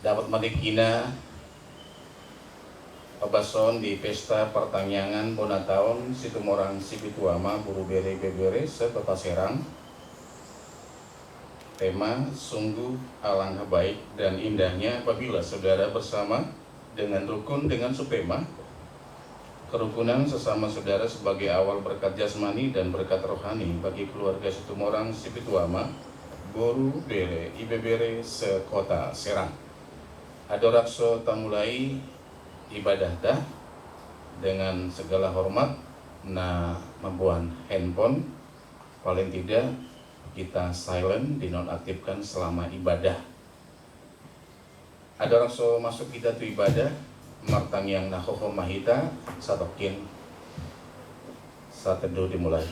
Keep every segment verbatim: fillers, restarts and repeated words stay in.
Dapot ma tingkina ombas on di pesta partangiangan bona taon Situmorang Sipitu Ama Boru Bere Ibebere se-Kota Serang. Tema: Sungguh alangkah baik dan indahnya apabila saudara bersama dengan rukun, dengan supema. Kerukunan sesama saudara sebagai awal berkat jasmani dan berkat rohani bagi keluarga Situmorang Sipitu Ama Boru Bere Ibebere se-Kota Serang. Andorang so tamulai ibadahta, dengan segala hormat, na mamboan handphone, paling tidak kita silent, dinonaktifkan selama ibadah. Andorang so masuk hita tu ibadah, martangiang na hohom ma hita satongkin. Satedu dimulai.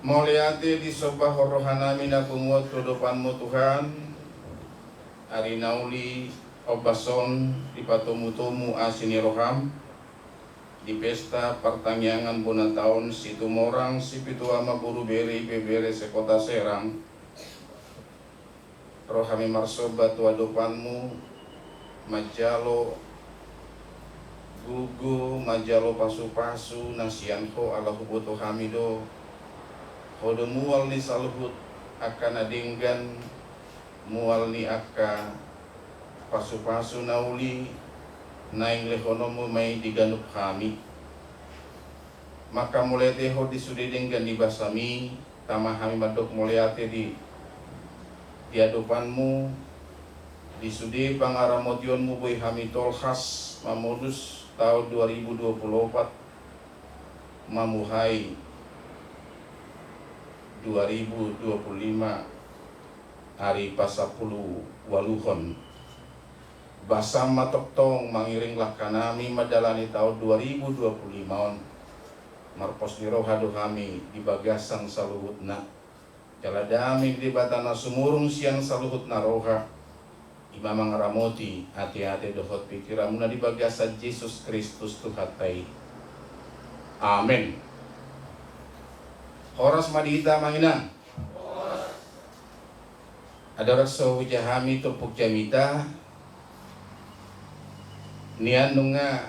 Mauliate disombahon rohanami na punguan tu adopanMu, Tuhan. Ari na uli ombas on dipatomutomu asi ni rohaM di pesta partangiangan bona taon Situmorang Sipitu Ama Boru Bere Ibebere se-Kota Serang. Ro hami marsomba tu adopanMu, manjalo gogo, manjalo pasupasu na sian Ho, ala huboto hami do Ho do mual ni saluhut angka na denggan, mual ni angka pasupasu na uli, naeng lehononMu ma i di ganup hami. Manghamauliatehon di sude denggan ni basaMi, tama hami mandok mauliate di, di adopanMu, di sude pangaramotionMu boi hami tolhas mamolus taon dua ribu dua puluh opat, mamuhai dua ribu dua puluh lima ari pasampulu ualuhon. BasaM ma tongtong mangiring langkanami mandalani taon dua ribu dua puluh lima on. Marpos ni roha do hami di bagasan saluhutna. Jala dame ni Debata na sumurung sian saluhutna roha, i ma mangaramoti ateate dohot pingkiranmuna di bagasan Jesus Kristus Tuhanta i. Amen. Horas ma di hita, amang inang. Andorang so huja hami turpuk jamita, Nian nunga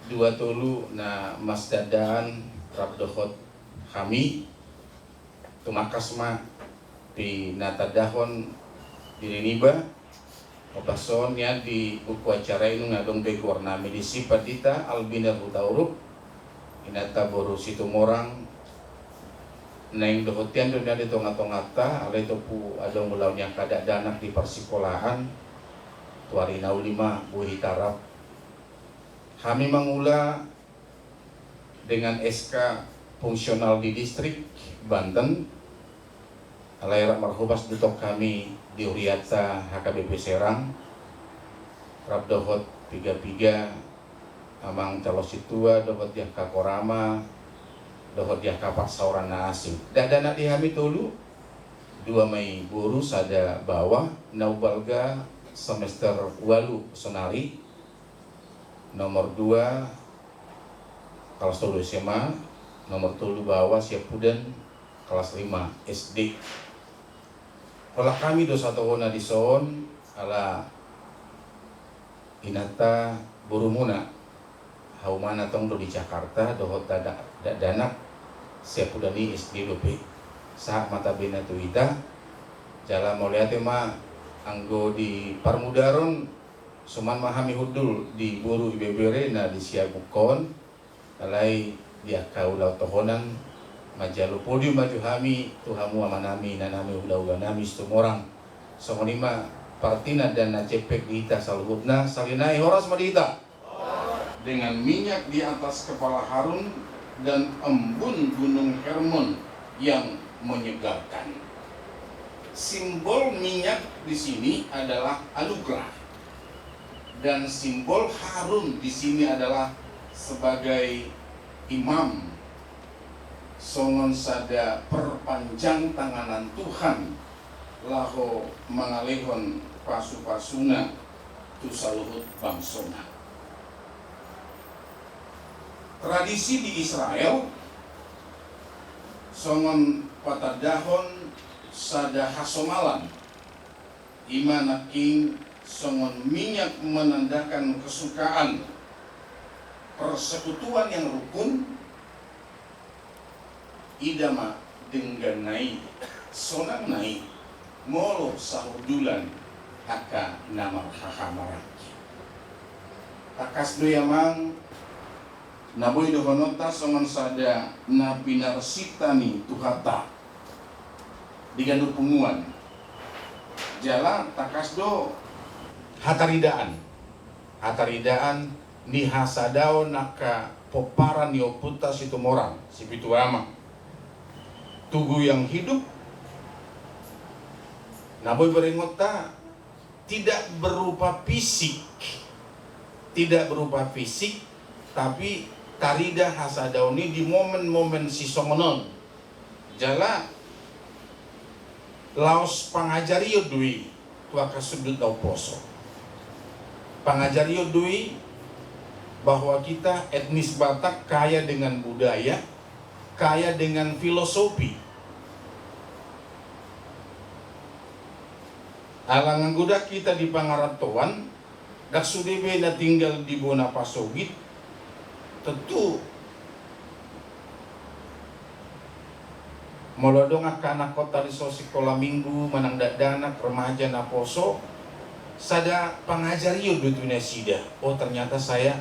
dua tolu na masdandaan rap dohot hami, tumangkas ma pinatandahon diri niba. Ombas on nian di buku acara i nunga adong be goarnami disi, Pandita Albina Hutauruk, inanta boru Situmorang, naeng dohot tian do nian di tonga-tonganta, alai tompu adong ulaon ni angka dakdanak di parsikolaan, tu ari na uli ma boi hita rap. Hami mangula dengan S K fungsional di distrik Banten, alai rap marhobas do tong hami di hurianta H K B P Serang, rap dohot piga-piga amang calon sintua dohot di angka korama dohot di angka parsaoran na asing. Dakdanak di hami tolu, dua ma i boru, sada baoa, na umbalga semester ualu sonari, nomor dua kelas tolu S M A, nomor tolu baoa siampudan kelas lima S D. Holan hami do satohona dison, ala inanta borumuna. Haumana tong do di Jakarta, dohot da-, da-, dakdanak siampudan i S D dope. Sahat ma tabena tu hita, jala mauliate ma anggo di parmudaron, somal ma hami hundul di boru ibebere na di Siabungkon, alai di angka ulaon tohonan, manjalo podium ma jo hami tu hamu amanami, inanami, hulahulanami Situmorang. Songon i ma partinandan na jempek di hita saluhutna, sahali nai horas ma di hita. Dengan minyak di atas kepala Harun dan embun Gunung Hermon yang menyegarkan. Simbol minyak di sini adalah anugerah. Dan simbol Harun di sini adalah sebagai imam, songon sada perpanjang tanganan Tuhan laho mangalehon pasu-pasuna tu saluhut bangsona. Tradisi di Israel songon patandahon sada hasomalan, i ma nangkin songon minyak menandakan kesukaan, persekutuan yang rukun. Ida ma dengganna i, sonangna i, molo sahundulan angka na marhahamaranggi. Tangkas do i amang, na boi dohononta songon sada na pinarsinta ni Tuhanta di ganup punguan. Jala tangkas do hataridaan, hataridaan ni hasadaon angka pomparan ni ompunta Situmorang, Sipitu Ama. Tugu yang hidup, na boi berengonta, tidak berupa fisik, tidak berupa fisik, tapi tarida hasadaon i di momen-momen sisongon on. Jala laos pangajarion do i tu angka sundut na umposo. Pangajarion do i bahwa kita etnis Batak kaya dengan budaya, kaya dengan filosofi. Ala anggo ndang hita di pangarantoan, ndang sude be na tinggal di bona pasogit, tentu molo adong angka anakhonta dison sikola minggu, manang dakdanak, remaja na poso, sada pangajarion do tu nasida. Oh, ternyata saya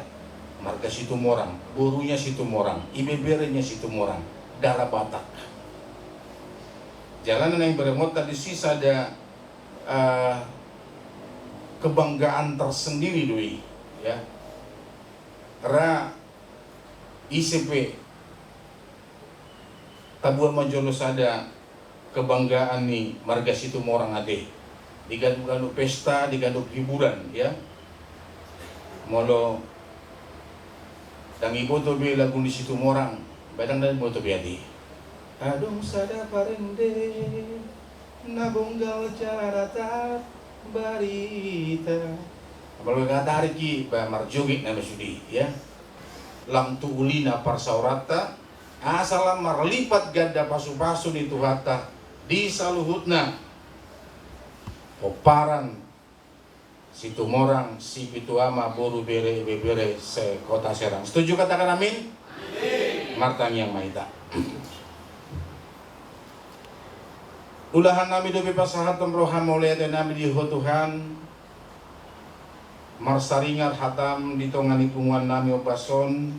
marga Situmorang, borunya Situmorang, ibeberenya Situmorang, darah Batak. Jala na naeng berengonta disi sada eh, kebanggaan tersendiri do i, ya. Ra ise pe tabuat ma jolo sada kebanggaan ni marga Situmorang ate. Di ganup-ganup pesta, di ganup hiburan, ya. Molo ndang iboto be lagu ni Situmorang, ba ndang iboto be ate. Adong sada parende na bonggal jala datar barita. Apalagi kata ari ki ba marjoget nama sude, ya. Lam tu ulina parsaoranta, asa lam marlipat ganda pasu-pasu ni Tuhanta di saluhutna pomparan Situmorang, Sipitu Ama, boru, bere, ibebere, se-Kota Serang. Setuju katakan amin? Martangiang ma hita. Ulahan nami dope pasahathon roha mauliate nami di Ho Tuhan, marsaringar hatam di tonga ni punguan nami ombas on,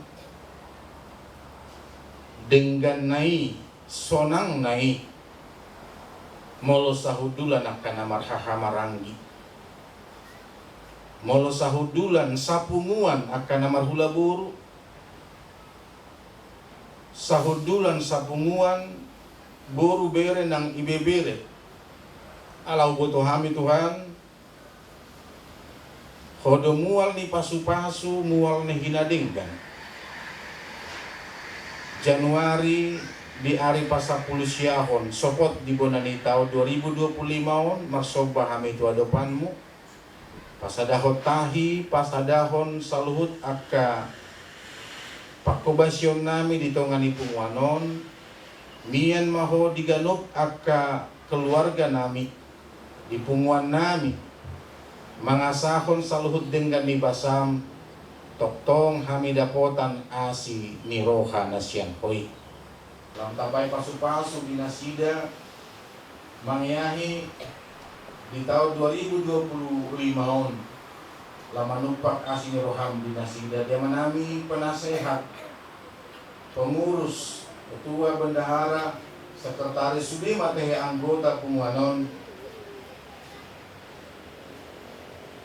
dengganna i, sonangna i, molo sahundulan angka na marhahamaranggi, molo sahundulan sapunguan angka na marhula boru, sahundulan sapunguan boru, bere nang ibebere. Ala huboto hami Tuhan, Ho do mual ni pasupasu, mual ni hinadenggan. Januari di ari pasampulu siahon, sopot di bona ni taon dua ribu dua pulu lima on, marsomba hami tu adopanmu, pasadahon tahi, pasadahon saluhut angka panghobasion nami di tonga ni punguan on. Mian ma Ho di ganup angka keluarga nami, di punguan nami, mangasahon saluhut denggan ni basam, tongtong hami dapotan asi ni roha na sian Ho i. Lam tambai pasupasu di nasida mangeahi di taon dua ribu dua pulu lima on. Lam manumpak asi ni roham di nasida, di amanami penasehat, pengurus, ketua, bendahara, sekretaris, sude ma tahe anggota punguan on.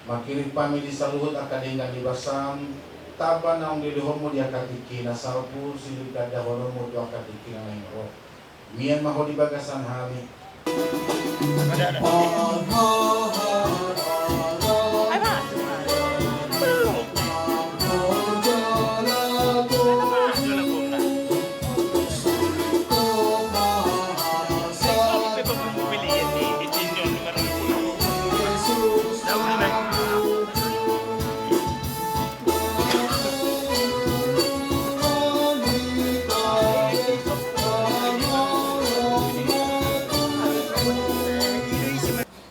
Mangkirim hami di saluhut angka denggan ni basam, tamba naung dilehonmu di angka tingki na salpu, silih gandahononmu tu angka tingki na naeng ro. Mian ma Ho di bagasan hami.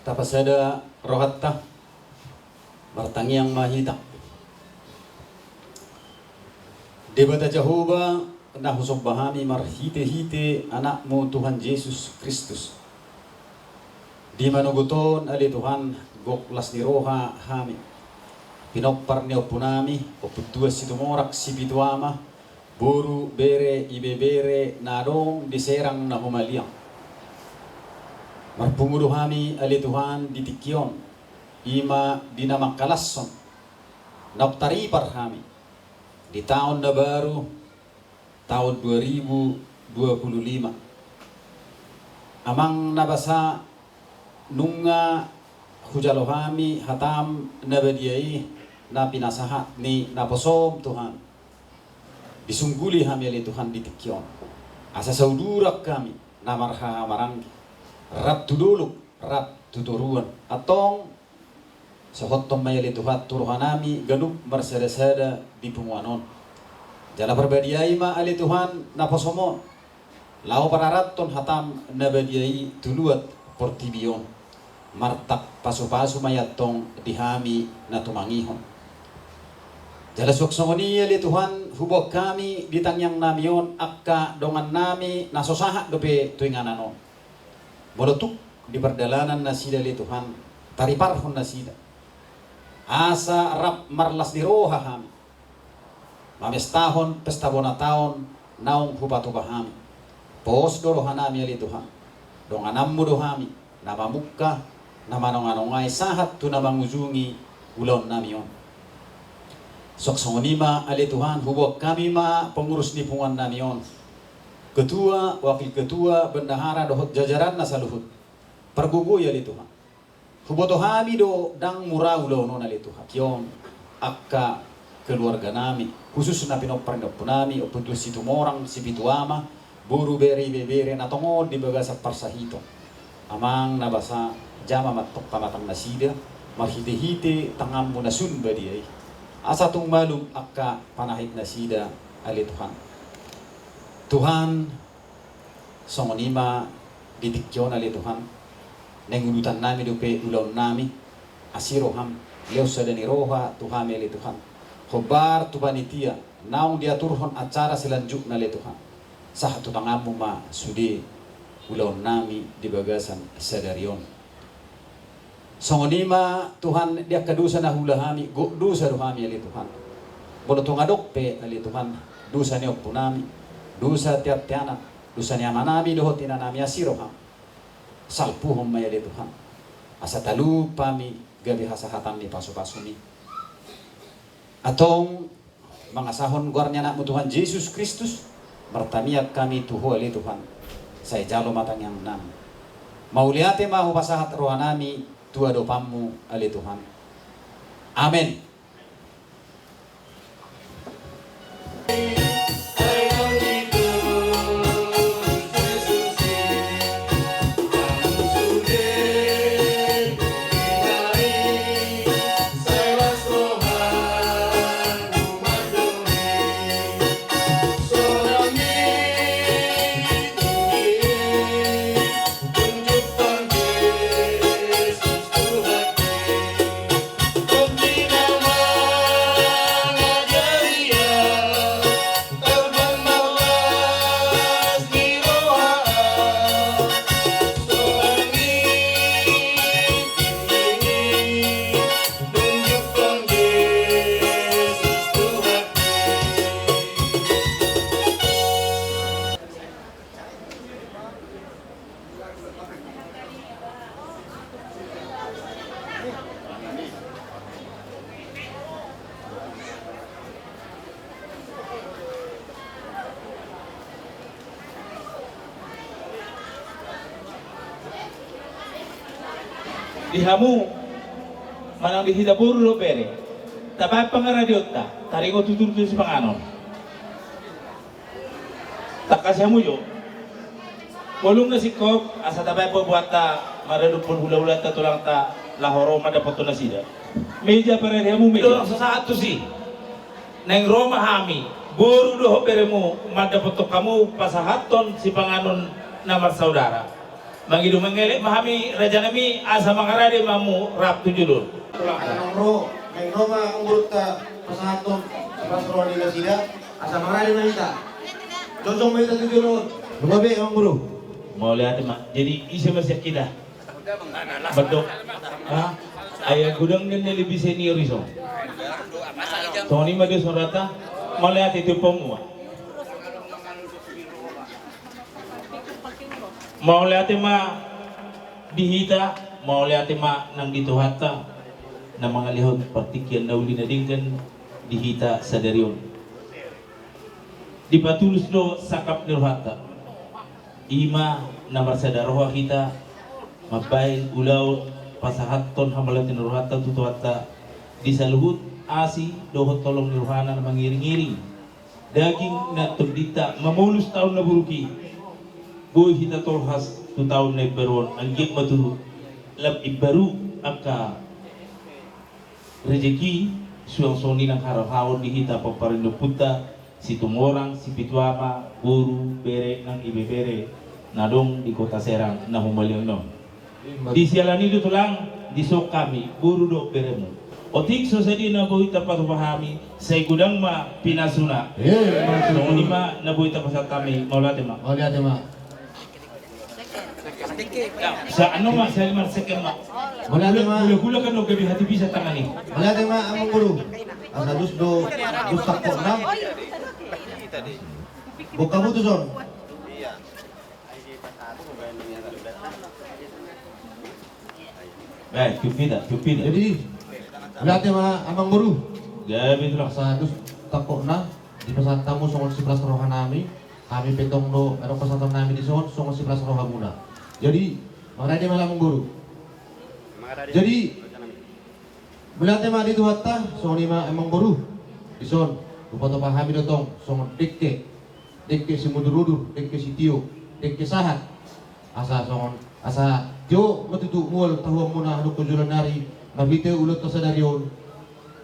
Tapasada rohanta, martangiang ma hita. Debata Jahowa, na husomba hami marhitehite Anakmu Tuhan Jesus Kristus, di manogot on ale Tuhan, gok las ni roha hami, pinompar ni ompunami, Ompu Tuan Situmorang Sipitu Ama, boru, bere, ibebere na adong di Serang na humaliang. Marpungu do hami ale Tuhan di tingki on, i ma di na mangkalashon naung taripar hami di taon na baru, taon dua ribu dua pulu lima. Amang na basa, nunga hujalo hami hatam na badia i, na pinasahat ni naposom Tuhan, disungguli hami ale Tuhan di tingki on, asa sauduran hami na marhahamaranggi, rap tu dolok, rap tu toruan. Antong sohothon ma i ale Tuhan tu rohanami ganup marsadasada di punguan on. Jala parbadiai ma ale Tuhan naposom on, laho pararathon hatam na badia i tu luat portibi on. Martak pasupasu ma i antong di hami na tumangihon. Jala suang songon i ale Tuhan, huboan hami di tangiangnami on angka dongannami na so sahat dope tu inganan on. Molo tung di pardalanan nasida ale Tuhan, tariparhon nasida, asa rap marlas ni roha hami mamestahon pesta bona taon naung hupatupa hami. Pos do rohanami ale Tuhan, dongananmu do hami, na mamungka, na manonganongai sahat tu na mangujungi ulaonnami on. Suang songon i ma ale Tuhan, huboan hami ma pengurus ni punguannami on, ketua, wakil ketua, bendahara dohot jajaranna saluhut. Pargogoi ale Tuhan. Huboto hami do ndang mura ulaon on ale Tuhan. Tingki on angka keluarganami, khususna pinompar ni ompunami, Ompu Tuan Situmorang Sipitu Ama, boru, bere, ibebere na tongon di bagasan parsahiton. Amang na basa, jama ma antong pamatang nasida marhitehite tanganmu na sun badia i, asa tung malum angka panahit nasida ale Tuhan. Tuhan, songon i ma di tingki on ale Tuhan, naeng ulutannami dope ulaonnami, asi roham, Lehon sada ni roha tu hami ale Tuhan, hombar tu panitia naung diaturhon acara selanjutna ale Tuhan. Sahat tu tanganmu ma sude ulaonnami di bagasan sadari on. Songon i ma Tuhan, di angka dosa na huula hami, gok dosa do hami ale Tuhan. Molo tung adong pe ale Tuhan dosa ni ompunami, dosa teanteanan, dosa ni amanami dohot inanami, asi roham, salpuhon ma i ale Tuhan, asa talup hami gabe hasahatan ni pasupasumi. Antong mangasahon goar ni Anakmu Tuhan Jesus Kristus, martangiang hami tu Ho ale Tuhan, sai jalo ma tangiangnami. Mauliate ma hupasahat rohanami tu adopanMu ale Tuhan. Amen. Di hamu manang di hita boru dohot bere, tabaen pangaradionta, taringot tu tutur sipanganon. Tangkas hamu jo. Molo nunga singkop, asa tabaen buabuata maradophon hulahulanta, tulangta, laho ro mandapothon nasida. Meja parade hamu meja. Didok sahat tusi. Naeng ro ma hami boru dohot beremu mandapothon hamu pasahathon sipanganon na marsaudara. Mangido mangelek ma hami rajanami, asa mangarade ma hamu rap tu jolo on. Naeng ro, naeng ro ma amangborunta pasahathon sipalas roha ni nasida, asa mangarade ma hita. Jongjong ma hita tu jolo on. Boru be, amangboru. Mauliate ma. Jadi ise ma sian hita? Mandok. Ha? Ai godang do na lebih senior dison. Songon i ma do saudara. Mauliate tu pongua. Mauliate ma di hita, mauliate ma nang di Tuhanta na mangalehon partingkian na uli na denggan di hita sadari on. Dipatulus do sangkap ni rohanta. I ma na marsada roha hita mambahen ulaon pasahathon hamauliateon ni rohanta tu Tuhanta di saluhut asi dohot holong ni rohana na mangiringiring daging na tondinta mamolus taon na buruk i. Boi hita tolhas tu taon na imbaru on, anggiat ma tutu lam imbaru angka rejeki, suang songon i nang harauhaon di hita pomparan ni ompunta Situmorang, Sipitu Ama, boru, bere nang ibebere na adong di Kota Serang na humaliang on. Di siala ni i do tulang, dison hami boru dohot beremu. Otik so sadia na boi tarpatupa hami, sai godang ma pinasuna. Songon i ma na boi tarpasahat hami, mauliate ma. Mauliate ma. Sa anu ma, sa lima second ma. Mauliate ma. Hulahula kan gabe hatipi sa tangan i. Mauliate ma amangboru. Asa dus do, dus tangkokna. Bongka butus on. Baik, cukup dah, cukup dah. Jadi, mauliate ma amangboru. Gabe tulang. Asa dus tangkokna, dipasahat hamu songon sipalas rohanami. Hami pe tong do adong pasahatonnami dison songon sipalas rohamuna. Jadi mangarade ma amangboru. Jadi mauliate ma di Tuhanta, songon i ma amangboru. Dison hupatupa hami do tong songon dengke, dengke simudurudur, dengke sitio, dengke sahat. Asa songon, asa tio ma tutu mual tahuonmuna adong tu joloan ni ari marhite ulaonta sadari on.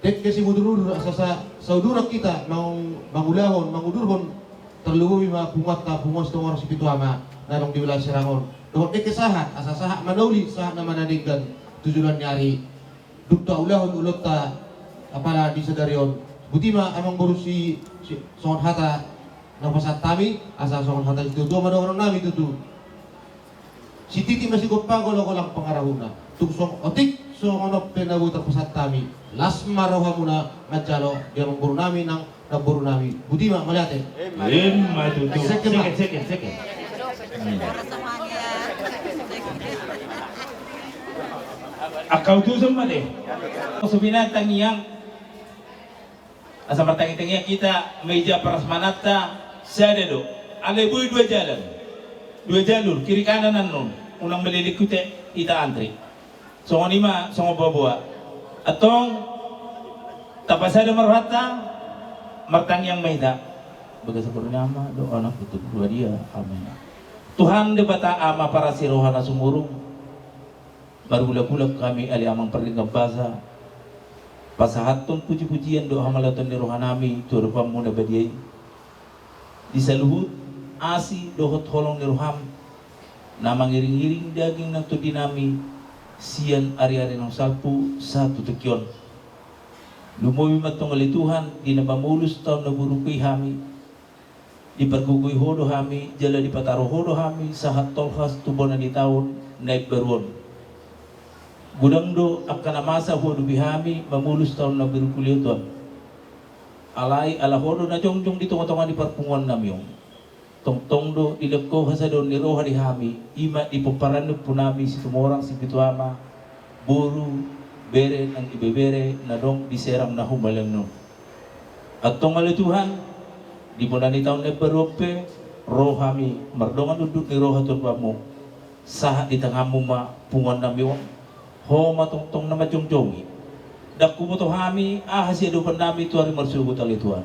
Dengke simudurudur asa sa, sauduran hita mang, mangulahon, mangudurhon, tarlumobi ma punguanta, punguan Situmorang Sipitu Ama na adong di wilayah Serang on. Dohot dengke sahat asa sahat ma na uli, sahat ma na denggan tu joloan ni ari. Dung taulahon ulaonta apala di sadari on. Botima amangboru si, si, songon hata na hupasahat hami, asa songon hata ni situatua ma dohonon nami tutu. Sititi ma sigompa, golanggolang pangarahutna. Tung songon otik songon on pe na boi tarpasahat hami. Las ma rohamuna manjalo di amangboru nami nang namboru nami. Botima, mauliate. Ima tutu. Seket, seket, seket. Angka utusan ma de. Suminantan nian. Asa martangiang-tangiang hita, meja prasmananta sada do. Alai boi dua jalan. Dua jalur, kiri kanan annon. Unang melelik hita, hita antri. Songon i ma, songon boaboa. Antong, tapasada ma rohanta, martangiang ma hita. Bagasan goar ni Ama, dohot Anak, dohot Tondi Badia. Amen. Tuhan Debata Ama parasi roha na sumurung. Margulak-gulak hami ale Amang pardenggan basa. Pasahathon puji-pujian dohot hamauliateon ni rohanami tu adopanmu na badia i. Di saluhut asi dohot holong ni roham, na mangiring-iring daging nang tondinami, sian ari-ari naung salpu sahat tu tingki on. Lumobi ma antong ale Tuhan, di na mamolus taon na buruk i hami, dipargogoi Ho do hami, jala dipataru Ho do hami, sahat tolhas tu bona ni taon na imbaru on. Godang do angka na masa huadopi hami, mamolus taon na buruk i ale Tuhan. Alai ala Ho do na jongjong di tonga-tonga ni parpunguannami on. Tongtong do dilehon Ho hasadaon ni roha di hami, i ma di pomparan ni ompunami Situmorang Sipitu Ama, boru, bere nang ibebere na adong di Serang na humaliang on. Antong ale Tuhan, di bona ni taon na imbaru on pe, ro hami mardongan unduk ni roha tu adopanmu. Sahat di tanganmu ma punguannami on. Ho ma tongtong na manjongjongi. Ndang huboto hami aha siadopannami tu ari marsogot ale Tuhan.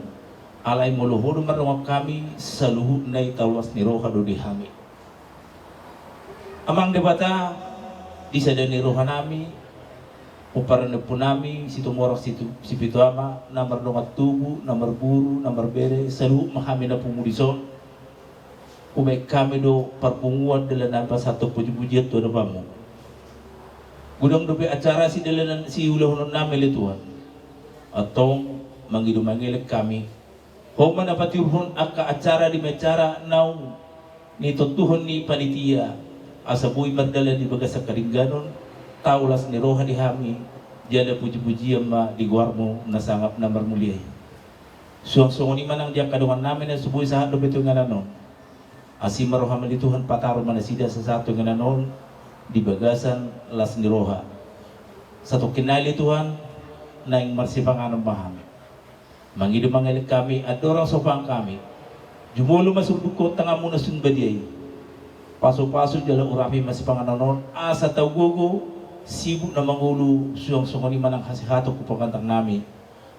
Alai molo Ho do mardongan hami, saluhutna i taulas ni roha do di hami. Amang Debata, di sada ni rohanami, pomparan ni ompunami Situmorang Situ-, Sipitu Ama, na mardongan tubu, na marboru, na marbere, saluhut ma hami na pungu dison. Hubaen hami do parpunguan dalanami pasahathon puji-pujian tu adopanmu. Godang dope acara sidalanan siulahononnami ale Tuhan. Antong mangido mangelek hami. Ho ma na patiruhon angka acara di acara naung nitontuhon ni panitia, asa boi mardalan di bagasan haringganon, taulas ni roha di hami, jala puji-pujian ma di goarmu na sangap na marmulia i. Suang songon i ma nang di angka dongannami na so boi sahat dope tu inganan on. Asi ma roham ale Tuhan, pataru ma nasida asa sahat tu inganan on di bagasan las ni roha. Satongkin nai ale Tuhan, naeng marsipanganon ma hami. Mangido mangelek hami, andorang so pangan hami. Jumolo ma sundukon tanganmu na sun badia i. Pasu-pasu jala urapi ma sipanganon on, asa tau gogo, sibuk na mangolu, suang songon i ma nang hasehaton tu pangantangnami.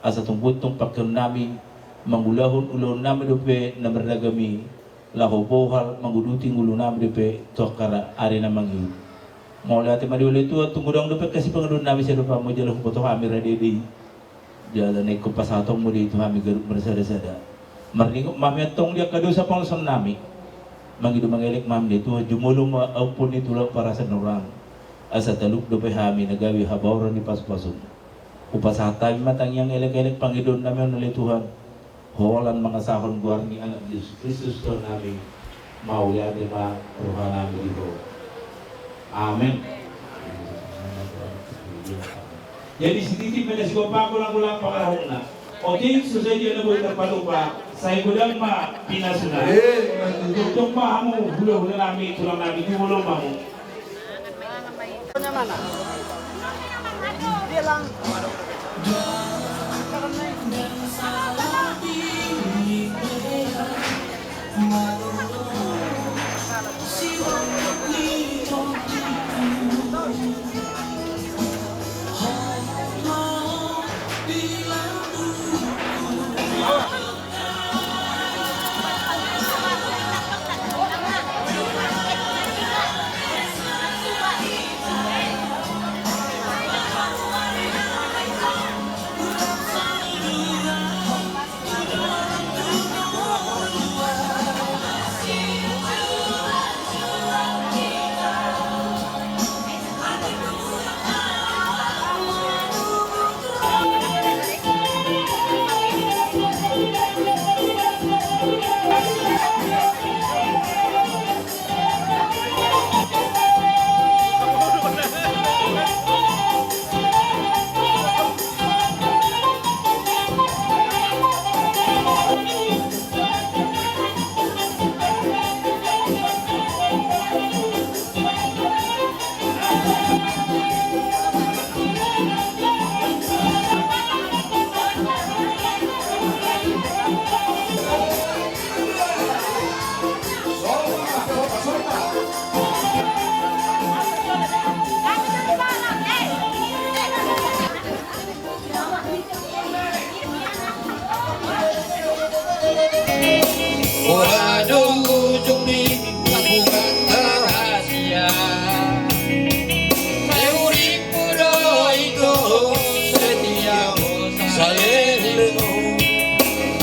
Asa tung boi tong pangkeonnami, mangulahon ulaonnami dope na marragam i, laho bohal manguduti ngolunami dope tu angka ari na mangihut. Mauliate ma di ale Tuhan, tung godang dope angka sipanganon nami siadopanmu jala huboto hami rade do i. Jala na ingkon pasahatonmu do i tu hami ganup marsada-sada. Marningot ma hami antong di angka dosa pangalaosion nami. Mangido mangelek ma hami ale Tuhan, jumolo ma ampun ni tulang parasan hurang. Asa talup dope hami na gabe habaoran ni pasu-pasum. Hupasahat hami ma tangiang elek-elek pangidoannami on ale Tuhan. Holan mangasahon goar ni Anak Jesus Kristus Tuhannami, mauliate ma rohanami di Ho. Amen. Jadi sititi ma na sigompa, golang-golang pangarahutna. Otik so sadia na boi tarpatupa, sai godang ma pinasuna. Tongtong ma hamu hula-hulanami, tulangnami, jumolo ma hamu. Boha do ujung ni hubunganta rahasia? Sai huripmu do ito setia ho saleleng on.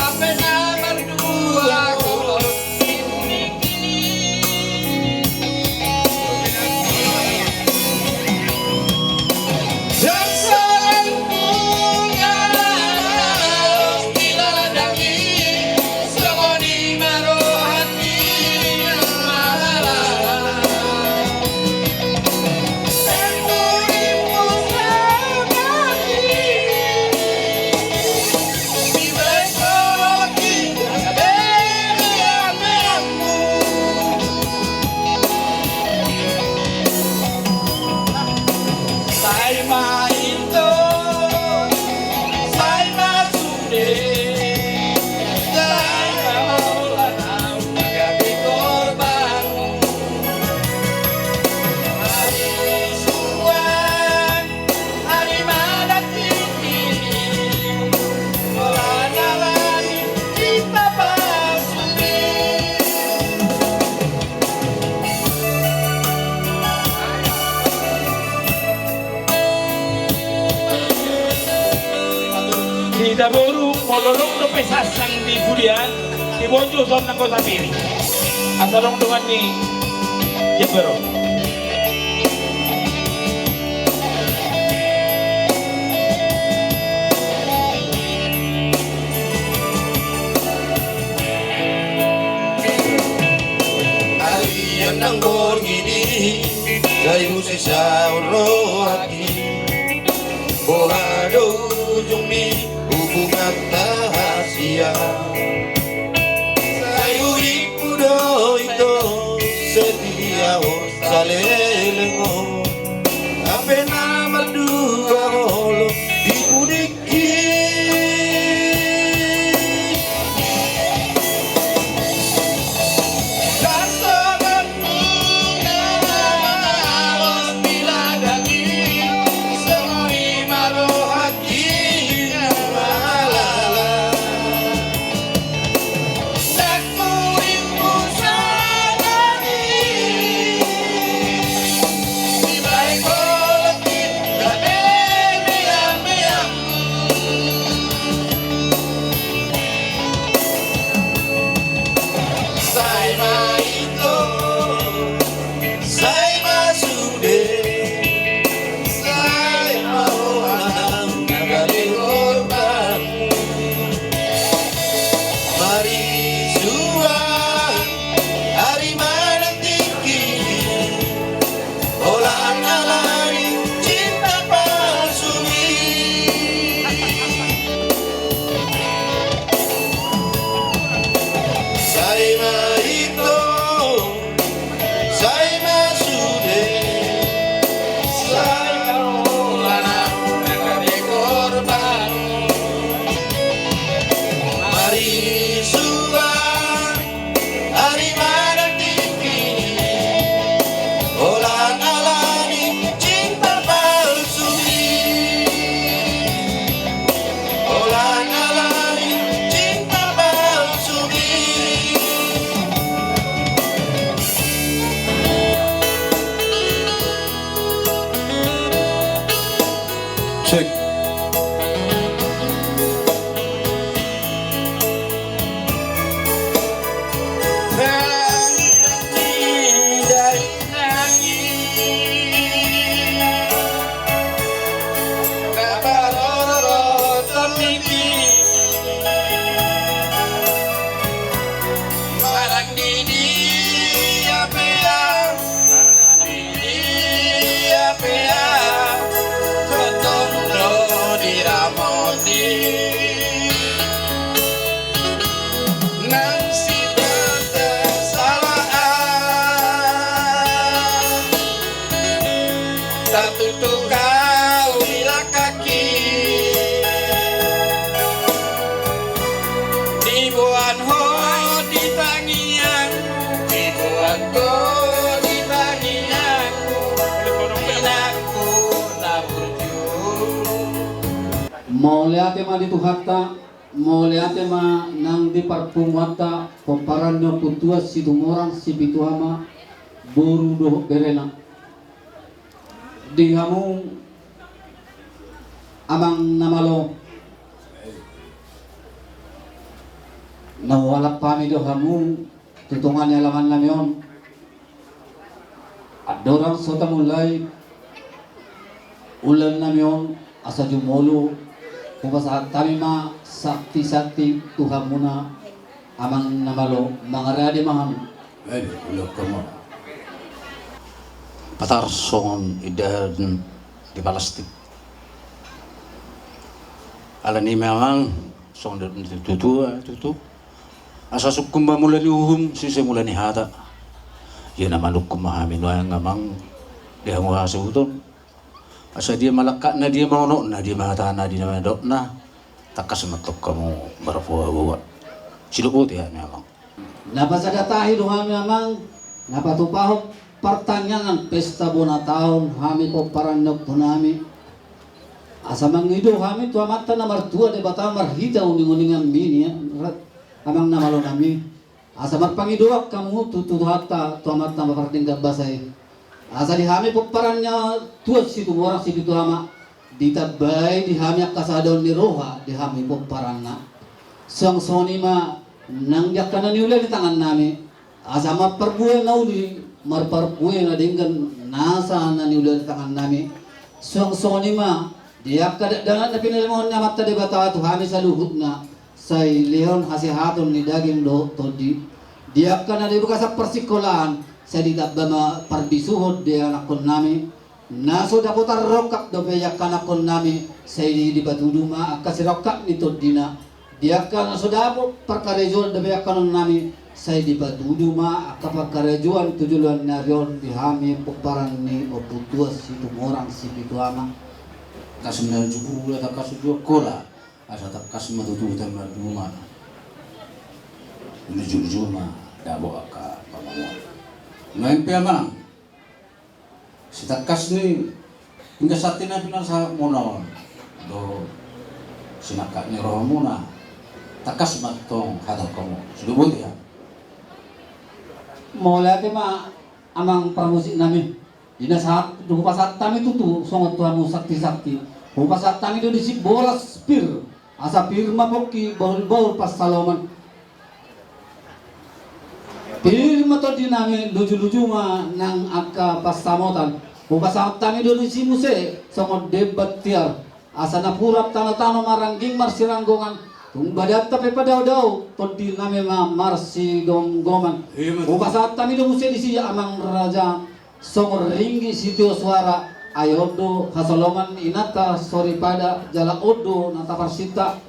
Hape na mardua ho. Sai ma ito, sai ma sude, sai ma holan ahu na gabe korban. Ari suang, ari manang tingki, holan ala ni cinta palsu i. Hita boru, molo adong dope sansang di pudian, di bonjo son nanggo sapiri. Asa adong dongan ni jembero. Ari nang borngin i, sai husesahon rohangki. Boha do ujung ni hubunganta rahasia? Sai huripmu do ito setia ho saleleng on. Hape na mardua ho di pudi. Sai ma ito, sai ma sude, sai ma holan ahu na gabe korban. Marisuang, ari manang tingki, holan ala ni cinta palsu i. Sai ma ito, sai ma sude, sai ma holan ahu na gabe korban. Marisuang, ari manang tingki, holan ala ni cinta palsu i. Holan ala ni cinta palsu i. Cek. Ia pe tongtong do diramoti nang sian kesesalaan. Tatutu ahu di langkangki, diboan ho di tangiang, diboan ho di tangiang, inangku na burju. Mauliate ma di Tuhanta, Mauliate ma nang di parpunguanta pomparan ni Ompu Tuan Situmorang Sipitu Ama, boru dohot berena. Di hamu amang na malo, na hualap hami do hamu tu tonga ni alaman nami on. Andorang so tamulai ulaon nami on asa jumolo, hupasahat hami ma santi-santi tu hamuna amang na malo, mangarade ma hamu. Patar songon indahan di palastik. Alani i ma amang, songon didok ni tutua tutu, asa sungkun ma mula ni uhum, sise mula ni hata. Ia na manungkun ma hami nuaeng amang di hamu hasuhuton. Asa dia ma langkatna, dia ma unokna, dia ma hatana, dia ma nidokna. Tangkas ma antong hamu marboaboa. Sidok boti hami amang. Na pasada tahi do hami amang, na patupahon partangiangan pesta bona taon hami pomparan ni ompu nami. Asa mangido hami tu Amanta na martua Debata marhite uninguningan ni amang na malo nami. Asa marpangidoan hamu tu Tuhanta, tu Amanta na pardenggan basa i. Asa di hami pomparan ni Tuan Situmorang Sipitu Ama, ditambai di hami angka sahadaon ni roha di hami pomparanna. Suang songon i ma nang di angka na niula di tangan nami, asa marparbue na uli, marparbue na denggan nasa na niula di tangan nami. Suang songon i ma di angka dakdanak na pinalimohon ni Amanta Debata tu hami saluhutna, sai lehon hasehaton ni daging dohot tondi. Di angka na di bagasan parsingkolaan, sai ditamba ma parbisuhon di anakkon nami. Na so dapotan rongkap dope angka anakkon nami, sai dipatudu ma angka sirongkap ni tondina. Di angka na so dapot parkarejoan dope angka anakkon nami, sai dipatudu ma angka parkarejoan tu joloan ni ari on di hami pomparan ni Ompu Tuan Situmorang Sipitu Ama. Tangkas ma jugurgula, tangkas ma jugurgula, asa tangkas ma tutu hita marjuma. Ujung-ujung ma dapot angka pangomoan. Nuaeng pe amang, sitangkas ni pinggan santi na pinasahatmuna on do sinangkap ni rohamuna. Tangkas ma antong hatahononmu. Sidok boti hami. Mauliate ma amang parmusik nami. Di na sahat do hupasahat hami tutu songon tu hamu santi-santi. Hupasahat hami do disi boras pir, asa pir ma pongki, bahul-bahul pansalongan. Pir ma tondi nami, luju-luju ma nang angka pansamotan. Hupasahat hami do disi muse songon demban tiar. Asa napuran tano-tano marangging marsiranggongan. Tung badanta pe padao-dao, tondi nami ma marsigomgoman. Hupasahat hami do muse disi amang raja. Songon ringgit sitio suara, ai on do hasolongan ni inanta soripada jala on do na taparsinta.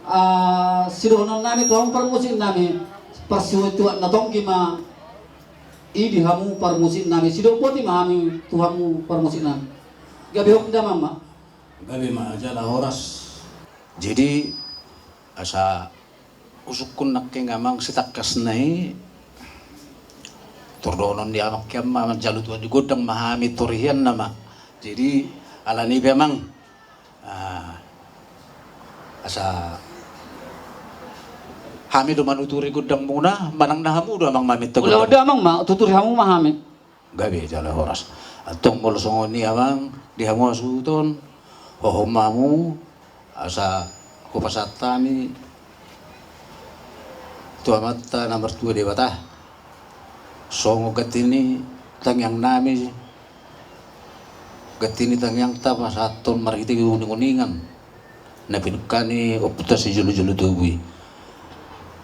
Ah, sidohonon nami tu hamu parmusik nami, parsiuat-uat na tonggi ma i di hamu parmusik nami, sidok boti ma hami tu hamu parmusik nami. Gabe hok damang ma. Gabe ma jala horas. Jadi asa husungkun nangkin amang sitangkasna i, tor dohonon ni amang hian ma manjalo tuan di gondang ma hami tor hian nama. Jadi alani i pe amang, ah, asa hami do manuturi gondangmuna manang na hamu do amang maminta gondang. Ulaon do amang ma, tuturi hamu ma hami. Gabe jala horas. Antong molo songon i amang di hamu hasuhuton, hohom ma hamu asa hupasahat hami tu Amanta na martua Debata. Songon ganti ni tangiang nami, ganti ni tangiangta pasahathon marhite uning-uningan na pinungka ni ompunta sijolo-jolo tubu i.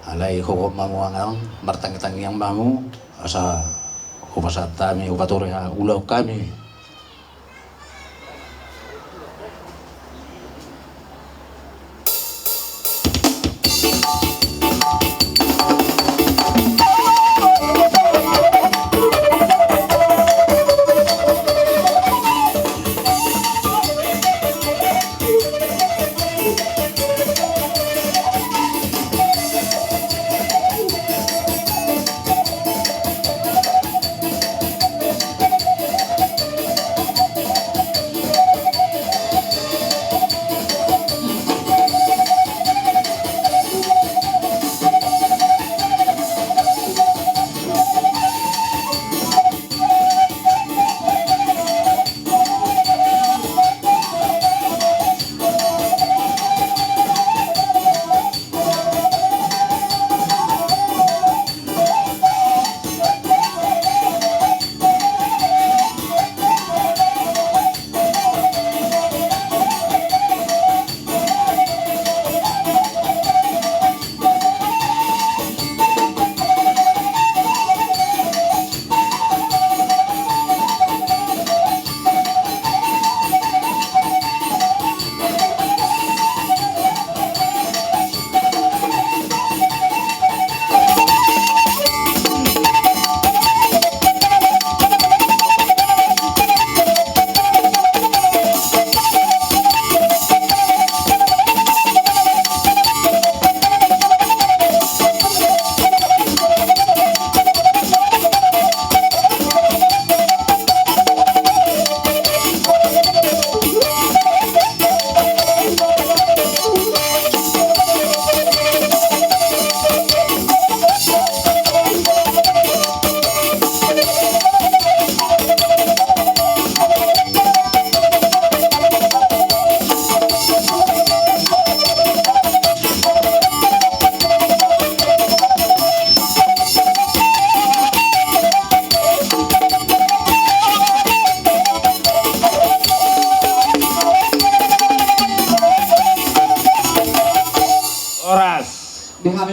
Alai hohom ma hamu amang, martangi-tangiang ma hamu asa hupasahat hami, hupature ulaon hami.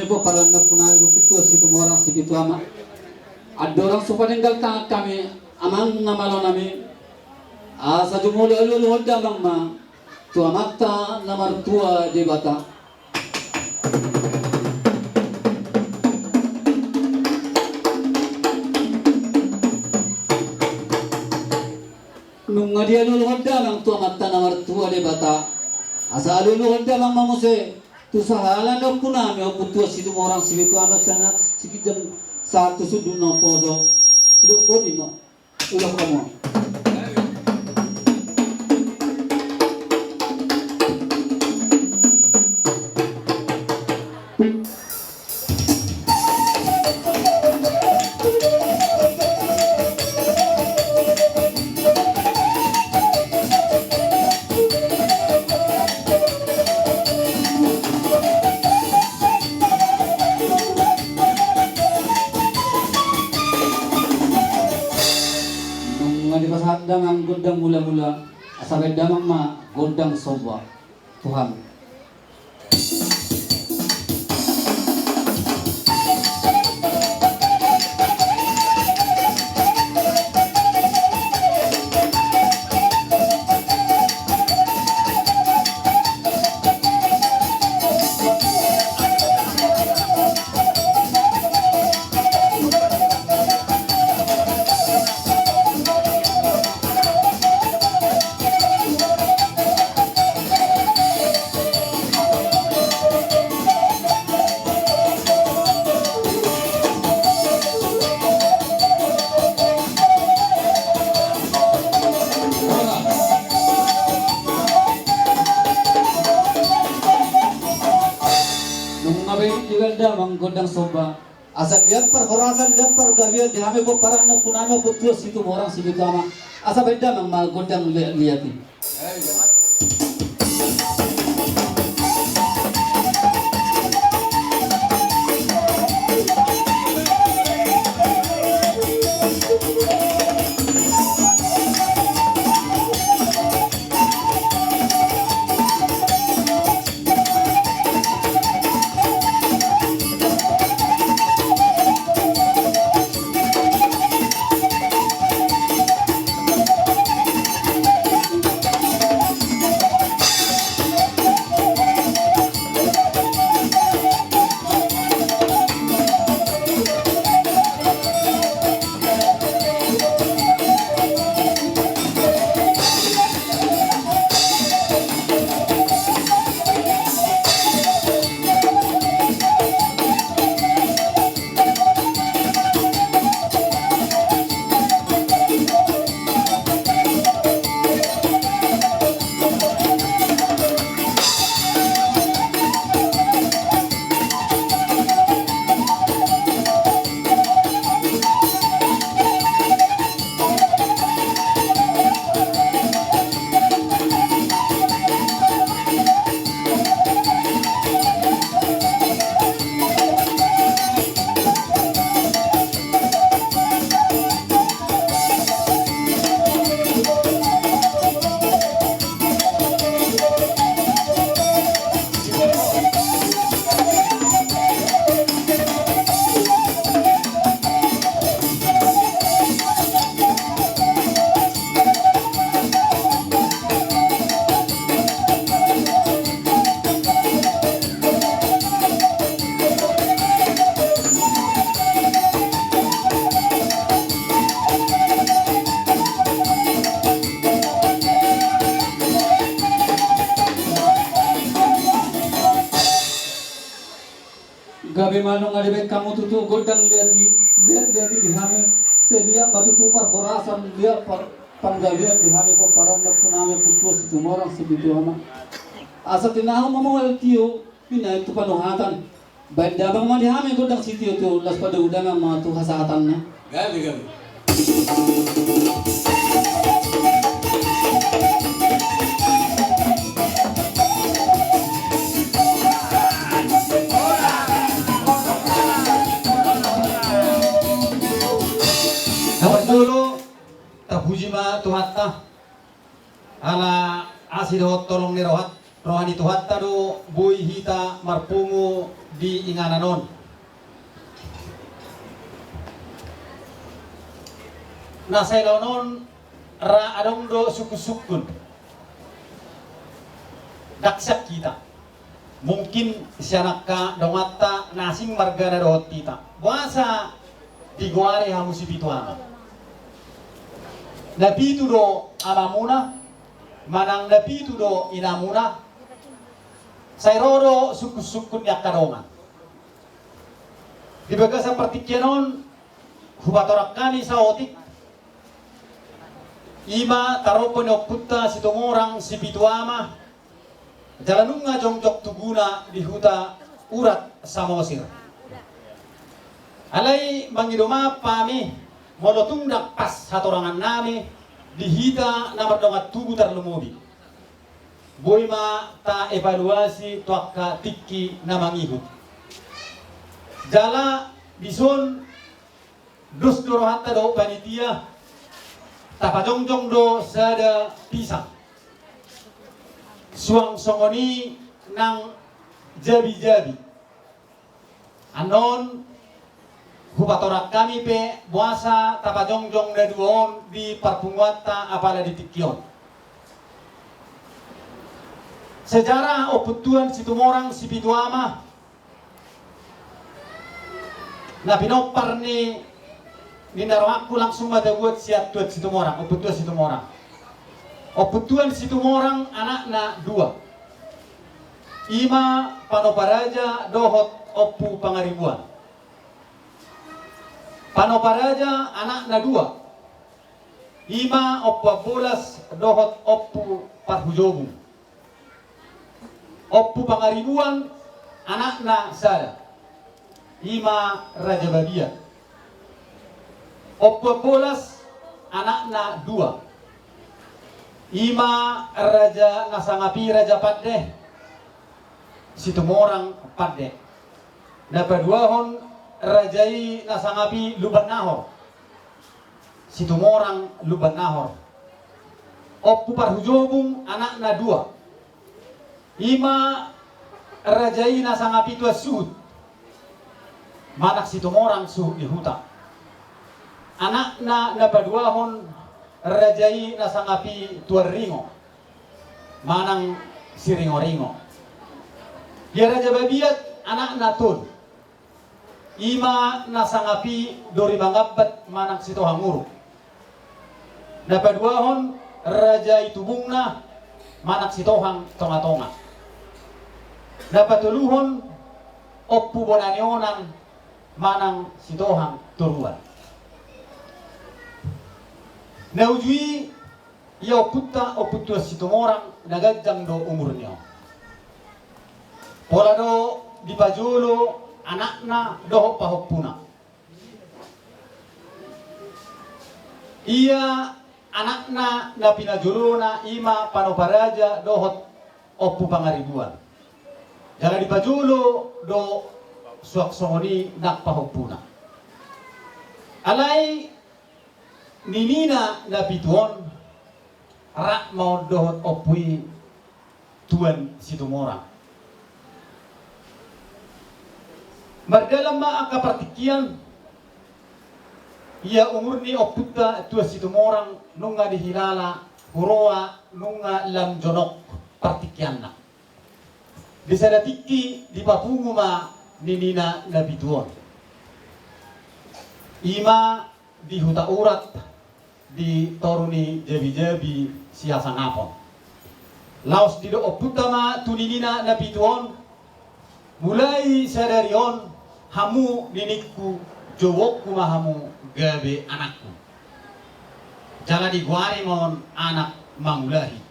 Pomparan ni ompunami, Ompu Tuan Situmorang Sipitu Ama. Andorang so paninggol tangan hami, amang na malo nami, asa jumolo alualuhon damang ma tu Amanta na martua Debata. Nunga dialualuhon damang tu Amanta na martua Debata, asa alualuhon damang ma muse tu sahala ni ompunami, Ompu Tuan Situmorang Sipitu Ama, sian na siginjang sahat tu sundut na umposo. Sidok boti ma. Ulang kamu. Nunga dipasahat damang gondang mulamula, asa baen damang ma gondang somba. Tuhan. Nunga be dibaen damang gondang somba. Asa liat parhorasan, liat pargabean di hami pomparan ni ompunami, Ompu Tuan Situmorang Sipitu Ama. Asa baen damang ma gondang liat-liat i. Gabe ma nunga dibaen hamu tutu gondang liat i, liat-liat i di hami. Sai liat ma tutu parhorasan, liat par-, panggabean di hami pomparan ni ompunami, Ompu Tuan Situmorang Sipitu Ama. Asa tinahu ma mual tio, pinaek tu panuhatan. Baen damang ma di hami gondang sitio tu, laos padomu damang ma tu hasahatanna. Gabe, gabe. Tapuji ma Tuhanta. Ala asi dohot holong ni rohanta. Roha ni Tuhanta do boi hita marpungu di inganan on. Na sai laon on ra adong do sungkun-sungkun. Ndang sian hita. Mungkin sian angka donganta na asing margana dohot hita. Boasa digoari hamu Sipitu Ama? Na pitu do amamuna, manang na pitu do inamuna? Sai ro do sungkun-sungkun ni angka dongan. Di bagasan partingkian on, hupatorang hami saotik, i ma tarombo ni ompunta Situmorang Sipitu Ama, jala nunga jongjong tuguna di huta Urat Samosir. Alai mangido maaf hami molo tung ndang pas hatorangan nami di hita na mardongan tubu tarlumobi. Boi ma taevaluasi tu angka tingki na mangihut. Jala dison dos do rohanta dohot panitia, tapajongjong do sada pisang. Suang songon i nang jabi-jabi. Annon hupatorang hami pe boasa tapajongjong na dua on di parpunguanta apala di tingki on. Sejarah Ompuntuan Situmorang Sipitu Ama na pinompar ni ninna rohangku, langsung ma tabuat sian Tuan Situmorang, Ompuntuan Situmorang. Ompuntuan Situmorang anakna dua. I ma Panopa Raja dohot Ompu Pangaribuan. Panopa Raja anakna dua. I ma Ompu Ambolas dohot Ompu Parhujobung. Ompu Pangaribuan anakna sada. I ma Raja Babiat. Ompu Ambolas anakna dua. I ma raja na sangap i Raja Pande, Situmorang Pande. Na paduahon raja i na sangap i Lumban Nahor, Situmorang Lumban Nahor. Ompu Parhujobung anakna dua. I ma raja i na sangap i Tuan Suhut, manang Situmorang Suhut ni Huta. Anakna na paduahon raja i na sangap i Tuan Ringo, manang Siringoringo. Ia Raja Babiat anakna tolu. I ma na sangap i Dori Mangambat manang Sitohang Uruk. Na paduahon raja i tubungna manang Sitohang Tongatonga. Na patoluhon Ompu Bona ni Onan manang Sitohang Toruan. Na uju i, ia ompunta, Ompuntuan Situmorang, na ganjang do umurna on. Pola do dipajolo anakna dohot pahompuna. Ia anakna na pinajolona i ma Panopa Raja dohot Ompu Pangaribuan. Jala dipajolo do suang songon i nang pahompuna. Alai ninina na pitu on, rap ma on dohot ompu i Tuan Situmorang. Mardalan ma angka partingkian, ia umur ni ompunta Tuan Situmorang nunga dihilala huroa nunga lam jonok partingkianna. Di sada tingki dipapungu ma ninina na pitu on. I ma di Huta Urat, di toru ni jabijabi sihasangapon. Laos didok ompunta ma tu ninina na pitu on, mulai sadari on hamu niningku, jouonku ma hamu gabe anakku. Jala digoari ma on anak mangulahi.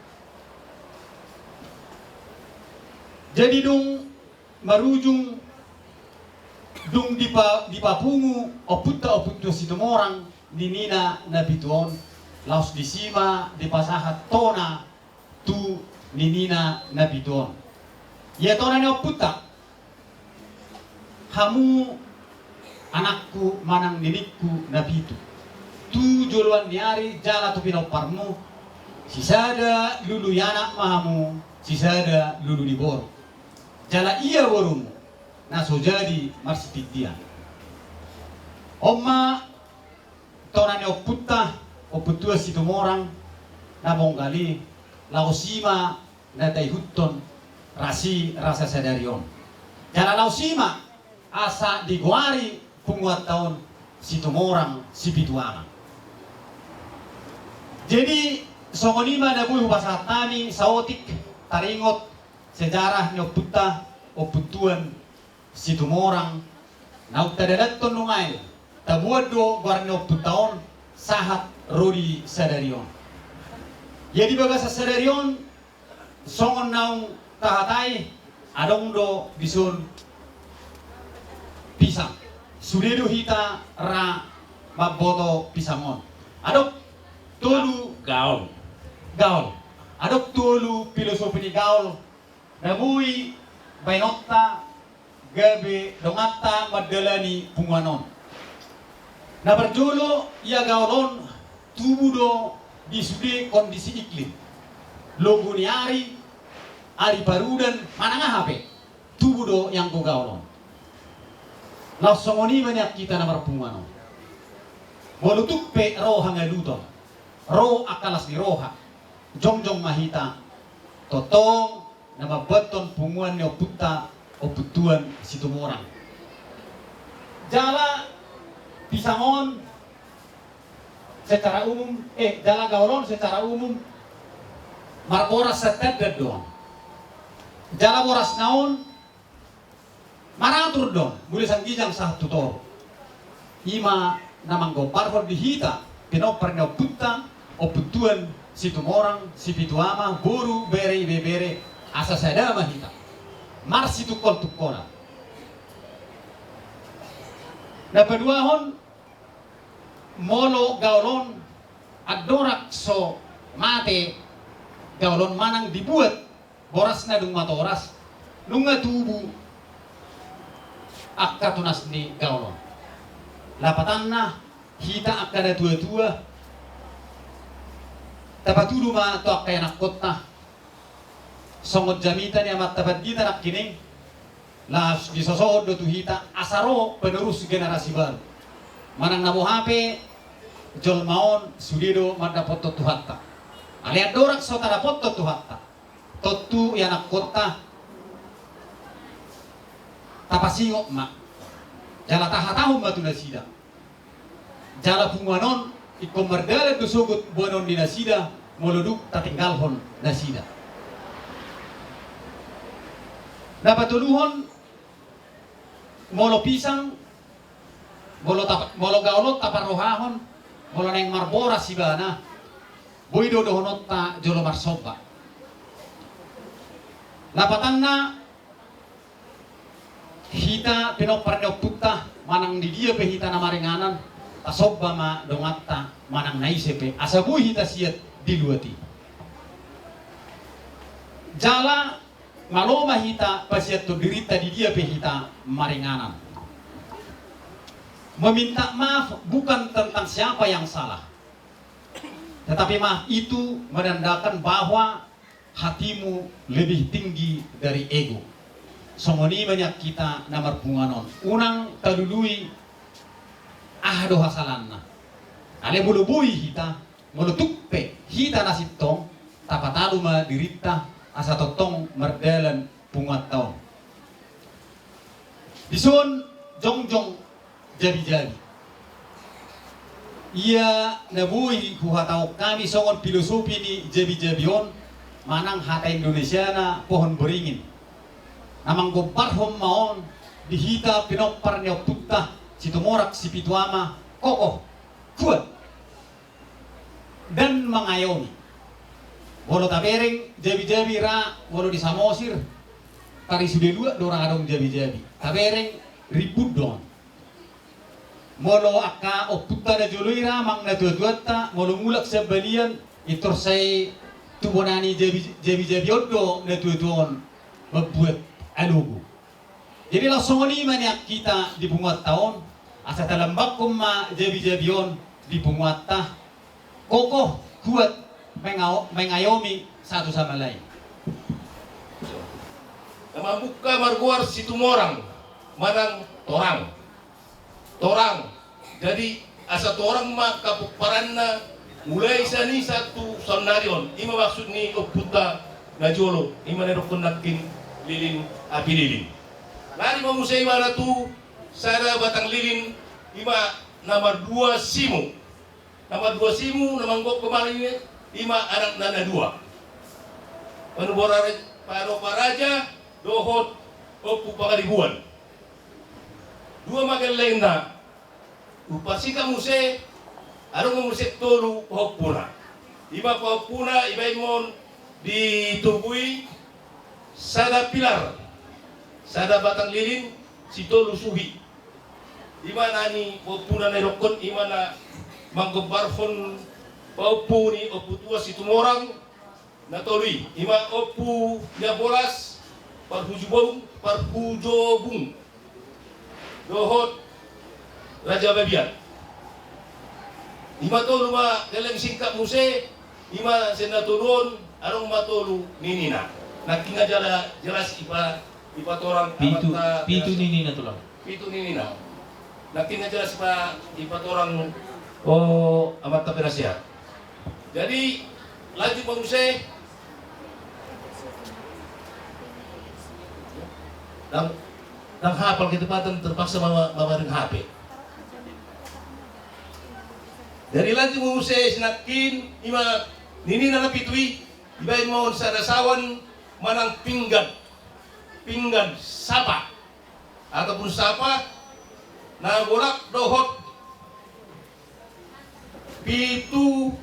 Jadi dung marujung, dung dipa-, dipapungu ompunta Ompuntuan Situmorang ninina na pitu on, laos disi ma dipasahat tona tu ninina na pitu on. Ia tona ni ompunta, hamu anakku manang niningku na pitu, tu joloan ni ari jala tu pinomparmu, sisada lului anak ma hamu, sisada lulu ni boru. Jala ia borumu na so jadi marsitindian. On ma tona ni ompunta, Ompuntuan Situmorang na monggal i, laos i ma na taihuthon ras i rasa sadari on. Jala laos i ma asa digoari punguanta on Situmorang Sipitu Ama. Jadi songon i ma na boi hupasahat hami saotik taringot sejarah ni ompunta Ompuntuan Situmorang, naung tadalathon nuaeng, taboan do goar ni ompunta on sahat ro di sadari on. Ia di bagasan sadari on, songon naung tahatai, adong do dison pisang. Sude do hita ra mamboto pisang on. Adong tolu gaol. Gaol. Adong tolu filosofi ni gaol na boi baenonta gabe donganta mandalani punguan on. Na parjolo, ia gaol on tubu do di sude kondisi iklim, logo ni ari, ari parudan, manang aha pe, tubu do ianggo gaol on. Laos songon i ma nian hita na marpunguan on. Molo tung pe ro hangaluton, ro angka las ni roha, jongjong ma hita tongtong na mamboathon punguan ni ompunta Ompuntuan Situmorang. Jala pisang on secara umum, eh, jala gaol on secara umum marboras santadan do on. Jala borasna on maratur do on, mulai sian ginjang sahat tu toru. I ma na manggombarhon di hita pinompar ni ompunta Ompuntuan Situmorang Sipitu Ama, boru, bere, ibebere, asa sada ma hita marsitungkoltungkolan. Na paduahon, molo gaol on andorang so mate gaol on manang dibuat borasna dung matoras, nunga tubu angka tunas ni gaol on. Lapatanna, hita angka natuatua tapatudu ma tu angka ianakkonta songon jamita ni Amanta Pandita nangkining, laos disosohon do tu hita asa ro penerus generasi baru. Manang na boha pe jolma on sude do mandapothon Tuhanta. Alai andorang so tadapothon Tuhanta, tontu ianakkonta tapasingot ma jala tahatahon ma tu nasida. Jala punguan on ingkon mardalan do sogot boanon ni nasida molo dung tatinggalhon nasida. Na patoluhon, molo pisang, molo tap-, molo gaol on taparrohahon, molo naeng marboras ibana, boi do dohononta jolo marsomba. Lapatanna, hita pinompar ni ompunta manang di dia pe hita na maringanan, tasomba ma donganta manang na ise pe, asa boi hita siat di luat i. Jala malo ma hita pasianthon dirinta di dia pe hita maringanan. Meminta maaf bukan tentang siapa yang salah, tetapi maaf itu menandakan bahwa hatimu lebih tinggi dari ego. Songon i ma nian hita na marpunguan on. Unang talului aha do hasalanna. Alai molo boi hita, molo tung pe hita na sintong, tapatalu ma dirinta asa tongtong mardalan punguanta on. Dison jongjong jabijabi. Ia na boi huhatahon hami songon filosofi ni jabijabi on, manang hata Indonesiana pohon beringin, na manggombarhon ma on di hita pinompar ni ompunta Situmorang Sipitu Ama, kokoh, kuat, dan mangayomi. Molo tabereng jabijabi ra molo di Samosir, tari sude luat do ra adong jabijabi. Tabereng ribut do on. Molo angka ompunta na jolo i ra, amang natuatuanta, molo mulak sian balian, pintor sai tu bona ni jabi-, jabijabi on do natuatua on mambuat alogo. Jadi laos songon i ma nian hita di punguanta on, asa talambanghon ma jabijabi on di punguanta, kokoh, kuat, mengao-, mengayomi satu sama lain. Na mamungka margoar Situmorang manang Torang. Torang. Jadi asa torang ma angka pomparanna mulai sian i sahat tu saonnari on. I ma maksud ni ompunta na jolo, i ma na didokkon nangkin lilin api lilin. Lari ma muse ibana tu sada batang lilin, i ma na mardua simu. Na mardua simu na manggokhon i, i ma anakna na dua. Panobara-, Panobaraja dohot Ompu Pangaribuan. Dua ma gellengna. Hupasingat muse, adong ma muse tolu pahompuna. I ma pahompuna, ibaen ma on di tugu i sada pilar, sada batang lilin, sitolu suhi. I ma na ni pahompuna na didokkon, i ma na manggombarhon pahompu ni Ompu Tuan Situmorang, na tolu i, i ma Ompu Niabolas Parhujubung, Parhujobung, dohot Raja Babiat. I ma tolu ma gelleng singkat muse, i ma sian na tolu on, adong ma tolu ninina. Nangkin nga jala jelas ipa-, ipatorang pitu, amanta pitu ninina tulang. Pitu ninina. Nangkin nga jelas ipa-, ipatorang, o, amanta penasehat. Jadi lanjut ma muse. Ndang, ndang hapal ketepatan, terpaksa mama-, mamaring H P. Jadi lanjut ma muse sinangkin, i ma ninina na pitu i, ibaen ma on sada sawan manang pinggan, pinggan sapa. Ataupun sapa na golap dohot pitu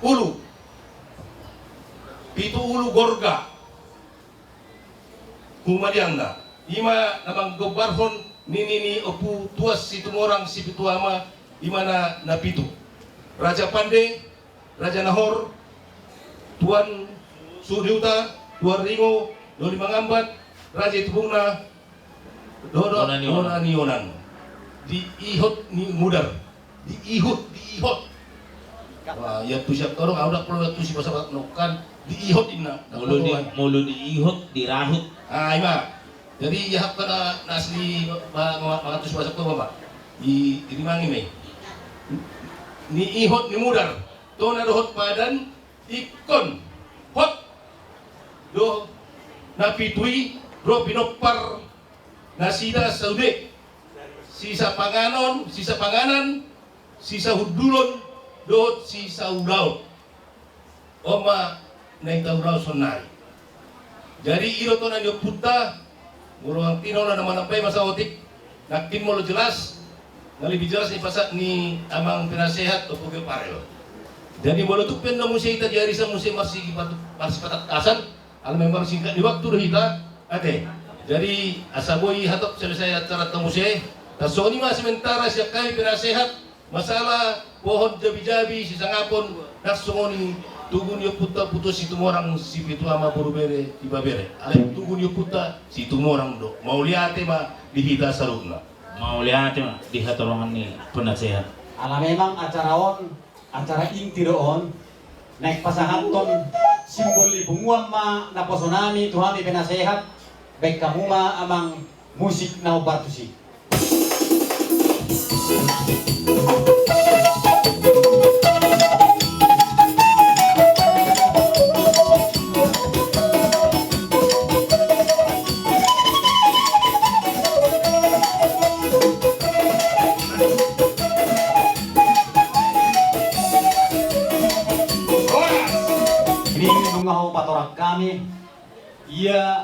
ulu, pitu ulu gorga humaliangna. I ma na manggombarhon nini ni Ompu Tuan Situmorang Sipitu Ama, i ma na, na pitu. Raja Pande, Raja Nahor, Tuan Suhut ni Huta, Tuan Ringo, Doli Mangambat, Raja Itubungna, dohot Bona ni Onan. Bona ni Onan. Di ihot ni mudar. Di ihut, di ihot. Wah, ia tu siap tolong, au dak perlu tu si pasal nongkan. Di ihot inna. Molo di, molo di ihot, di rahut. Ah, i ma. Jadi ia hak kana na asli ma-, ma-, mangatus bahasa tua, Bapak. Di, di mangi me. Ni ihot ni mudar. Tona dohot padan, ingkon hot do na pitu i ro pinompar nasida saude. Sisa panganon, sisa panganan, sisa hundulon, dohot sisa ulaon. On ma na ita ulaon sonnari. Jadi i do tona ni ompunta, molo angkina ula na manambai masa otik, nangkin molo jelas, na lebih jelas ni pasahat ni amang penasehat Ompu Geo Parel. Jadi molo tung pe na muse ita di ari sa muse marsi-, marsipatatkasan, ala memang singkat ni waktu do hita, ate. Jadi asa boi hatop selesai acara ta muse, tarsongon i ma sementara sian hami penasehat, masalah pohon jabi-jabi sisangapon, nang songon i tugu ni ompunta Ompu Tuan Situmorang Sipitu Ama boru bere Ibebere. Alai tugu ni ompunta Situmorang do. Mauliate ma di hita saluhutna. Mauliate ma di hatorangan ni penasehat. Ala memang acara on acara inti do on, naeng pasahathon simbol ni punguan ma naposo nami tu hami penasehat, baen hamu ma amang musik na hombar tusi. Ini nunga hupatorang hami, ia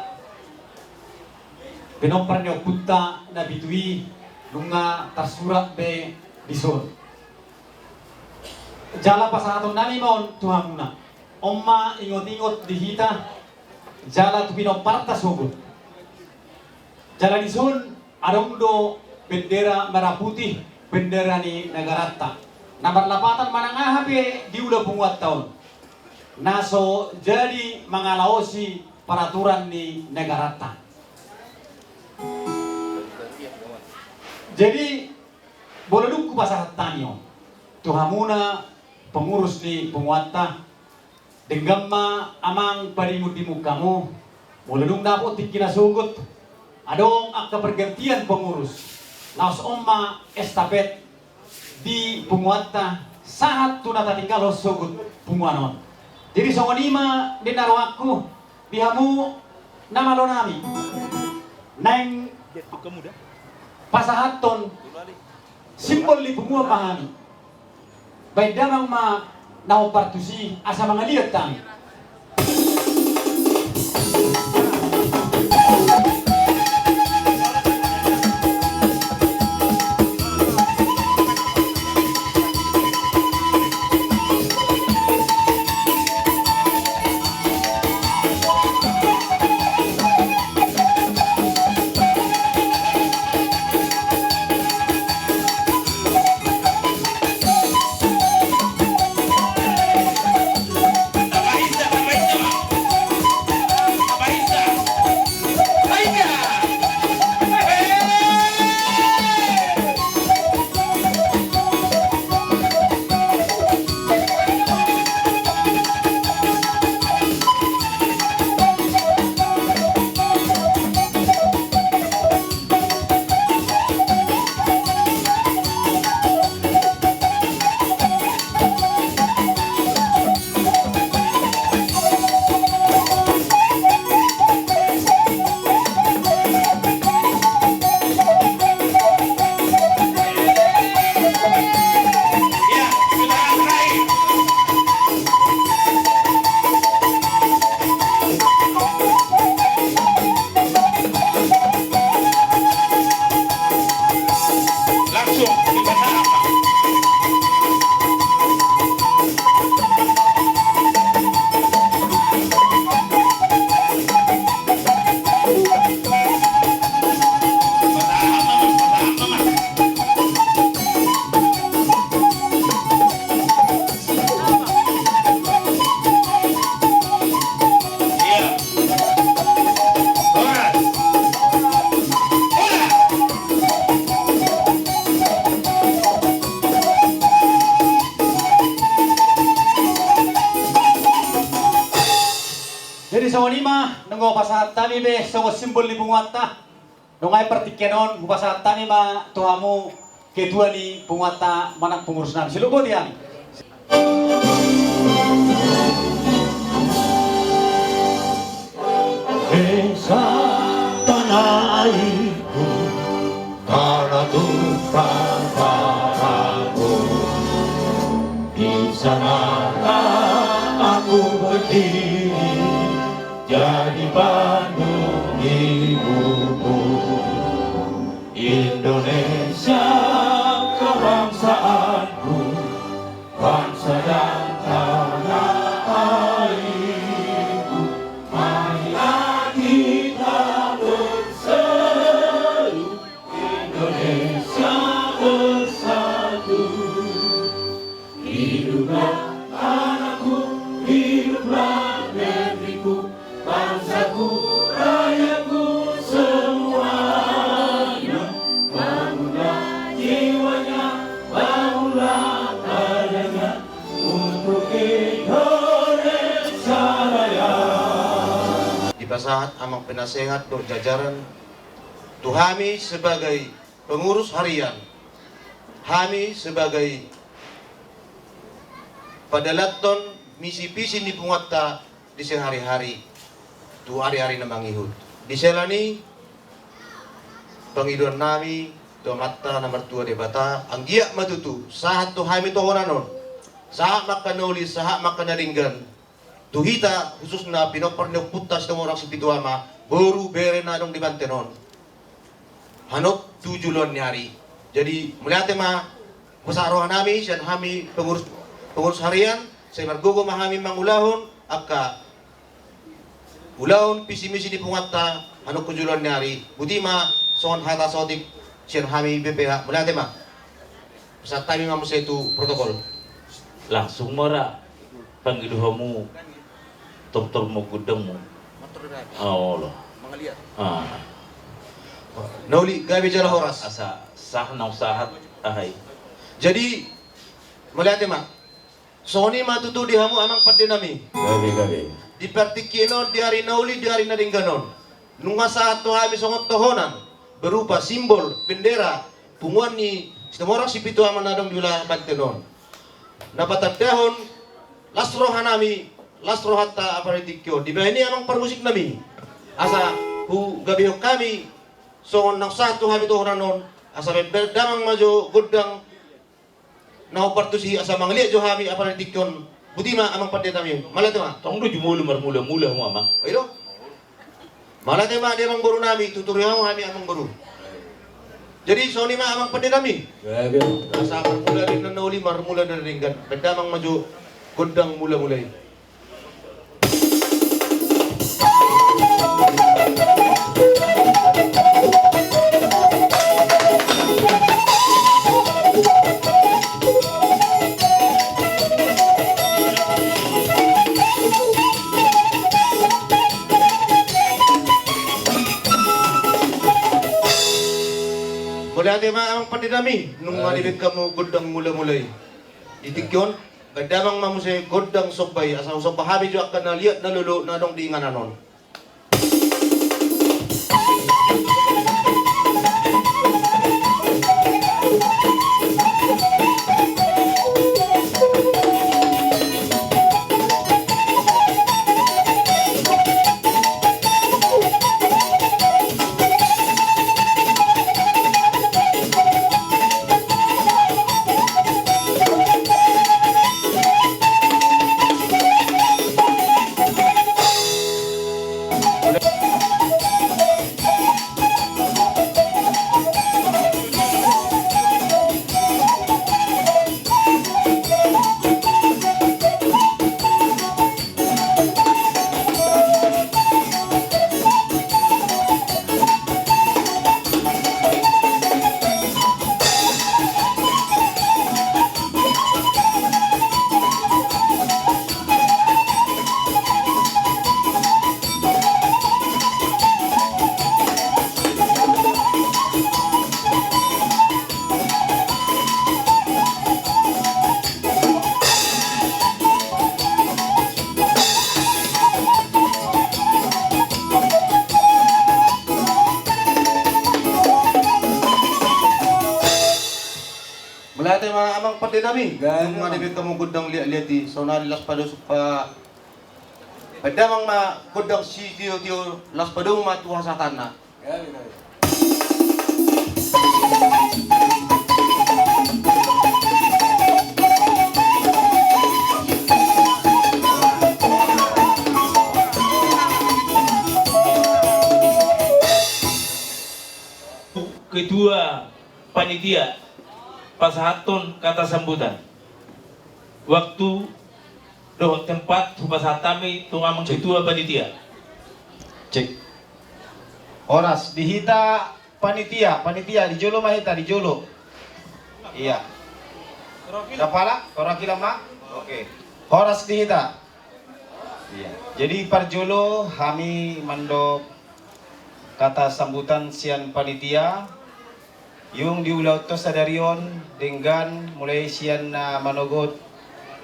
pinompar ni ompunta na pitu i nunga tarsurat be dison. Jala pasahaton nami ma on tu hamuna. On ma ingot-ingot di hita, jala tu pinomparta sogot. Jala dison adong do bendera merah putih, bendera ni negaranta. Na marlapatan manang aha pe diula punguanta on, na so jadi mangalaosi peraturan ni negaranta. Jadi, molo dung hupasahat hami on tu hamuna pengurus ni punguanta, denggan ma amang padimun-dimun hamu, Molo dung dapot tingki na sogot, adong angka pergantian pengurus. Laos on ma estafet di punguanta sahat tu na tatinggalhon sogot punguan on. Jadi songon i ma di na rohangku di hamu na malo nami. Naeng pasahathon simbol ni punguan ma hami. Baen damang ma na hombar tusi asa mangaliat hami. Jadi songon i ma nunga hupasahat hami be songon simbol ni punguanta. Nunga i partingkian on hupasahat hami ma tu hamu ketua ni punguanta manang pengurus nami. Siluk boti hami. Desa tanah airku, tanah tumpah darahku. Di sanalah aku berdiri, jadi pandu hidupku. Indonesia kebangsaanku, bangsa dan tanah airku. Marilah kita berseru, Indonesia bersatu. Hiduplah tanahku, hiduplah negeriku, bangsaku, rakyatku semuanya. Bangunlah jiwanya, bangunlah badannya untuk Indonesia Raya. Dipasahat amang penasehat dohot jajaran tu hami sebagai pengurus harian, hami sebagai padalanhon misi visi ni punguanta di sehari-hari tu ari-ari na mangihut. Di sela ni pangidoan nami tu Amanta na martua Debata, anggiat ma tutu sahat tu hami tohonan on, sahat ma angka na uli, sahat ma angka na denggan, tu hita khususna pinompar ni ompunta Situmorang Sipitu Ama, boru bere na adong di Banten on, hanok tu joloan ni ari. Jadi mauliate ma, hupasahat roha nami sian hami pengurus, pengurus harian, sai margogo ma hami mangulahon angka ulaon visi misi ni punguanta hanok tu joloan ni ari. Boti ma songon hata saotik sian hami B P H. Mauliate ma. Pasahat hami ma muse tu protokol. Langsung ma ra pangido hamu tortor ma gondangmu. Olo. Na uli gabe jala horas. Asa sah naung sahat aha i. Jadi mauliate ma. Songon i ma tutu di hamu amang pande nami. Gabe, gabe. Di partingkian on, di ari na uli, di ari na denggan on, nunga sahat tu hami songon tohonan berupa simbol bendera punguan ni Situmorang Sipitu Ama na adong di ulaon Banten on, na patandahon las rohanami, las rohanta apala di tingki on. Dibahen i amang parmusik nami, asa hugabehon hami songon na sahat tu hami tohonan on, asa bahen damang ma jo gondang na hombar tusi, asa mangaliat jo hami apala di tingki on. Boti ma amang pande nami, mauliate ma. Tong do jumolo marmula-mula hamu amang. Oi do. Mauliate ma di amang boru nami, tuturi hamu hami amang boru. Jadi songon i ma amang pande nami. Asa parmula di na uli, marmula di na denggan, bahen damang ma jo gondang mula-mula i. Mauliate ma amang pande nami, nunga dibahen hamu gondang mula-mula i. Di tingki on, bahen damang ma muse gondang somba i, asa husomba hami jo angka na liat na lolo na adong di inganan on. Mauliate ma amang pande nami. Gabe. Nunga dibahen hamu gondang liat-liat i, saonari las padomu, bahen damang ma gondang sitio-tio, las padomu ma tu hasahatanna. Ketua panitia, pasahathon kata sambutan. Waktu dohot tempat hupasahat hami tu amang ketua panitia. Cek. Horas di hita panitia, panitia di jolo ma hita, di jolo. Iya. Kapala, perwakilan ma? Oke. Horas di hita. Iya. Jadi parjolo hami mandok kata sambutan sian panitia. Iung di ulaonta sadari on denggan, mulai sian na manogot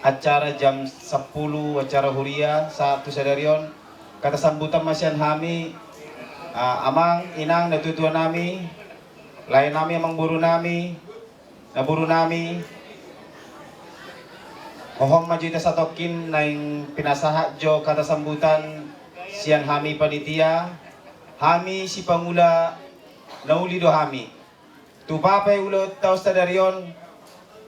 acara jam sampulu acara huria sahat tu sadari on. Kata sambutan ma sian hami, ah, amang, inang, natua-tua nami, lae nami, amang boru nami, na boru nami. Hohom ma jo hita satongkin naeng pinasahat jo kata sambutan sian hami panitia. Hami sipangula na uli do hami. Tupa pe ulaonta on sadari on,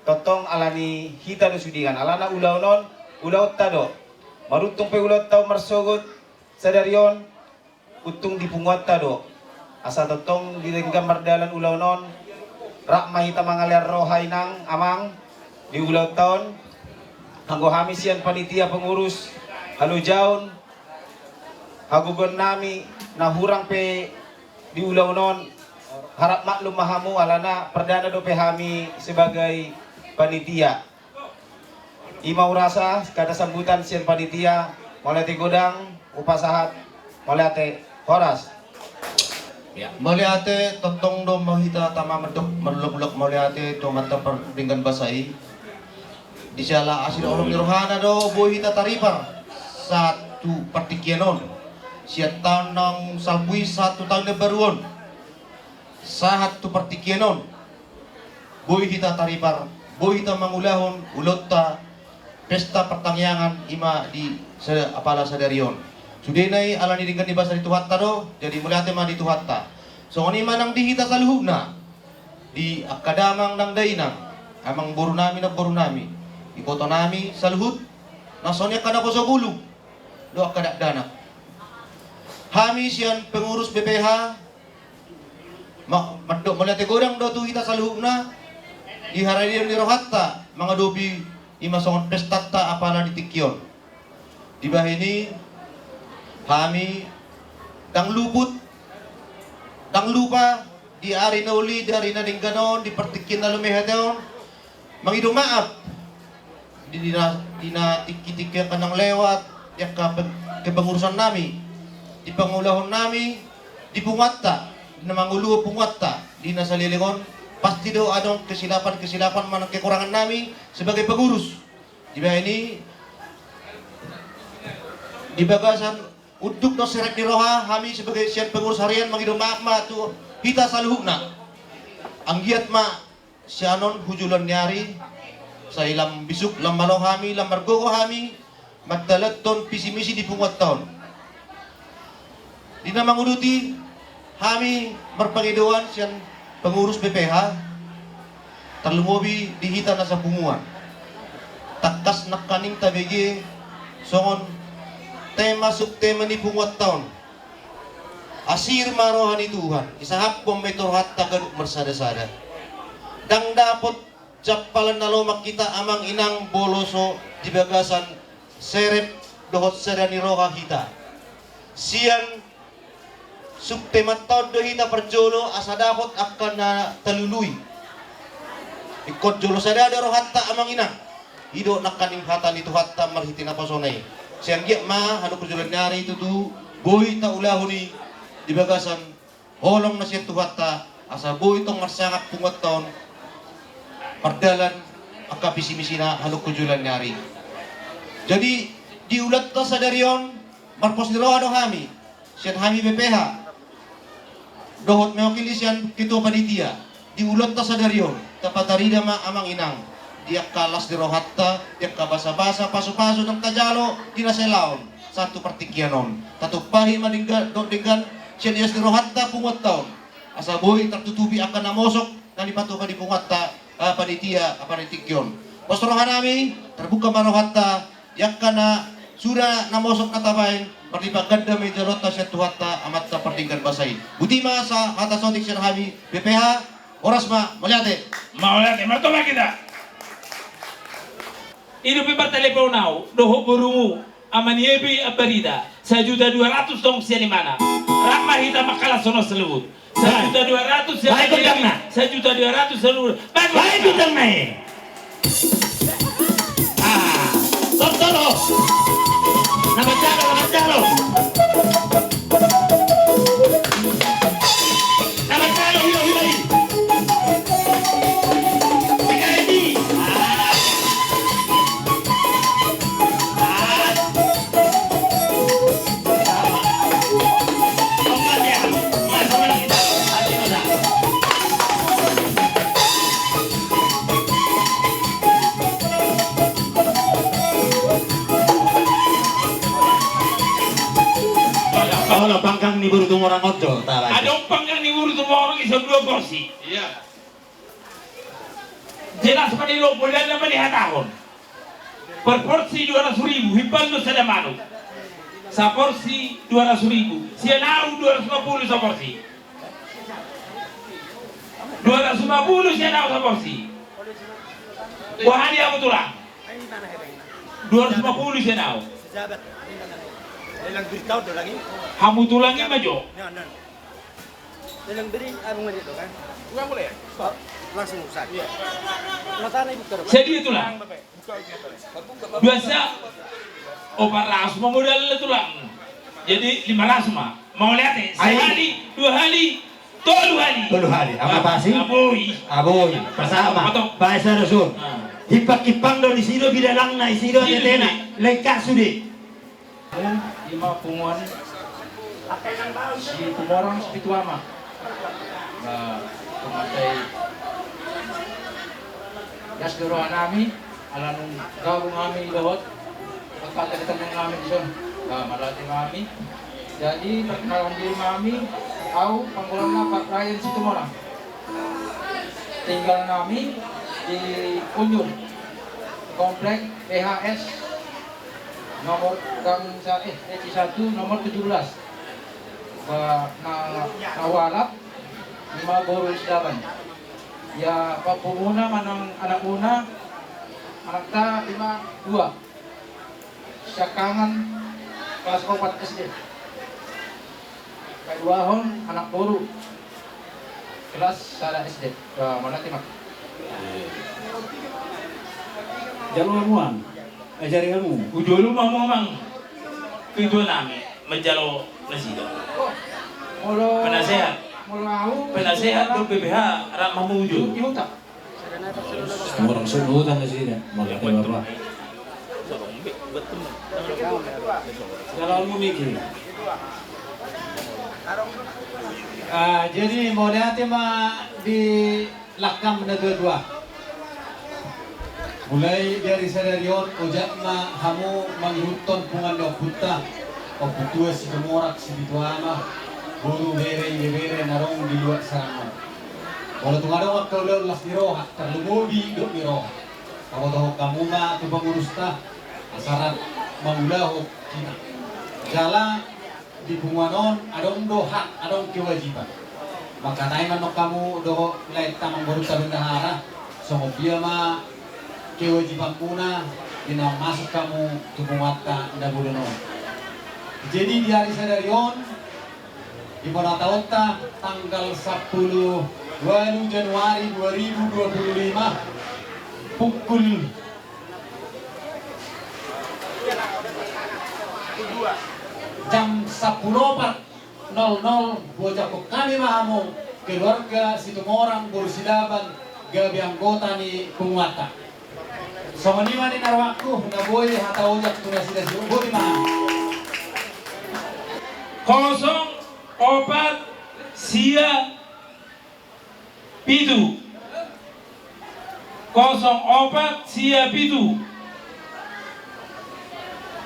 tongtong alani hita do sude, alana ulaon on ulaonta do. Maruntung pe ulaonta on marsogot sadari on, untung di punguanta do. Asa tongtong di denggan mardalan ulaon on, rap ma hita mangalean roha, inang, amang, di ulaonta on. Anggo hami sian panitia pengurus, halojaon, hagogoon nami, na hurang pe di ulaon on, harap maklum ma hamu, alana perdana dope hami sebagai panitia. I ma hurasa kata sambutan sian panitia. Mauliate godang hupasahat. Mauliate. Horas. Ya, mauliate. Tongtong do ma hita tama mandok marulak-ulak mauliate tu Amanta pardenggan basa i. Di siala asi dohot holong ni rohana do boi hita taripar sahat tu partingkian on, sian taon naung salpu i sahat tu taon na baru on, sahat tu partingkian on, boi hita taripar, boi hita mangulahon ulaonta pesta partangiangan i ma di sa-, apala sadari on. Sudena i ala ni denggan ni basa ni Tuhanta do, jadi mauliate ma di Tuhanta. Songon i ma nang di hita saluhutna, di angka damang nang dainang, amangboru nami, namboru nami, iboto nami saluhut, na songon i angka naposobulung dohot angka dakdanak. Hami sian pengurus B P H ma-, mandok mauliate godang do tu hita saluhutna di haradeon ni rohanta mangadopi i ma songon pestanta apala di tingki on. Dibahen i hami ndang luput, ndang lupa di ari na uli, di ari na denggan on, di partingkian na lumehete on, mangido maaf di, di na, di na tingki-tingki angka naung lewat, di angka pe-, kepengurusan nami, di pangulahon nami, di punguanta, di na manguluhon punguanta di na saleleng on. Pasti do adong kesilapan-kesilapan manang kekurangan nami sebagai pengurus. Dibahen i, di bagasan unduk dohot serep ni roha, hami sebagai sian pengurus harian mangido maaf ma tu hita saluhutna. Anggiat ma sian on tu joloan ni ari, sai lam bisuk, lam malo hami, lam margogo hami mandalanhon visi misi di punguanta on. Di na manguduti, hami marpangidoan sian pengurus B P H, tarlumobi di hita na sapunguan. Tangkas nangkaning tabege songon tema, subtema ni punguanta on: Asir ma roha ni Tuhan. Isahaphon ma i tu rohanta ganup marsada-sada. Ndang dapot jampalan na lomak hita, amang inang, molo so di bagasan serep dohot sada ni roha hita. Sian subtemanta on do hita parjolo asa dapot angka na talului. Ingkon jolo sada do rohanta, amang inang. I do nangkaning hata ni Tuhanta marhite naposona i. Sai anggiat ma hangoluan joloan ni ari tutu boi taulahon i di bagasan holong na sian Tuhanta, asa boi tong marsangap punguanta on mardalan angka visi misina hangoluan joloan ni ari. Jadi, di ulaonta sadari on, marpos ni roha do hami, sian hami B P H dohot mewakili sian ketua panitia. Di ulaonta sadari on, tapatarida ma, amang inang, di angka las ni rohanta, di angka basa-basa, pasu-pasu naung tajalo di na sai laon sahat tu partingkian on. Tatumpahi ma denggan dohot denggan sian ias ni rohanta punguanta on, asa boi tartutupi angka na mosok na dipatupa ni punguanta, ah, panitia, ah, panitia tingki on. Pos roha nami, tarbuka ma rohanta di angka na suda na mosok na tabaen, marlipat ganda ma i jaloonta sian Tuhanta Amanta pardenggan basa i. Boti ma sa hata sotik sian hami B P H. Horas ma, mauliate. Mauliate, martobang hita. I dope martelepon ahu dohot borumu, Ama ni Ebi Ambarita, sajuta dua ratus tong sian imana. Rap ma hita mangkalashon on saluhut. Sajuta dua ratus sian Ebi, sajuta dua ratus saluhut. Baik, baik, bintang naik. Ah, totolo. Na manjalo, na manjalo. Na manjalo, hilo, hilo, hilo. Tiga ini. Ah. Ah. Olo, panggang ni boru Tumorang on jo, ta baen. Adong panggang ni boru Tumorang i, son dua porsi. Iya. Jelas ma didok, mauliate ma dihatahon. Per porsi dua ratus ribu, himbal do sada manuk. Saporsi dua ratus ribu. Sian ahu dua ratus lima puluh saporsi. Dua ratus lima puluh sian ahu saporsi. Boha di hamu tulang? Dua ratus lima puluh sian ahu. Hamu tulang i ma jo. Lelang beri, abang ngeliat tuh kan. Ulang boleh ya? Stop. Langsung usah. Iya. Matana ibu terus. Sadia tulang? Buka, buka, buka. Biasa opat ratus ma modalna tulang. Jadi lima ratus ma. Mauliate. Ai. Sahali, dua hali, tolu hali. Tolu hali. Ama pasi? Aboi. Aboi. Pasama. Potong. Bae sada son. Ah. Himpang-himpang do disi do bidalangna, isi do atetena. Lengkap sude. Ima punguan Situmorang Sipitu Ama. Nah, pemakai gas di roha nami, ala nunga gabung hami dohot angka teman-teman nami di son. Nah, mauliate ma hami. Jadi perkenalan diri ma hami, au panggonan na Pak Ryan Situmorang. Tinggal nami di Unjur, komplek P H S, nomor gang sa-, eh, S C satu, nomor tujuh belas. Ba, na, na hualap, ima boru Sidaban. Ya, pappumuna manang anakmuna, anakta ima dua. Siangkangan kelas opat S D. Paduahon anak boru kelas sada S D. Ba, mauliate ma. Jalo hamu, ajari hamu. Hujolo ma hamu, amang. Ketua nami manjalo nasida. Molo, penasehat. Molo au, penasehat do P P H, rap ma hamu hujolo. Di huta. Orang sono tanda sida. Mauliate, Bapak. Dalam mimiki. Ah, jadi mauliate ma di langkam na dua-dua. Mulai dari sadari on, ojak ma hamu mangihuthon punguan ni ompunta, Ompu Tuan Situmorang Sipitu Ama, boru, bere, ibebere na adong di luat sarang on. Molo tung adong angka ulaon las ni roha, tarlumobi dok ni roha, pabotohon hamu ma tu pangurusta, asa rap mangulahon hita. Jala di punguan on adong do hak, adong kewajiban. Mangkatai ma annon hamu dohot laenta, amangborunta bendahara, songon dia ma kewajibanmuna di na masuk hamu tu punguanta na bolon on. Jadi di ari sadari on, di bona taonta tanggal sampulu ualu Januari dua ribu dua puluh lima, pukul jam sampulu opat nol nol, huojakhon hami ma hamu keluarga Situmorang boru Sidaban gabe anggota ni punguanta. Songon i ma ninna rohangku, na boi hata ojak tu nasida, si boti ma. Kosong opat sia pitu. Kosong opat sia pitu.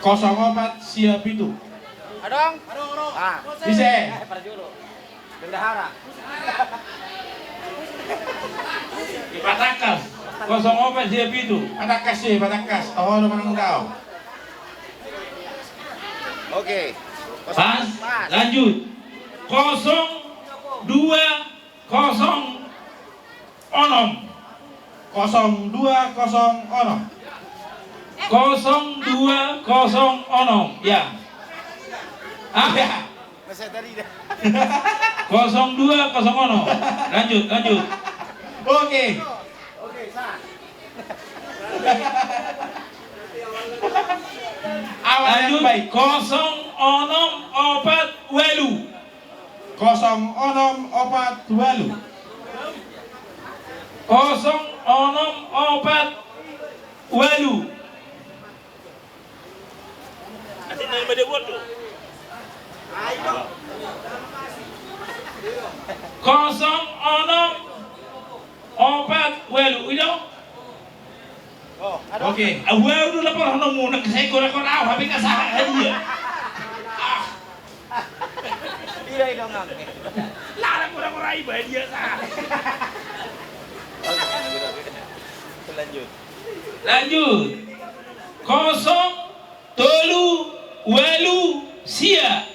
Kosong opat sia pitu. Adong? Ah. Ise? Eh, parjolo. Bendahara. Patangkas. Kosong opat sia pitu. Patangkas, eh, patangkas. Tahu lu menang kau. Oke. Pas. Pas. Lanjut. Kosong dua kosong onom. Kosong dua kosong onom. Kosong dua kosong onom, ya. Ah? Ya. Masa tadi dah. Kosong dua kosong onom. Lanjut, lanjut. Oke. Oke, sah. Awal yang baik. Kosong onom opat ualu. Kosong onom opat ualu. Kosong onom opat ualu. Kosong onom opat ualu, ido. Oke, au, au do laporan hamu, nang sai korakora au, hape nga sahat hadiah. Ah. Ida, ida, nang. Lah, korakora iba hadiah sahat. Lanjut. Lanjut. Kosong tolu ualu sia.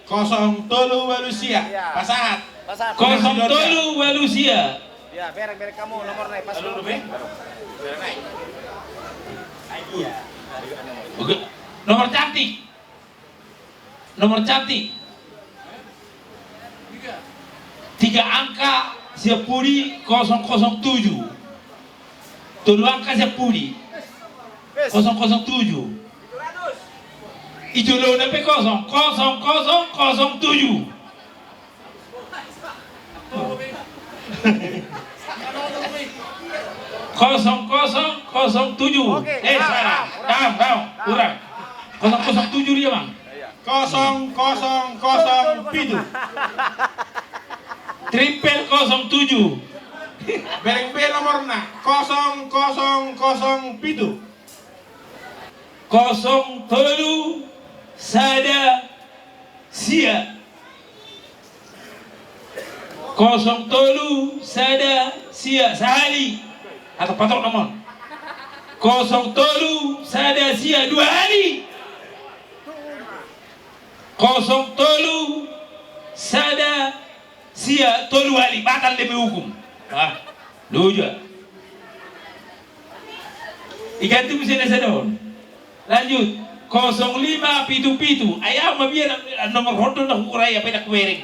Kosong tolu ualu sia. Iya. Pasahat. Pasahat. Kosong tolu ualu sia. Ya, bereng, bereng hamu nomor naik pas. Halo, dulu. Bereng naik. Oke. Nomor cantik. Nomor cantik. Tiga angka sian pudi kosong kosong tujuh. Tolu angka sian pudi. Kosong kosong tujuh. Ijolona pe kosong, kosong kosong kosong tujuh. Kosong kosong kosong tujuh. Oke, eh, salah. Daong, daong. Kurang. Kosong kosong tujuh dia, Bang. Kosong kosong kosong pitu. Triple kosong tujuh. Bereng be nomorna, kosong kosong kosong pitu. Kosong tolu sada sia. Kosong tolu sada sia, sahali. Atau patok nomor. Kosong tolu sada sia, dua hali. Kosong tolu sada sia, tolu hali. Batal demi hukum. Ah, luja. Iganti muse na sada on. Lanjut. Kosong lima pitu pitu. Ai au ma biar nomor hondol na hukurai apa enak kubereng.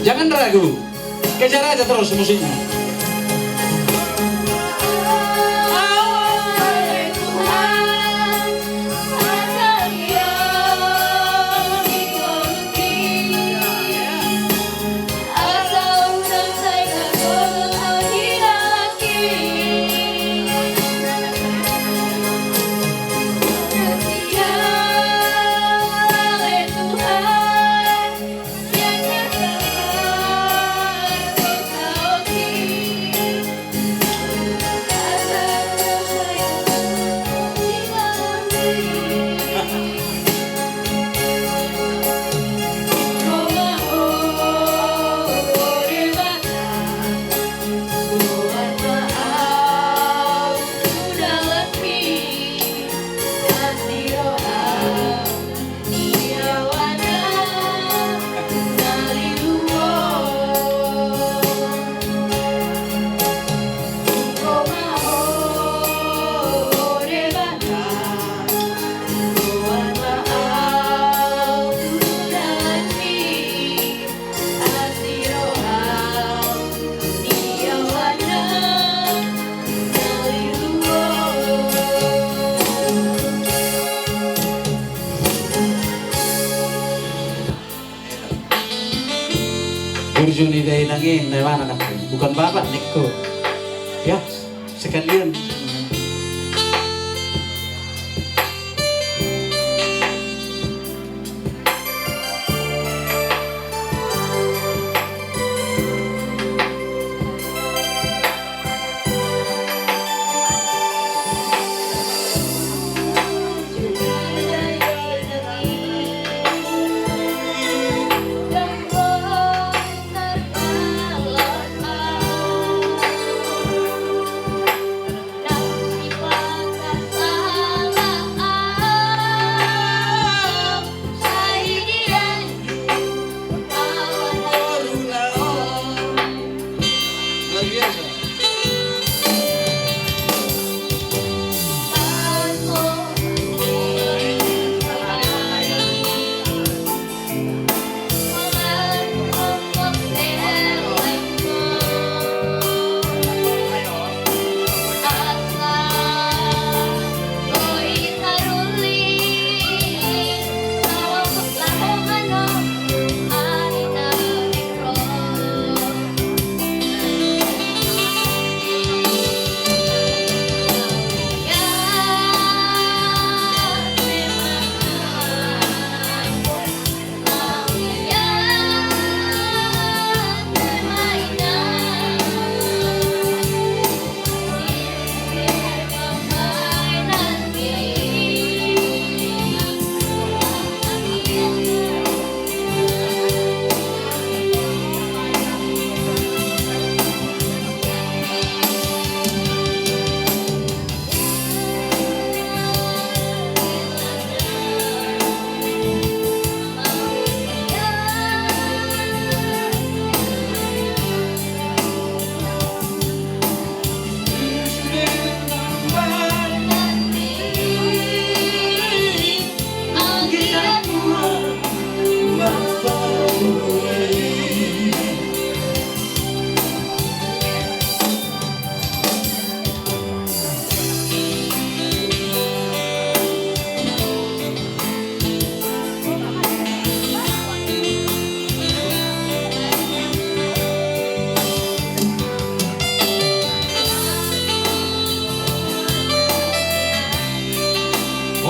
Jangan ragu. Kejar aja terus musiknya. Burju ni dainang i na mana nangkin, bukan babat ningku. Ya, sekalian.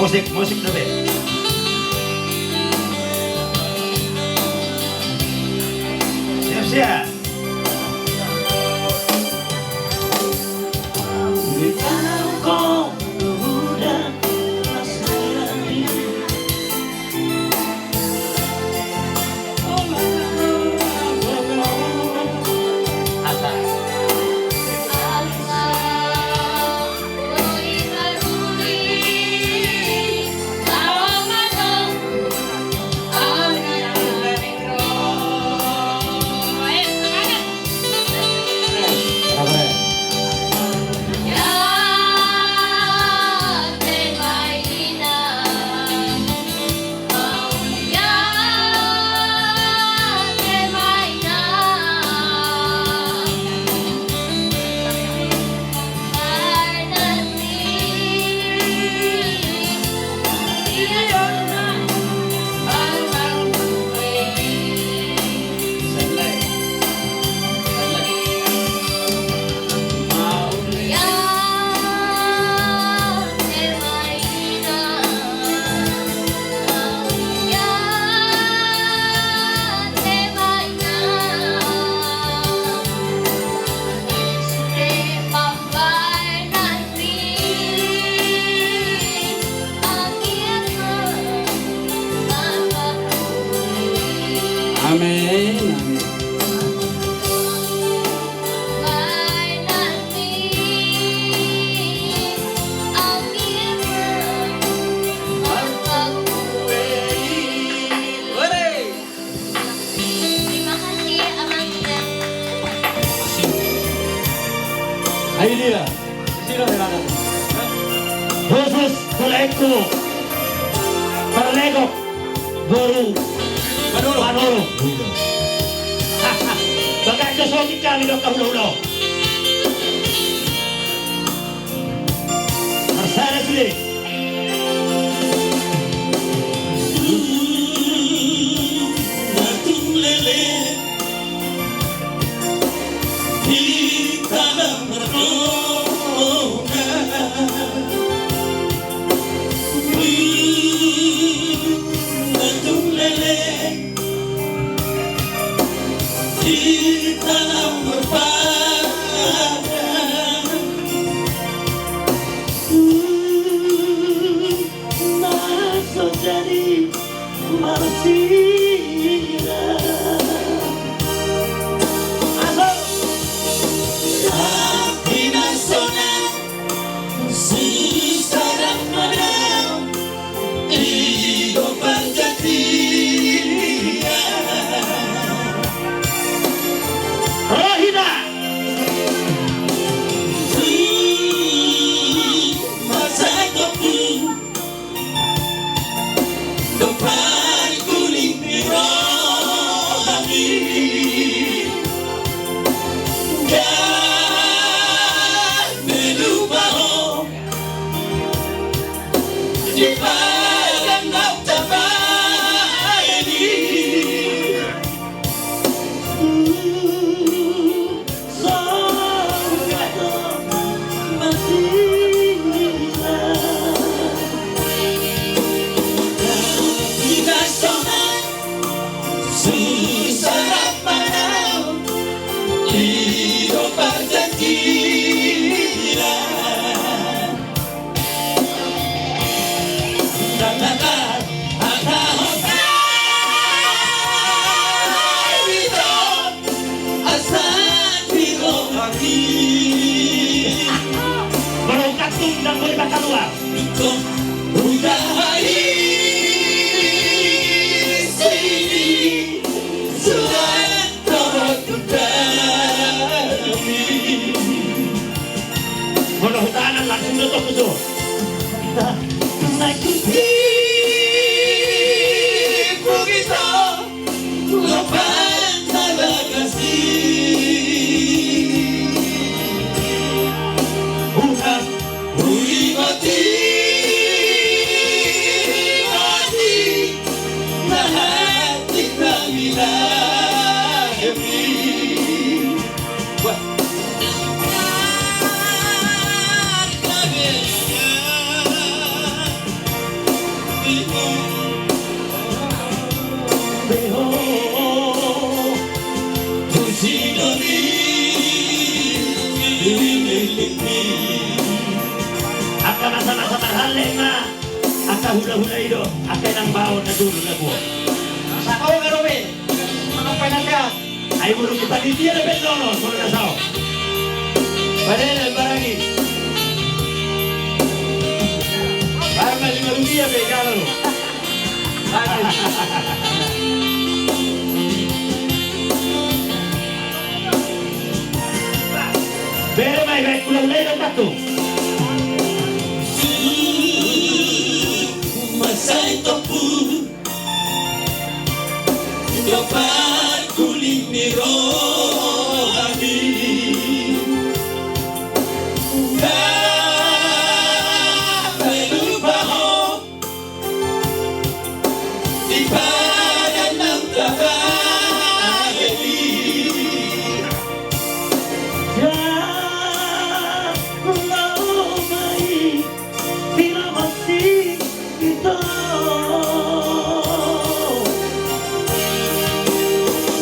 Musik, musik dope. Siap, siap. Amen. Terima kasih, Amang Ida. Ayo dia. Sino ni mana? Khusus tu laengku. Parlegok. Boru. Manurung. Manurung. Bagas jo sotik hami dohot hulahula. Marsada sude. Natung lele. Hita na mardongan. Natung lele. Hita na marpadan. Na so jadi marsirang. Asa. Tapi na sonang, susah dan manang, i do parjadian. Rohida. Masa kopi. Dompak ni hulahula i. Ndang melupa ho. Di padan na tabaen i. Molo ukat tung ndang boi bata luar. Molo hutahanan langsung do tong tu. Naik tu. Lompatan na bagas i. Unang huingot i. Mati na hati na milahir i. Wah. Angka masa-masa marhalleng ma, angka hula-hula i do, angka inang bao na jolo na buo. Sako nga dope, mangampai nasihat. Ai molo di panitia dope nono, molo na sao. Padahal barang i. Barang na lima rupiah be, kalau. Bere ma i, baen hula-hula i do, Pak, tu. Masa i topu. Dompak ni hulahula i. Ndang melupa ho. Di padan na tabaen i. Ya, laho ma i. Di na mati. Ito.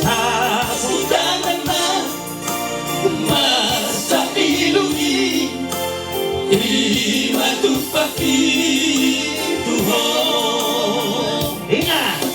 Saputangan na masa pilu i, i ma tumpak i tu ho. Ingat.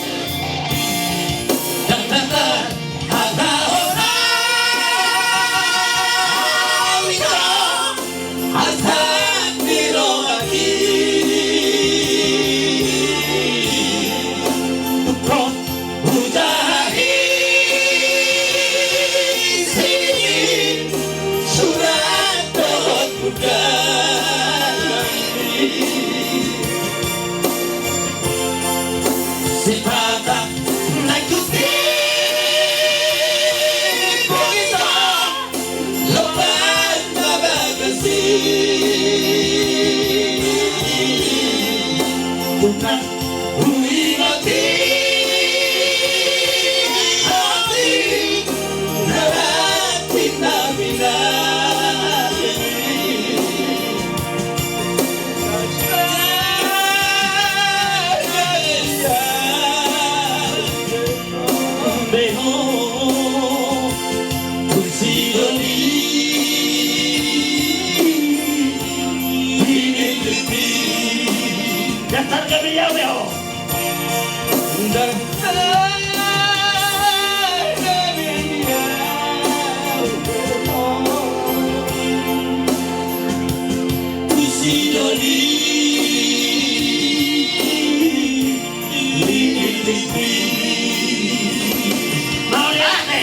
Mauliate.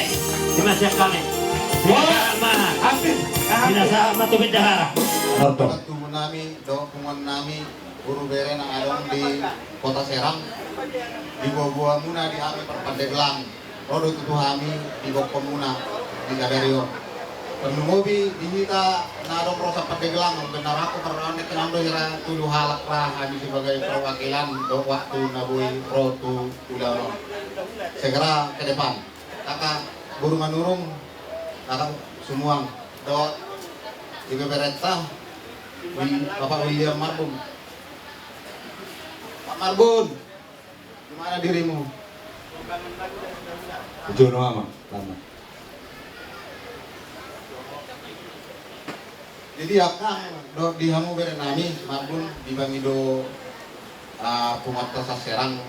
Terima kasih kami. Wah, sama. Habis. Tidak sama tu bendahara. Tubu nami, dohot punguan nami, boru bere na adong di Kota Serang, diboaboamuna di hami Parpandeglang. Ro do tutu hami diboanmuna di sadari on. Tarlumobi di hita na adong ro Parpandeglang, on bennara ho parrohana, tenang do hira tolu halak ra hami sebagai perwakilan dohot waktu na boi ro tu ulaon on. Segera ke depan. Kakak boru Manurung, kakak Sumuang, dohot ibeberenta, Wi-, Bapak William Marbun. Pak Marbun, di mana dirimu? Jono ama, lama. Jadi, angka dohot di hamu bere nami, Marbun, dipangido, ah, punguanta sa Serang,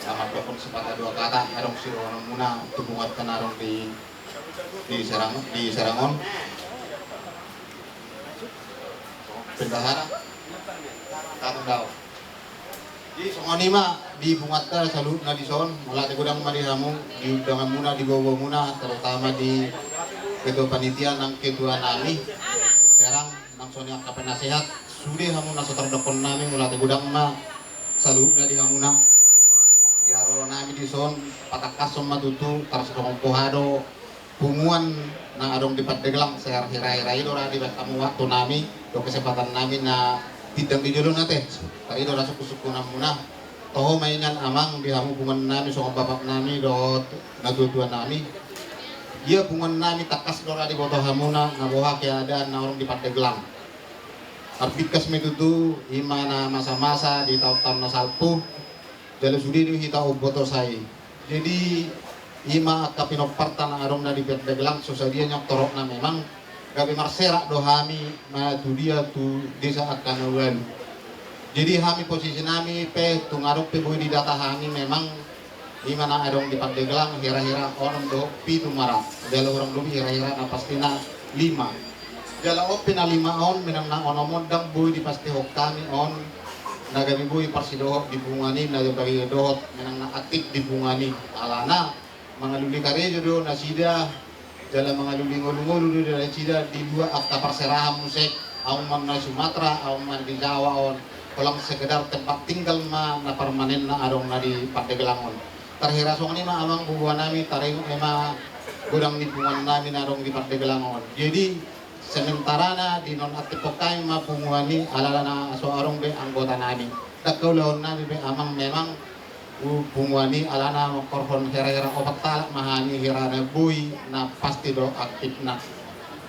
ah, mandokkon sepatah dua kata, adong sidohononmuna tu punguanta na adong di, di Serang, di Serang on. Bendahara. Tatap dao. Jadi, songon i ma di punguanta saluhutna dison, mauliate godang ma di hamu, di undanganmuna, diboaboamuna, terutama di ketua panitia nang ketua nami Serang, nang songon i angka penasehat, sude hamu na so tardokkon nami, mauliate godang ma saluhutna di hamuna. Di haroro nami dison, patangkashon ma tutu, tarsongon boha do punguan na adong di Pandeglang, sehira-hira i do ra dibahen hamu waktu nami dohot kesempatan nami na tindang di jolona te. Tar i do ra sungkun-sungkunanmuna. Toho ma i nian amang di hamu punguan nami songon bapak nami dohot natua-tua nami. Ia punguan nami tangkas do ra diboto hamuna na boha keadaan na adong di Pandeglang. Marbingkas ma i tutu, i ma na masa-masa di taon-taon na salpu. Jala sude do hita umboto sai. Jadi, i ma angka pinomparta na adong na di Pandeglang, so sadia nian torokna memang gabe marserak do hami, ma tu dia tu desa angka na ualu. Jadi, hami posisi nami pe, tung adong pe boi didata hami memang, i ma na adong di Pandeglang, hira-hira onom dohot pitu ma ra. Jala hurang lobi hira-hira na pastina lima. Jala on pe na lima on, menang na onom on ndang boi dipastihon hami on na gabe boi parsidohot di punguan i, na gabe dohot menang na aktif di punguan i. Alana mangalului karejo do nasida, jala mangalului ngolu-ngolu do nasida di dua angka parserahan muse, aung ma na Sumatera, aung ma na di Jawa on. Holan sekedar tempat tinggal ma na parmanen na adong na di Pandeglang on. Tar hira songon i ma amang boa-boa nami, taringot i ma godang ni punguan nami na adong di Pandeglang on. Jadi, sementarana di non aktifhon hami ma punguan i, alana so adong be anggota nami. Ndang haulahon nami be amang memang, u, punguan i, alana mangkorhon hira-hira opat halak ma hami hira na boi na pasti do aktifna.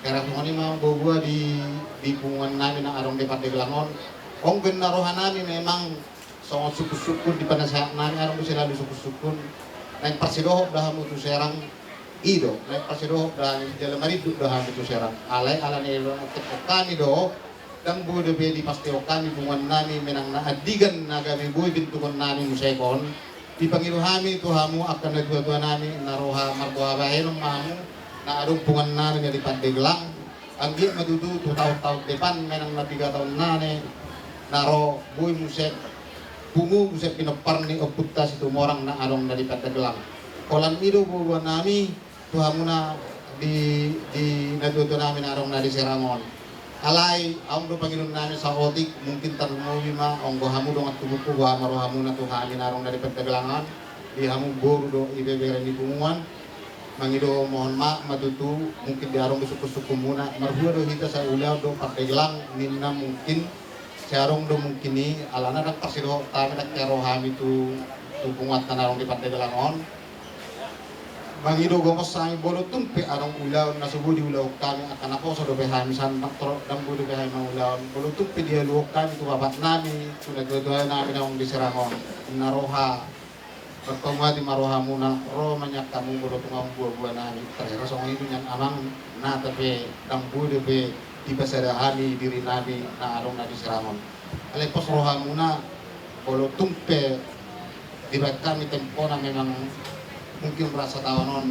Hira songon i ma boa-boa di, di punguan nami na adong di Pandeglang on. On gabe na roha nami memang songon sungkun-sungkun di penasehat nami, adong do selalu sungkun-sungkun. Naeng parsidohot do hamu tu Serang, i do, naeng parsidohot do hami, jala marindut do hami tu Serang. Alai, alani i do, tepok hami do, ndang boi dope dipastihon hami punguan nami, menang na andigan na gabe boi bentukhon nami muse on. Dipangido hami tu hamu angka natua-tua nami, na roha marboha bahenon ma hamu, na adong punguan nami na di Pandeglang. Anggiat ma tutu tu taon-taon depan, menang na piga taon nane na ro, boi muse pungu muse pinompar ni ompunta Situmorang na adong na di Pandeglang. Holan i do boa-boa nami tu hamuna di, di natua-tua nami na adong na di Serang on. Alai, aung do pangidoan nami saotik, mungkin tarlumobi ma, anggo hamu dongan tubungku, boha ma rohamuna tu hami na adong na di Pandeglang on, di hamu boru dohot ibebere ni punguan. Mangido mohon maaf ma tutu, mungkin diadong do sungkun-sungkunmuna, marhua do hita sai ulaon dohot Pandeglang ninna mungkin, sai adong do mungkin i, alana ndang parsidohot hami, ndang hea roha hami tu, tu punguanta na adong di Pandeglang on. Mangido gomos hami molo tung pe adong ulaon na so boi diulahon hami, angka naposo dope hami, sandang torop ndang boi dope hami mangulahon, molo tung pe dialuhon hami tu bapak nami, tu natua-tua nami na adong di Serang on, na roha. Marpanguati ma rohamuna, ro ma nian hamu molo tung adong boa-boa nami. Tar hira songon i do nian amang, nata pe ndang boi dope dipasada hami diri nami na adong na di Serang on. Alai pos rohamuna, molo tung pe Dibaen hami tempona memang mungkin rasa taon on,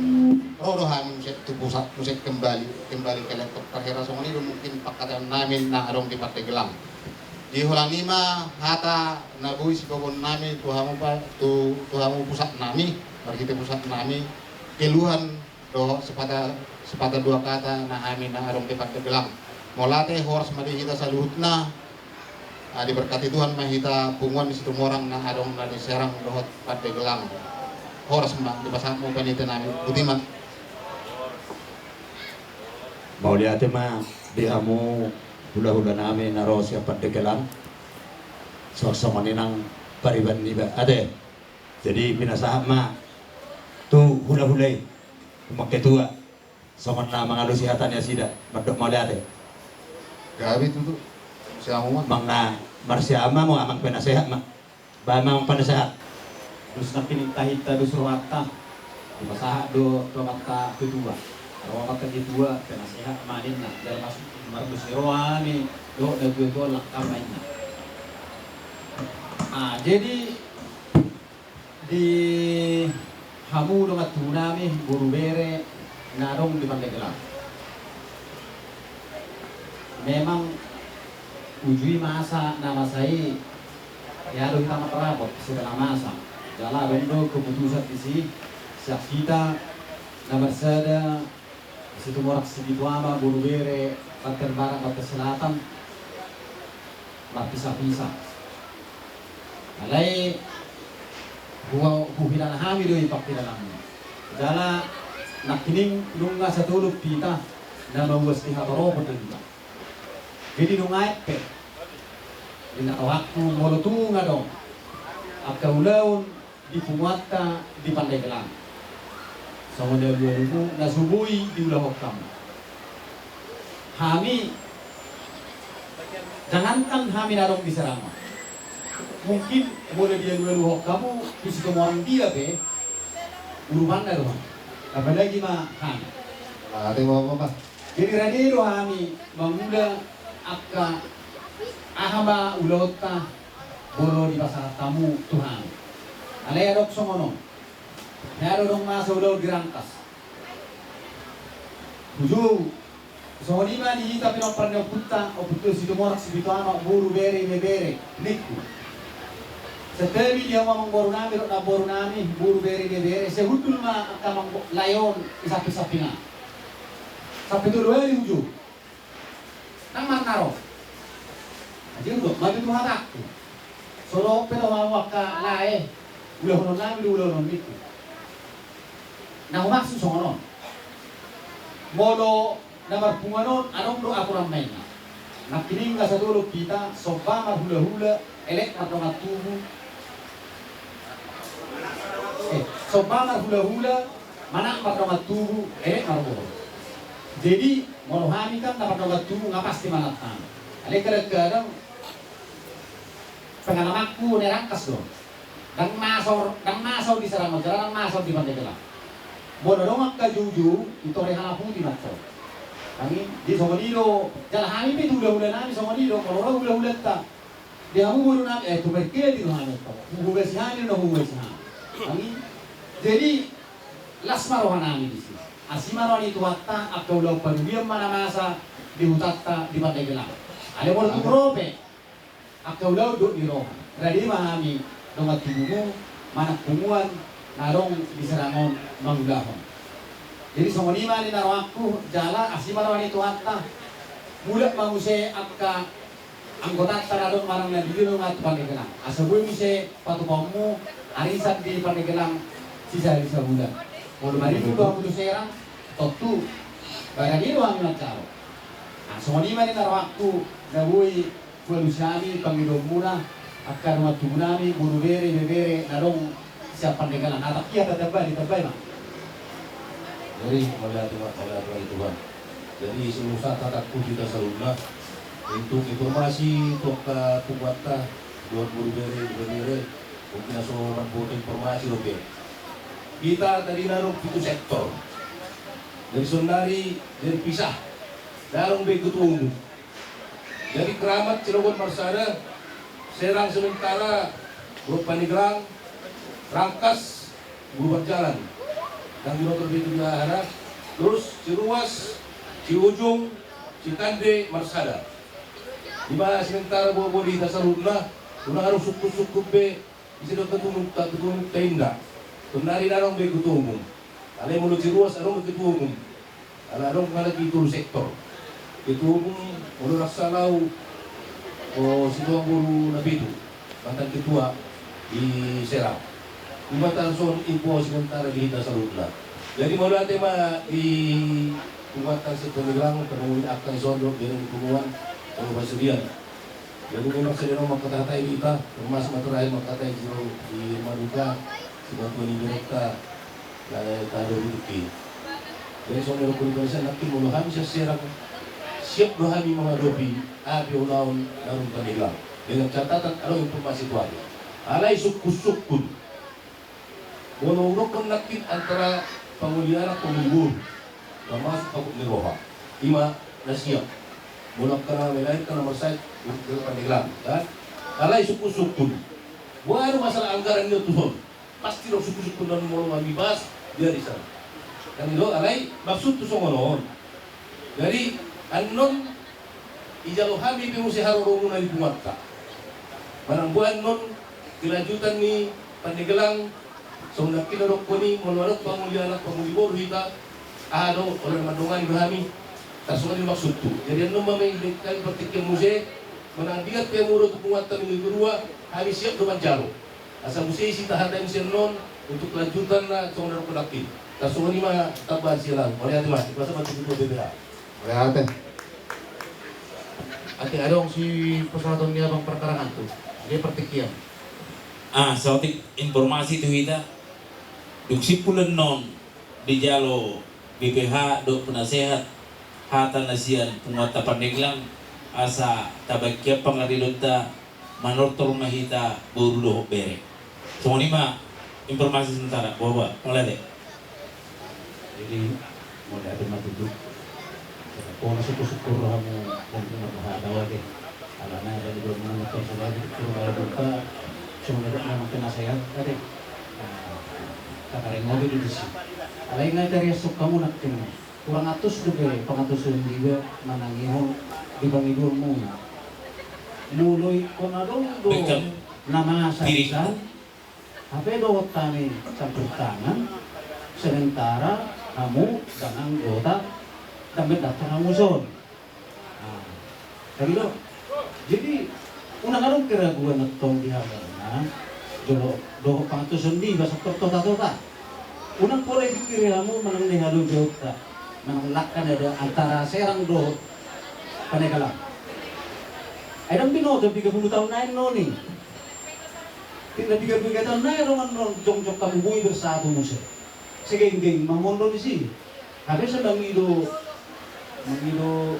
ro do hami muse tu pusat, muse kembali, kembali ke laptop. Parhela songon i do mungkin pangkataion nami na adong di Pandegelang. Di holan i ma hata na boi siboaon nami tu hamu pa, tu, tu hamu pusat nami, marhite pusat nami, keluhan dohot sepatah, sepatah dua kata na hami na adong di Pandegelang. Mauliate, horas ma di hita saluhutna. Ah, diberkati Tuhan ma hita punguan di Situmorang na adong na di Serang dohot Pandegelang. Horas ma, dipasahat ma pangidoan nami. Botima. Mauliate ma di hamu hulahula nami na ro sian Pandegelang. Songon i nang pariban niba ate. Jadi pinasahat ma tu hulahula i, tu mangetua, songon na mangalusi hata ni nasida, mandok mauliate. Gabe tutu. Siamu ma. Amang na marsiama ma, amang penasehat ma. Ba amang penasehat. Dos nangkining tahinta dos rohanta, dipasahat do tu amanta tuatua. Ro amanta tuatua, penasehat ma ninna, jala masuk mardos ni roha ni dohot na tuatua, langkam ma ninna. Ah, jadi di hamu dongan tubu nami, boru bere na adong di Pandegelang. Memang uju i masa na masa i, ia do hita mangarapot segala masa. Jala adong do keputusan disi, sian hita na marsada Situmorang Sipitu Ama, boru bere, Banten Barat, Banten Selatan, marpisah-pisah. Alai hua-, huhilala hami do i pangkilalaanmu. Jala nangkining nunga satolop hita na mauas di hatoropon na niba. Jadi nunga aek pe, ninna rohangku, molo tung adong angka ulaon di punguanta di Pandegelang, songon i alualumu na so boi diulahon hamu. Hami, jangankan hami na adong di Serang on, mungkin molo dialualuhon hamu tu Situmorang dia pe, urupanna do hami. Apalagi ma hami. Ate, bapak-bapak. Jadi rade do hami mangula angka aha ma ulaonta molo dipasahat hamu tu hami. Alai adong songon on. Hea do adong masa ulaon dirangkas. Hujou, songon i ma di hita pinompar ni ompunta, ompunta Situmorang Sipitu Ama, boru bere ibebere, ningku. Santabi di hamu amangboru nami dohot namboru nami, boru bere ibebere, sai hundul ma angka amang bo-, lae on di samping-samping an. Sampe tolu ari hujou. Nang marnaro. Jadi hudok ma tutu hatangku. So dohot pe do hamu angka lae, ulahonon nami do ulahonon ningku. Na humaksud songon on. Molo na marpunguan on, adong do aturan na ninna. Nangkining nunga satolop hita, somba marhulahula, elek mardongan tubu. Eh, somba marhulahula, manat mardongan tubu, elek marboru. Jadi molo hami kan na mardongan tubu, nga pasti manat hami. Alai kadang-kadang pengalamanku na rangkas do. Ndang na so, ndang na so di Serang on, jala ndang na so di Pandegelang. Molo adong angka joujou, i tore halaputi ma tong. Hami, di songon i do, jala hami pe tu hulahula nami songon i do, molo ro hulahulanta. Di hamu boru nami, eh, tu merkedi do hami tong. Huhubasi hami, na huhubasi hami. Hami, jadi, las ma roha nami disi. Asi ma roha ni Tuhanta, angka ulaon padulian ma na masa di hutanta di Pandegelang. Alai molo tung ro pe angka ulaon dohot ni roha, rade ma hami dongan tubumu manang punguan na adong di Serang on mangulahon. Jadi songon i ma ninna rohangku, jala asi ma roha ni Tuhanta. Mulak ma muse angka anggotanta na adong manang na di dia dongan tu Pandegelang. Asa boi muse patupaonmu arisan di Pandegelang sisahali sabulan. Molo marindu do hamu tu Serang, tontu barani do hami manjalo. Ah, songon i ma ninna rohangku na boi hualusi hami pangidoanmuna, angka dongan tubu nami, boru bere, ibebere, na adong sian Pandegelang. Hatangki, hata tambai, ditambai ma. Jadi, mauliate ma, mauliate ma di Tuhan. Jadi, seluruh sahat hatangku hita saluhutna. Untuk informasi, tu angka punguanta, dohot boru bere, ibebere, mungkin na so mamboto informasi dope. Hita tadina adong pitu sektor. Jadi saonari, jadi pisah. Ndang adong be ketua umum. Jadi Keramat Cilegon marsada, Serang sementara, dohot Pandegelang, Rangkas, Guru Parjalan, dang binoto be tu dia hara. Terus Siruas, Siujung, Sitande, Marsada. Ima sementara boa-boa di hita saluhutna. Unang adong sungkun-sungkun be. Ise do ketua umum ta, ketua umum ta inda. Tonnari adong be ketua umum. Alai molo Siruas adong be ketua umum. Ala adong halak i tolu sektor. Ketua umum, molo rasa lau, o, situang boru na pitu, mantan ketua di Serang. Ima tarsongon info sementara di hita saluhutna. Jadi mauliate ma di punguanta Sipaneglang, panungkun angka i sondok, bere ni punguan, o, pasudian. Jadi memang sering mangkatai hita, termasuk ma terakhir mangkatai di rumah duka, si bantuan ibu kita, na tahadopi. Jadi songon na nidok ni Indonesia, nangkin molo hami sian Serang, siap do hami mangadopi, api ulaon, na ro Paneglang. Dengan catatan, adong informasi tu hami. Alai sungkun-sungkun. Molo hudokkon nangkin antara pangoli anak pangoli boru, na masuk haput ni roha. Ima na siap. Molo angka na melain, angka na marsahit, untuk Paneglang, kan? Alai sungkun-sungkun. Boha do masalah anggaran ni on tuson. Pasti adong sungkun-sungkun na molo hami bahas di ari i. Kan i do, alai maksudhu songon on. Jadi, annon, ijalo hami pe muse haroromuna di punguanta. Manang boha annon, kelanjutan ni Paneglang, songon nangkin na hudokkon i, molo adong pangoli anak pangoli boru hita, aha do, olo mandongani do hami, tarsongon i maksudhu. Jadi annon ma main hami partingkian muse, manang digan pe hamu ro tu punguanta minggu kedua, hami siap do manjalo. Asa muse isi tahatai muse annon, untuk kelanjutan na songon na hudokkon nangkin. Tarsongon i ma tambahan sian au, mauliate ma, di masa mati ketua B P H. Mauliate. Ate, adong sipasahaton ni abang parkarangan tu dia partingkian. Ah, saotik informasi tu hita. Dung simpul annon dijalo B P H dohot penasehat hata na sian punguanta Paneglang asa tabaen hian pangaridonta manortor ma hita boru dohot bere. Songon i ma informasi sementara, boha-boha, mauliate. Jadi, mauliate ma tutu. Pokokna sungkun-sungkun rohamu dan terima kasih ada lagi. Alana dari dua bulan itu sudah itu baru buka, cuma ada nama kena saya tadi. Nah, kata rengobi di sini. Alai ngai dari esok kamu nak kena. Kurang atus do be, pangatus on do be manangihon di pangidoanmuna. Molo ingkon adong do na masa di san, hape dohot hami campur tangan, sementara hamu dang anggota, dang mendaftar hamu son. Nah, tadi do. Jadi, unang adong keraguan antong di hamuna, jolo dohot pangatus on do be, asa tortota-tota. Unang pola dipikiri hamu manang na halobianta, manang langka na ada antara Serang dohot Paneglang. Ai dang binoto piga pulu taon nai annon i. Tinggal piga-piga taon nai adong annon jongjong hamu boi bersatu muse. Segenggeng ma hamu annon disi. Hape sai mangido, mangido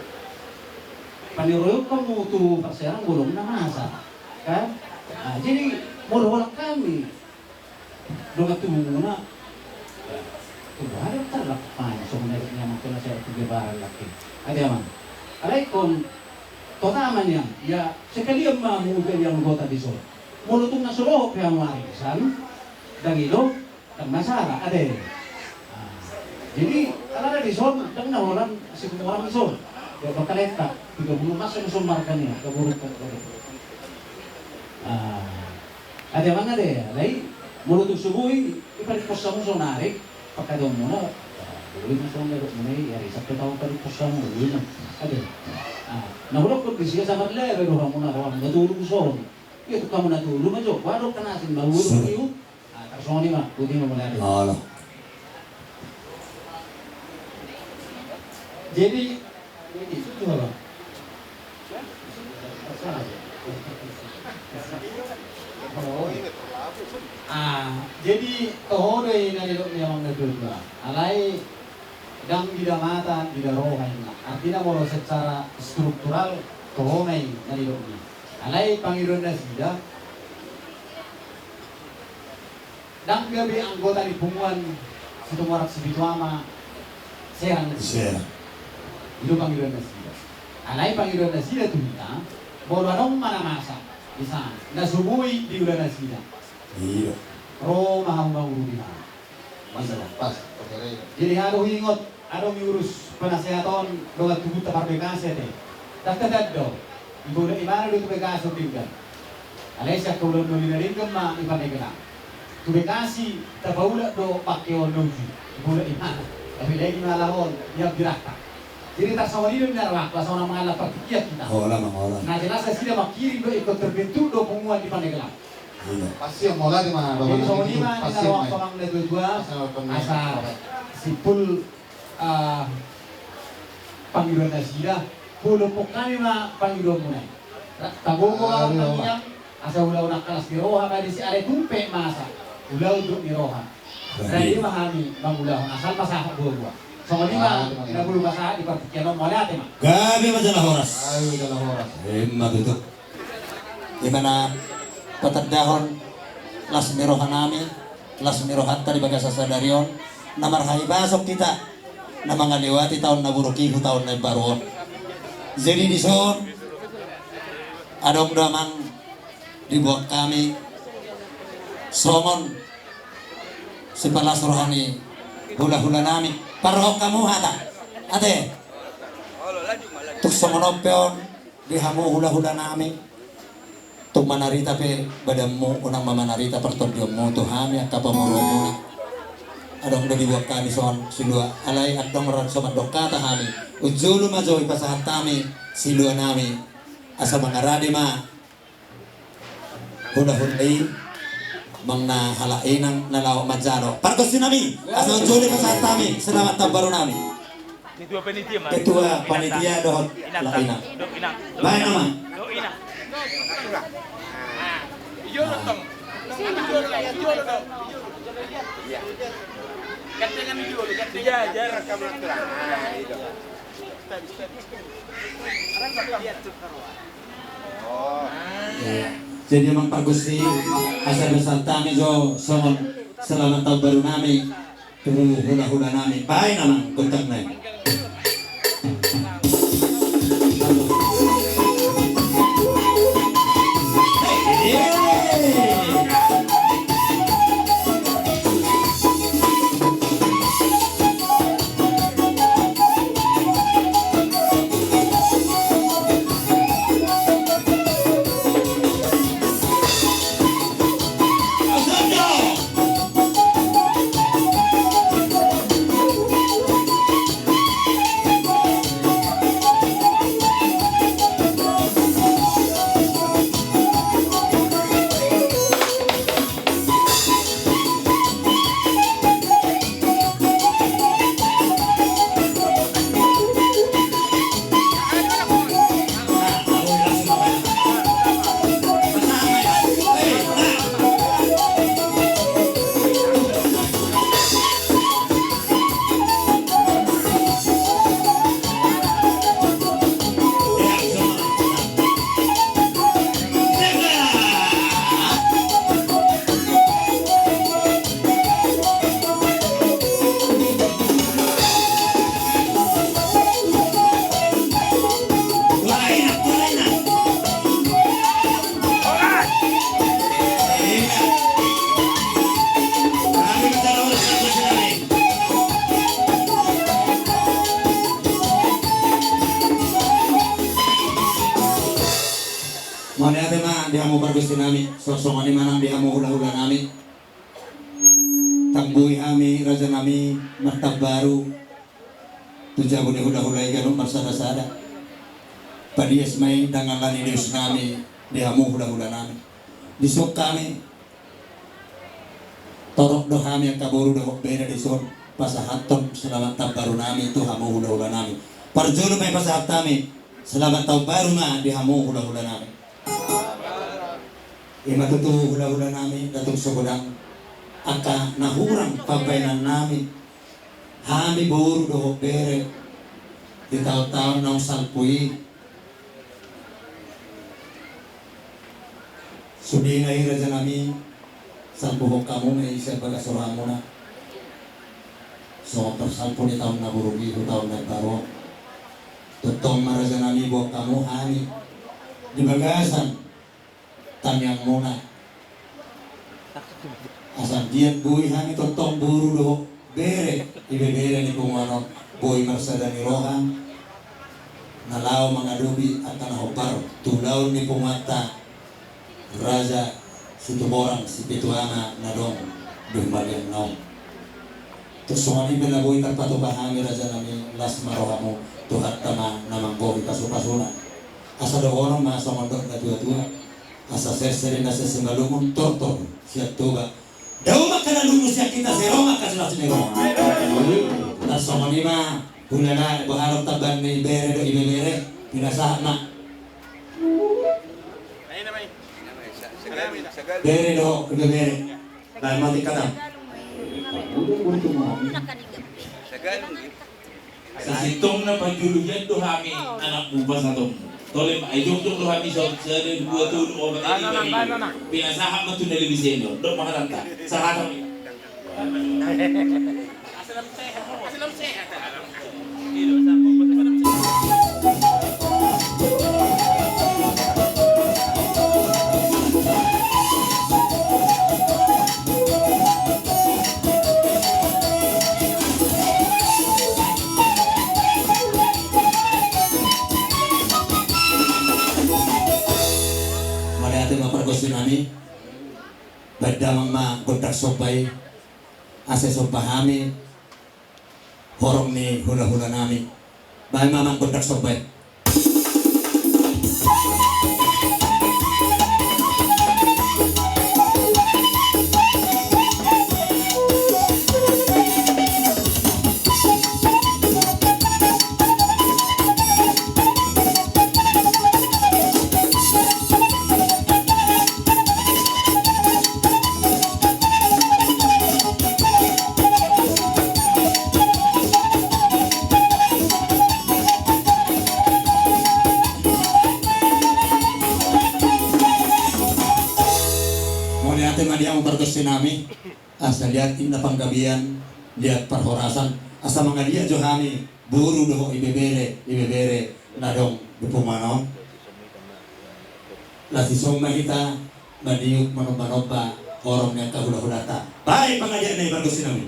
paniroion hamu tu parserang bolong na masa. Kan? Nah, jadi molo holan hami dongan tubumuna, tubu hari tarlak main songon na nian mangkena saya tu gebaran laki. Ate amang. Alai ingkon tota ma nian, ia sekalian ma hamu pe di anggota dison. Molo tung na so dohot pe hamu arisan, dang i do, dang masalah, ate. Nah, jadi alana dison dang na holan simuaran dison. Ia pakalenta tiga puluh masa dison marga nian, kaburuk kan. Nah, ate amang ate, alai molo tung so boi, iparippos hamu sonari, pangkataionmuna, boi ma songon na didokmuna i, ari sampe taon parippos hamu, boi ma. Ate. Nah, na hudokkon disi asa marlebe do hamuna roham na tolu son. Ia tung hamu na tolu ma jo, boha do kan asing na tolu. Ah, tarsongon i ma, boti ma mauliate. Olo. Jadi, ah, jadi toho do i na nidok ni amang na dua-dua. Alai dang di damata, di daroha inna. Artina molo secara struktural toho ma i na nidok ni. Alai pangidoan nasida, dang gabe anggota ni punguan Situmorang Sipitu Ama Serang. Serang. I do pangidoan nasida. Alai pangidoan nasida tu hita, molo adong ma na masa, misalna, na so boi diula nasida. Iya. Ro ma hamu mangurupi hami. Pas, oke. Jadi adong huingot, adong huurus penasehat on dongan tubunta Parbekasi ate. Tanda-tanda do dipaulak ibana do tu Bekasi on denggan. Alai sian ulaon na denggan ma i Pandeglang. Tu Bekasi tapaulak do pangkeon na uju, dipaulak ibana. Tapi lagi malah on, ia birata. Jadi tarsongon i do ninna rohangku, asa unang mangalap partingkian hita. Holan, holan. Na jelas nasida mangkirim do, ingkon terbentuk do punguan di Pandeglang. Iya. Pasti yang mau lari mah. Jadi songon i ma ninna rohangku, amang na tua-tua, asa simpul, ah, pangidoan nasida, hulompok hami ma pangidoanmuna i. Tagogo ma tangiang, asa ulaon angka las ni roha ma disi, alai tung pe masa ulaon dok ni roha. Rade ma hami mangulahon, asal ma sahat boa-boa. Songon i ma na boi pasahat di partingkian on, mauliate ma. Gabe ma jala horas. Gabe ma jala horas. Ima tutu. Ima na patandahon las ni rohanami, las ni rohanta di bagasan sadari on, na marhahipason hita na mangalewati taon na buruk i tu taon na imbaru on. Jadi dison adong do, amang, diboan hami songon sipalas roha ni hula-hulanami. Parrohahon hamu hata ate. Tung songon on pe on di hamu hula-hulanami. Tung manarita pe badanmu, unang ma manarita partondionmu tu hami angka pamoruonmuna. Adong do diboan hami songon silua, alai adong ra so mandok hata hami. Unjulu ma jo ipasahat hami siluanami, asa mangarade ma hula-hula i, manang na halak inang na laho manjalo. Pargonsinami, asa unjulu pasahat hami selamat taon barunami. Ketua panitia ma. Ketua panitia dohot inang. Halak inang. Dok inang. Baen, amang. Dok inang. Iya, iya. Jadi amang pargonsi, asa pasahat hami jo songon selamat taon barunami tu hula-hulanami. Baen, amang, gondangna i. Mauliate ma di hamu pargonsinami, songon i ma nang di hamu hula-hulanami. Tambui hami rajanami martambaru tu jabu ni hula-hula i ganup marsada-sada. Padias ma i ndang ala ni dius nami di hamu hula-hulanami. Dison hami torop do hami angka boru dohot bere dison pasahathon selamat taon barunami tu hamu hula-hulanami. Parjolo ma i pasahat hami selamat taon baru ma di hamu hula-hulanami. Ima tutu hula-hulanami, datuk sogodang, angka na hurang pambaenannami, hami boru dohot bere di taon-taon naung salpu i. Sudena i rajanami, salpuhon hamu ma i sian bagas rohamuna songon parsalpu ni taon na buruk i tu taon na imbaru on. Tongtong ma rajanami, boan hamu hami di bagasan tangiangmuna. Asa anggiat boi hami tongtong boru dohot bere, ibebere ni punguan on, boi marsada ni roha na laho mangadopi angka na hombar tu ulaon ni punguanta Raja Situmorang Sipitu Ama na adong di humaliangna on. Tung songon i pe na boi tarpatupa hami, raja nami, las ma rohamu, Tuhanta ma na manggohi pasupasuna. Asa dohonon ma songon dok na tuatua: Asa serser inna simalungun, tortor sian Toba. Dao ma angka na lungun sian hita, sero ma angka silas ni roha. Tar songon i ma, hulala, boha do tamban ni bere dohot ibebere? Pinasahat ma. Bere dohot ibebere. Nah, mati kata. Sasintongna panjuluian do hami anakmu pasahatonmu. Tole ma, ai jongjong do hami saut, sada, dua, tolu, opat, lima, lima. Pinasahat ma tu na lebih senior. Dok ma hatanta. Sahat ma. Mauliate ma pargonsi nami. Baen damang ma gondang somba i, asa somba hami horong ni hulahula nami. Baen ma amang gondang somba i. Mauliate ma di hamu pargonsi nami. Asa liat inna panggabean, liat parhorasan, asa mangaliat jo hami boru dohot ibebere, ibebere na adong di punguan on. Laos dison ma hita maniuk manombanomba horong ni angka hulahulanta. Baen pangaliatna i pargonsi nami.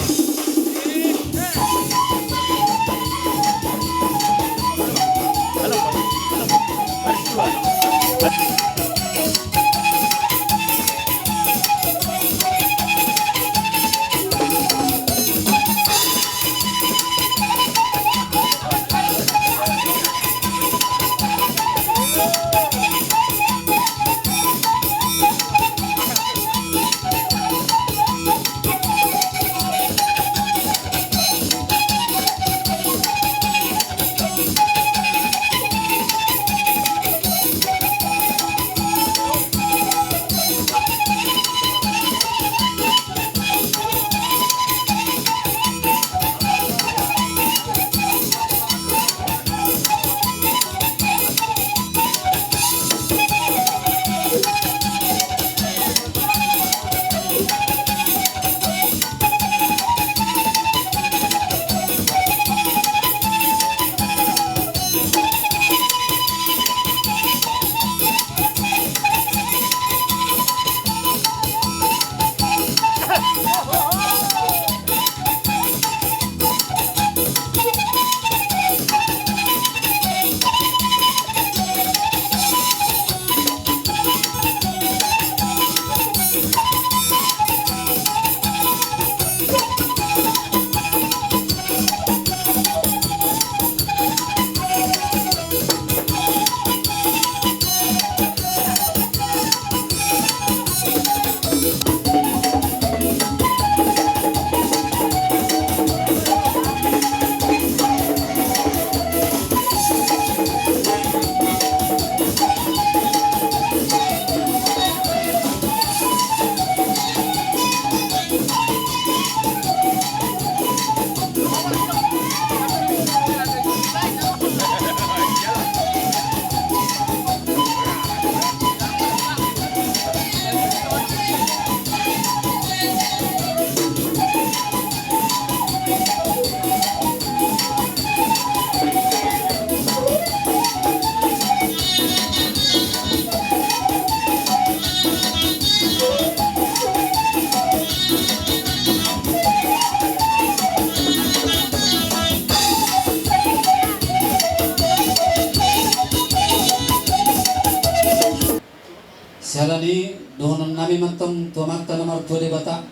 Dohonon nami ma antong tu Amanta na martua Debata,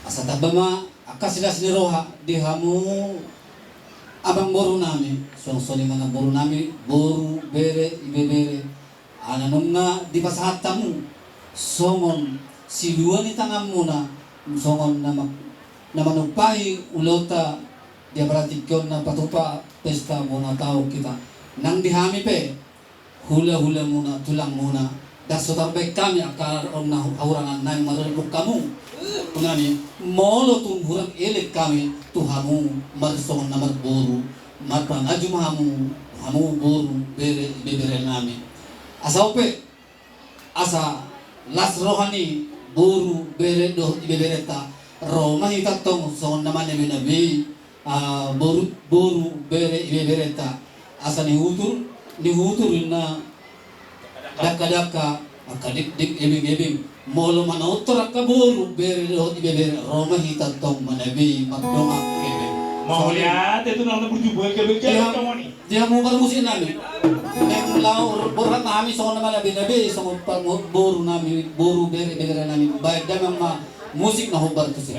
asa tamba ma angka silas ni roha di hamu amangboru nami, songon songon i ma namboru nami, boru, bere, ibebere, ala nunga dipasahat hamu songon silua ni tanganmuna, songon na ma-, na manumpahi ulaonta di apala tingki on na patupa pesta bona taon hita. Nang di hami pe, hulahulamuna, tulangmuna, ndang so tarbaen hami angka on na hahurangan nami marhite hamu. Nami, molo tung hurang elek hami tu hamu marsongon na marboru, marpangaji ma hamu, hamu boru, bere, ibebere nami. Asa on pe, asa las roha ni boru, bere dohot ibeberenta, ro ma hita antong songon na manabeinabei, ah, boru, boru, bere, ibeberenta. Asa nihutur, nihutur inna dakdakka, angka dikdik, ebeng-ebeng. Molo manortor angka boru, bere dohot ibebere, ro ma hita antong manabei mardongan hepeng. Mauliate tu na burju, buat kebeng. Di hamu, di hamu parmusik nami. Naeng laho borhat ma hami songon na manabeinabei, songon parboru nami, boru, bere, ibebere nami. Baen damang ma musik na hombar tusi.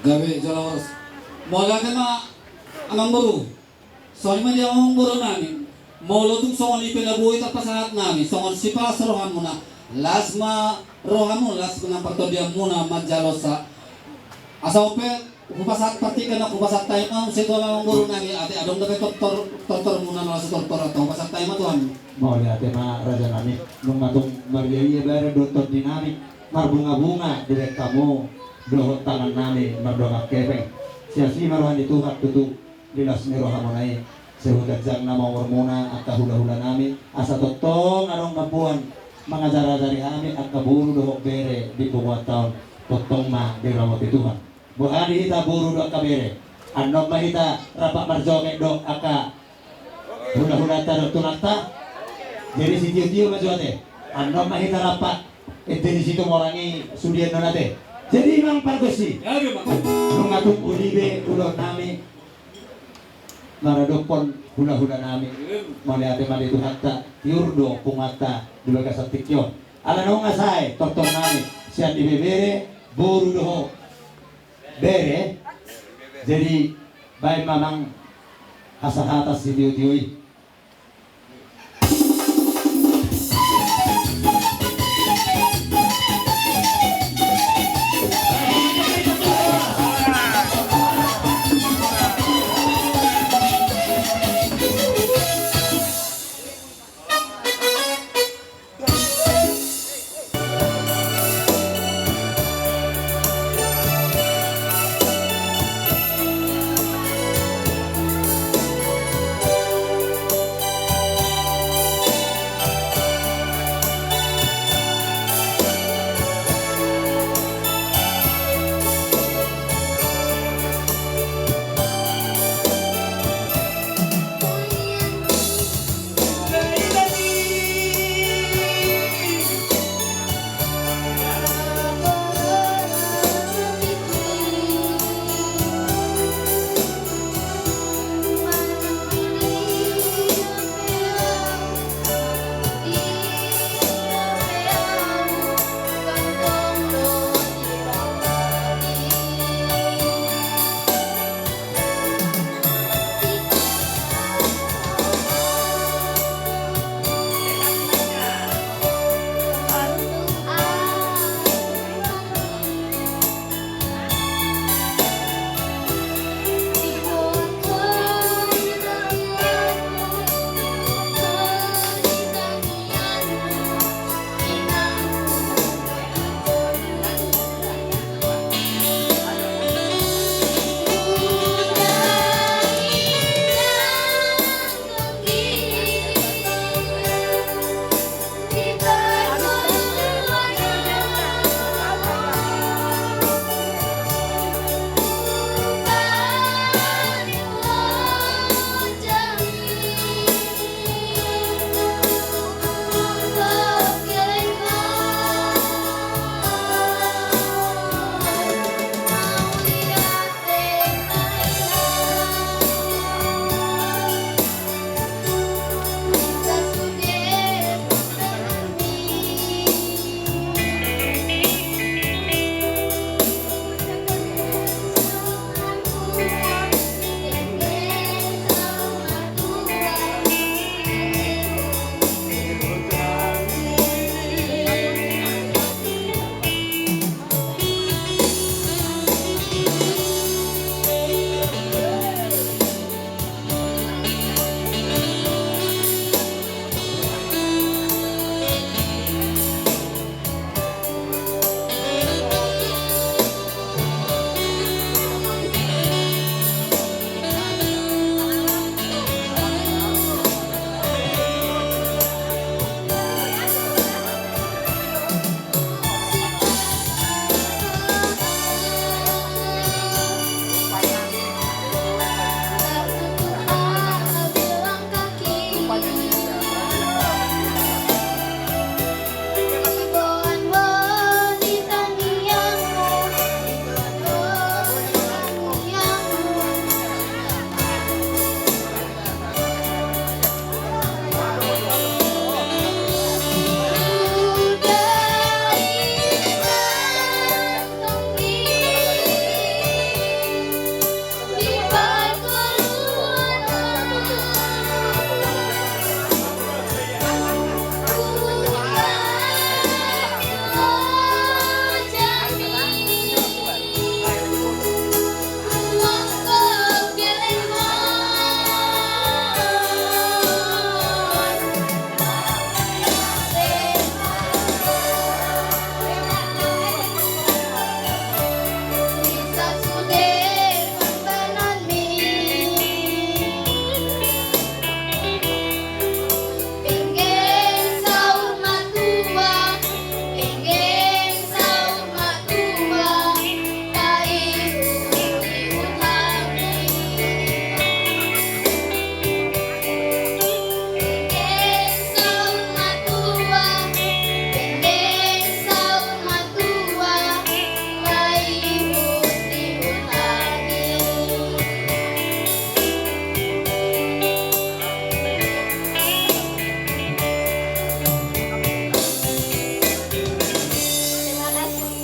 Gabe jala horas. Mauliate ma amangboru. Songon i ma di amangboru nami. Molo tung songon i pe na boi tarpasahat nami songon sipalas rohamuna. Las ma rohamu, las ma partondianmuna manjalosa. Asa on pe hupasahat partingkian, hupasahat hami ma muse tu amangboru nami, ate adong dope tortor, tortormuna na laos tortor, antong hupasahat hami ma tu hamu. Mauliate ma raja nami, nunga tung mariaia badan dohot tondi nami, marbungabunga dibaen hamu dohot tangan nami mardongan hepeng. Siasi ma roha ni Tuhan tutu di las ni rohamuna i, sai huganjang nama umurmuna angka hulahula nami, asa tongtong adong mamboan mangajarajari hami angka boru dohot bere di punguanta on, tongtong ma diramoti Tuhan. Boha di hita boru dohot angka bere? Annon ma hita rap marjoget dohot angka hulahulanta dohot tunanta. Jadi sitiotio ma jo ate. Annon ma hita rap ende ni Situmorang i sude annon ate. Jadi Amang pargonsi, nunga tung uli be ulaon nami maradophon hulahula nami. Mauliate ma di Tuhanta, tiur do punguanta di bagasan tingki on. Ala nunga sae tortor nami sian ibebere, boru dohot bere. Jadi baen ma Amang asa hata sitiotio i.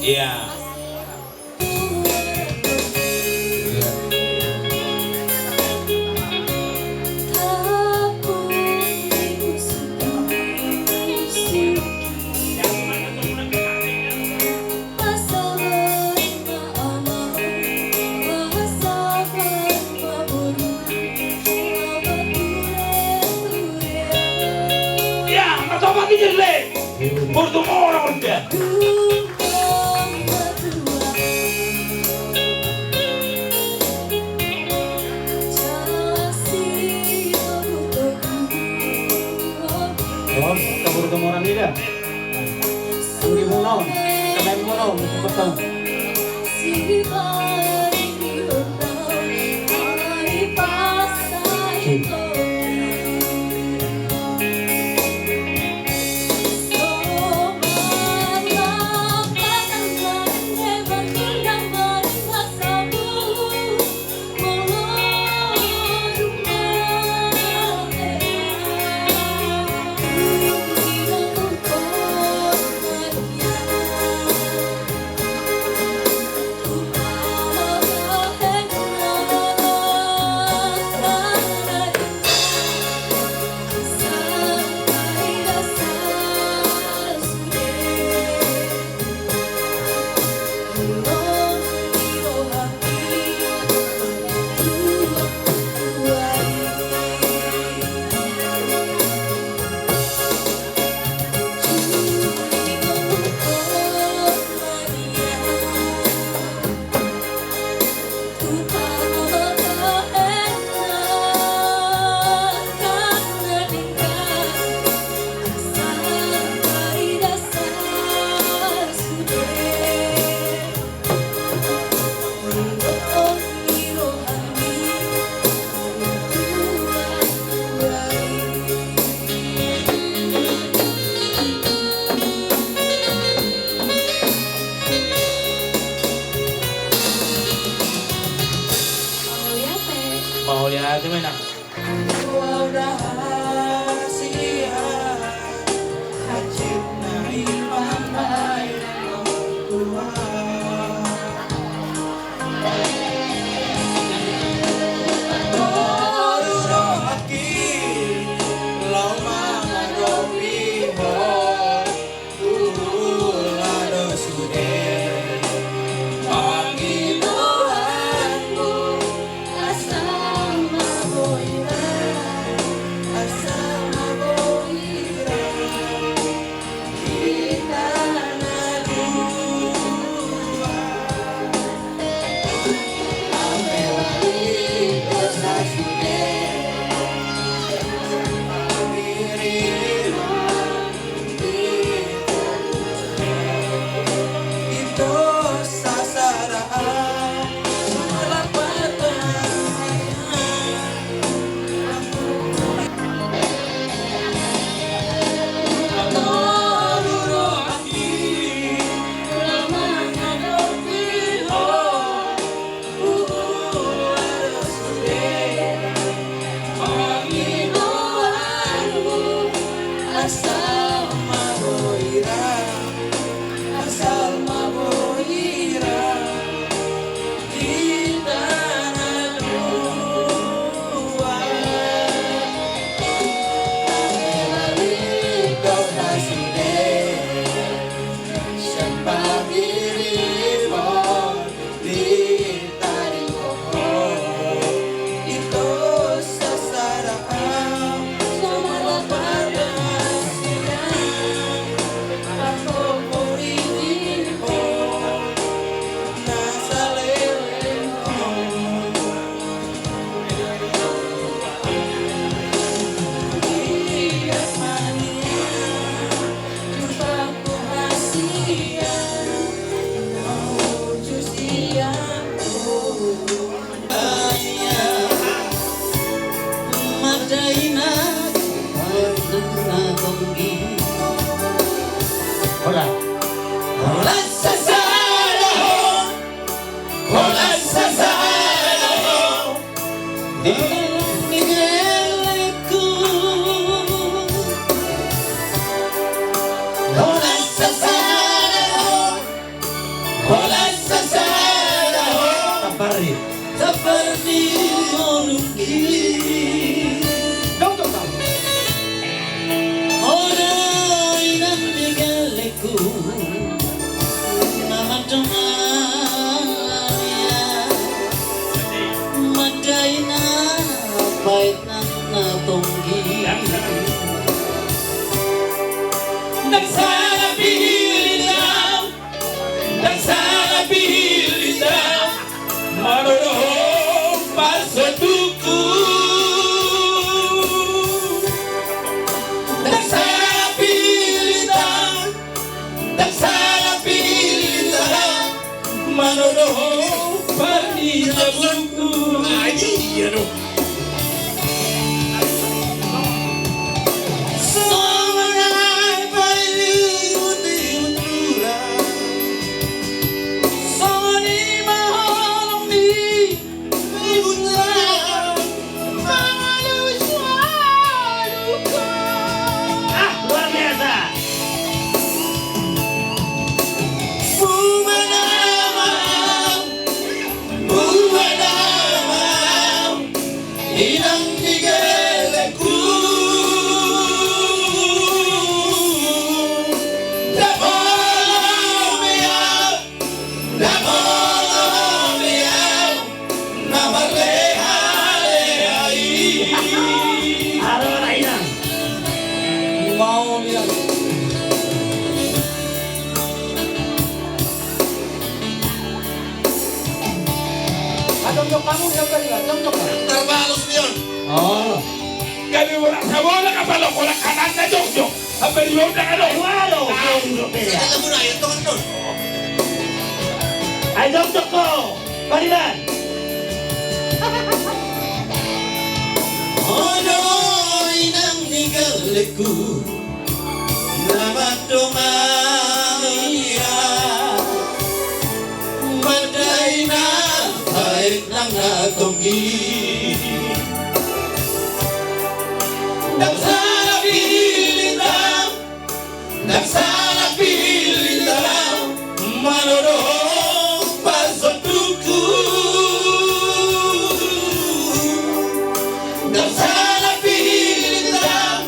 Iya. Kabur ke mona nida. Suri mona on, kemain mona on, kepetong. Mauliate ma inang. Hola. Hola, sasada ho. Hola, sasada ho. Di gelengku. Hola, sasada ho. Hola, sasada ho. Tampar i. Tampar ni ngolungki. Dong, dong, dong. Hola, inang di gelengku. Na mandongani au. Mandai na baen nang na tonggi. Nang sada pir Ndang salah pilih ndang, manodohon parjabuku. Ah, iya do. Songon aek paihut-ihut rura, songon i ma holong ni Ah, luar biasa. Inang ni gelekku. Ndang olo be au, ndang olo be au na marleha-leha i. Aro na inang. Mau lihat. Ah, jongjong hamu, jongjong, jongjong. Tarbalos dia on. Oh. Gabe bola, sabola ka pala bola kanan na jongjong. Apa di bawah tangan lo? Ayo, alo, ah, jongjong, beda. Saya lagu na, ya, tonton. Ayo, jongjong ko. Pariban. Olo, inang ni gelekku. Na mandongan ia, mandai na baen nang na tonggi. Ndang salah pilih ndang, ndang salah pilih ndang, manodohon pasondukku. Ndang salah pilih ndang,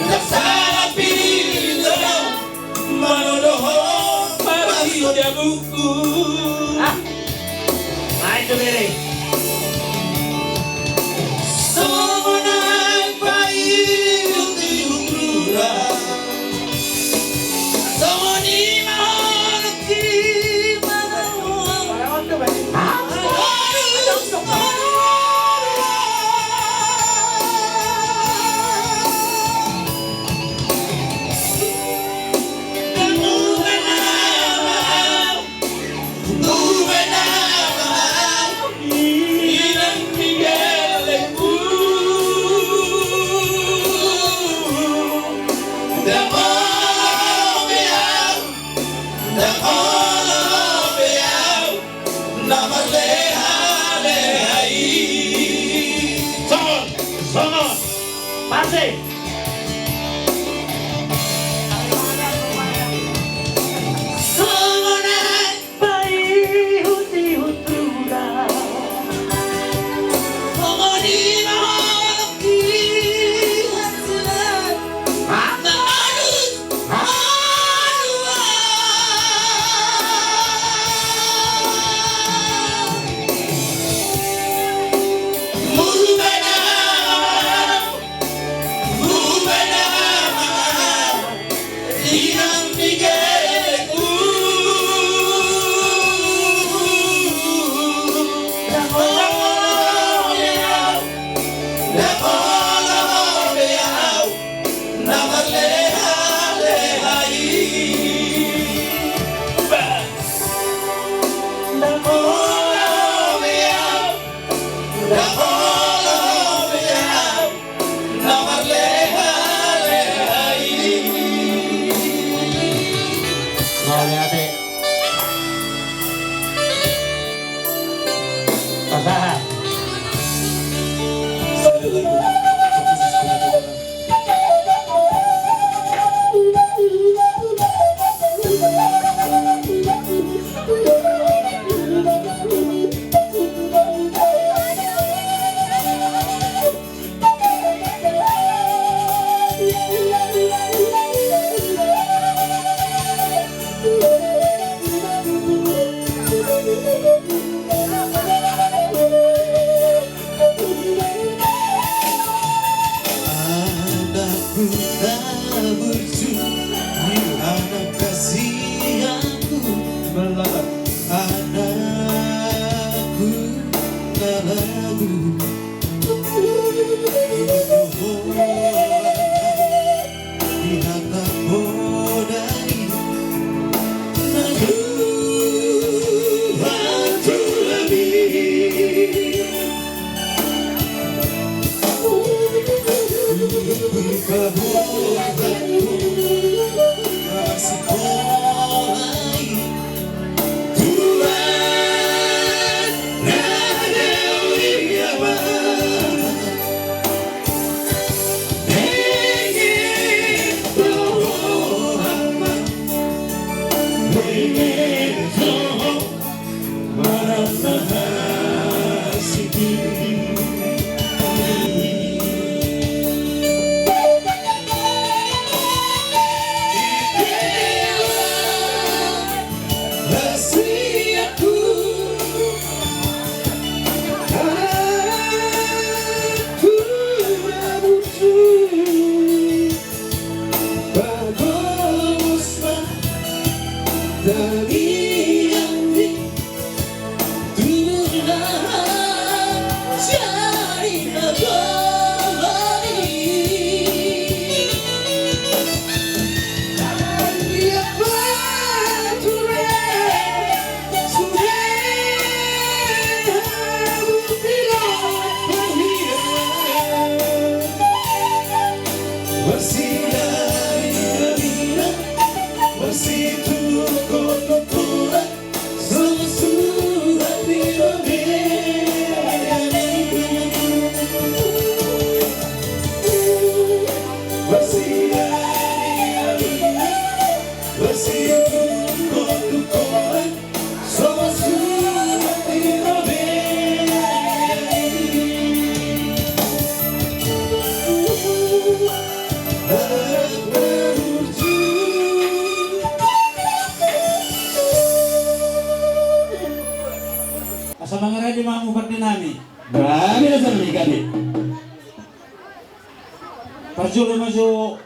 ndang salah pilih ndang, manodohon parjabuku. Ah. Ayo, bere. Songon aek paihut-ihut rura, songon i ma holong ni manodohon. Ndang olo be au, ndang olo be au na marleha-leha i. Songon, songon. Pase. Songon aek paihut-ihut rura. Songon i ma holong ni hasilan. Hata halus. Na marleha-leha i. Ba. Ndang olo be au, ndang olo be au na marleha-leha i. Mauliate. Pasahat. Asa mangarade ma hamu pande nami. Gabe, asa nami gabe. Parjolo ma jo.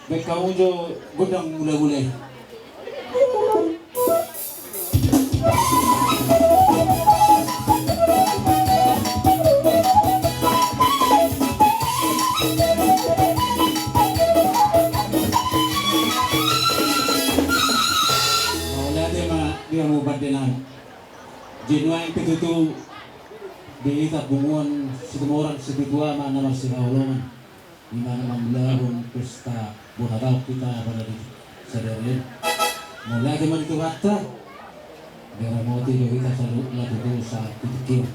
Baen hamu jo gondang mula-mula i. Mauliate ma di hamu pande nami. Jadi nuaeng pe tutu di hita punguan Situmorang Sipitu Ama na marsihaholongan. Di mana mangulahon pesta bona taon hita pada di sadari on. Mauliate ma di Tuhanta. Diramoti do hita saluhutna tutu sahat tu tingki on.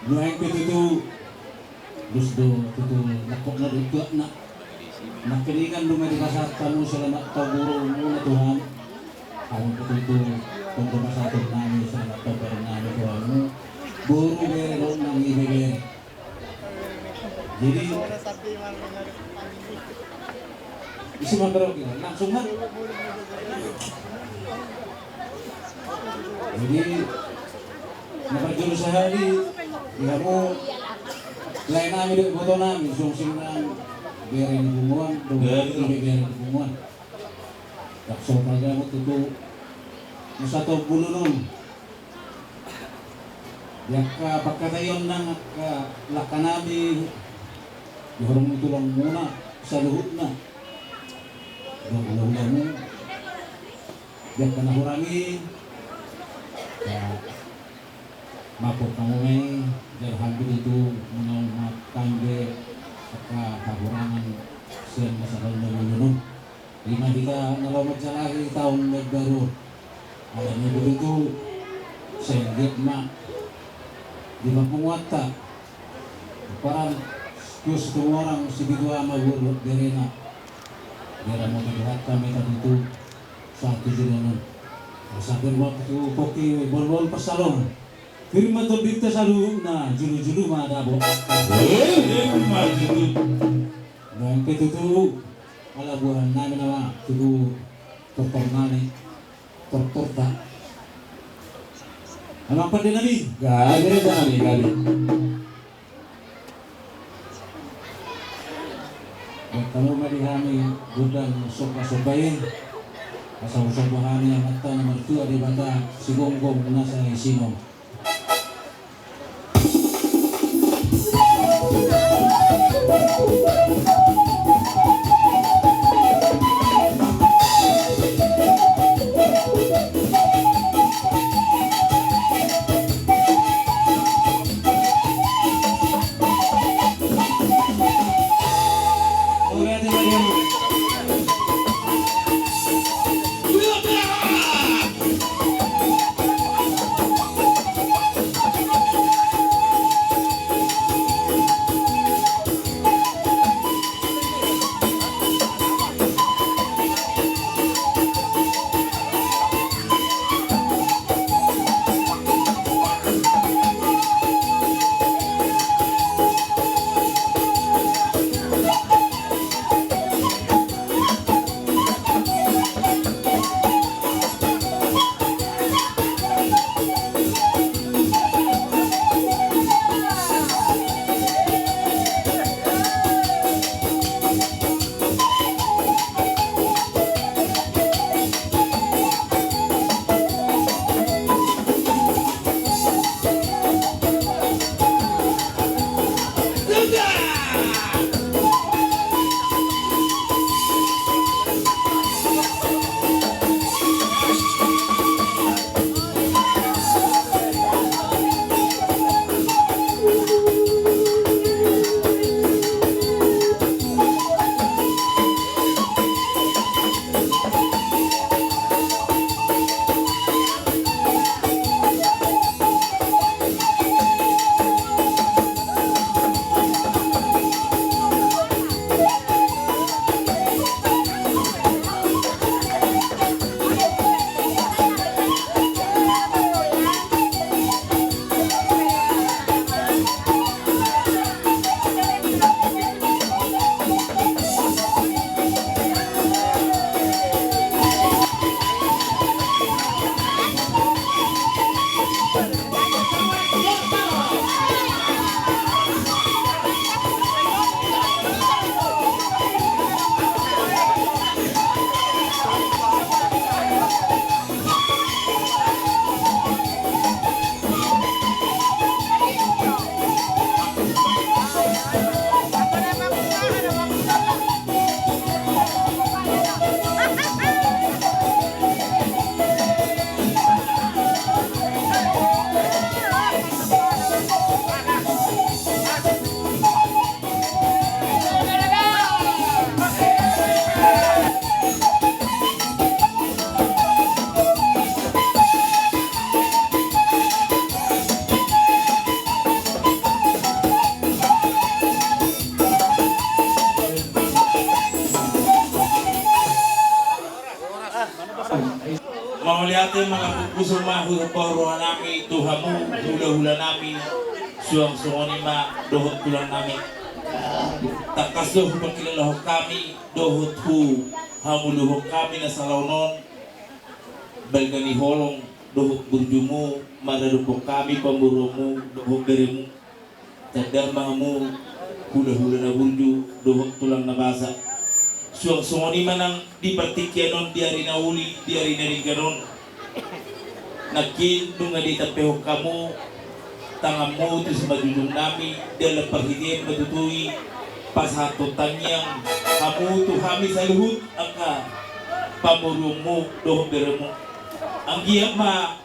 Nuaeng pe tutu, dos do tutu nangkokna do tuatna. Nangkiningan do ma dipasahat hamu selamat taon boru muna tu hamu. Hamu pe tutu tong do pasahaton nami selamat taon baru nami tu hamu. Boru, bere dohot nang ibebere. Jadi isi ma, bro, langsung ma. Jadi na parjolo sahali di hamu lae nami dohot iboto nami, suang sing nang bere ni punguan dohot ibebere ni punguan. Ndang so pagamut tutu masa tolu bulun on. Di angka pangkataion nang angka langka nami di horong ni tulang muna saluhutna. Dohot hula-hula muna di angka na hurang i. Maaf hamu ma i, jala hami tutu mangkatai angka hahurangan sian masa tolu bulun on. Ima hita na laho manjalahi taon na baru on. Alani i tutu sai anggiat ma di parpunguanta, pomparan Situmorang Sipitu Ama boru dohot berena, diramoti Tuhanta ma hita tutu sahat tu joloan on. Asa pir ma tutu pongki borbor pansalongan. Pir ma tondinta saluhutna, julu-julu ma dapot. Ima tutu. Nuaeng pe tutu, ala buahan nami nama tutu tortor nami, tortorta. Amang pande nami. Gabe, pande nami, gabe. Baen hamu ma di hami gondang somba-somba i. Asa husomba hami Amanta na martua Debata Sigonggong na saisinon. Mauliate ma, lampuk pusu ma hupasahat roha nami tu hamu hulahula nami, suang songon i ma dohot tulang nami. Tangkas do hupangkilalahon hami dohot huhamuluhon hami na salaon on, balga ni holong dohot burjumu, maradophon hami pamoruonmu dohot beremu. Tanda ma hamu hulahula na burju dohot tulang na basa. Suang songon i ma nang di partingkian on, di ari na uli, di ari na denggan on. Nangkin nunga ditampehon hamu tanganmu tu simanjujung nami, jala parhitean ma tutu i pasahathon tangiang hamu tu hami saluhut angka pamoruonmu dohot beremu. Anggiat ma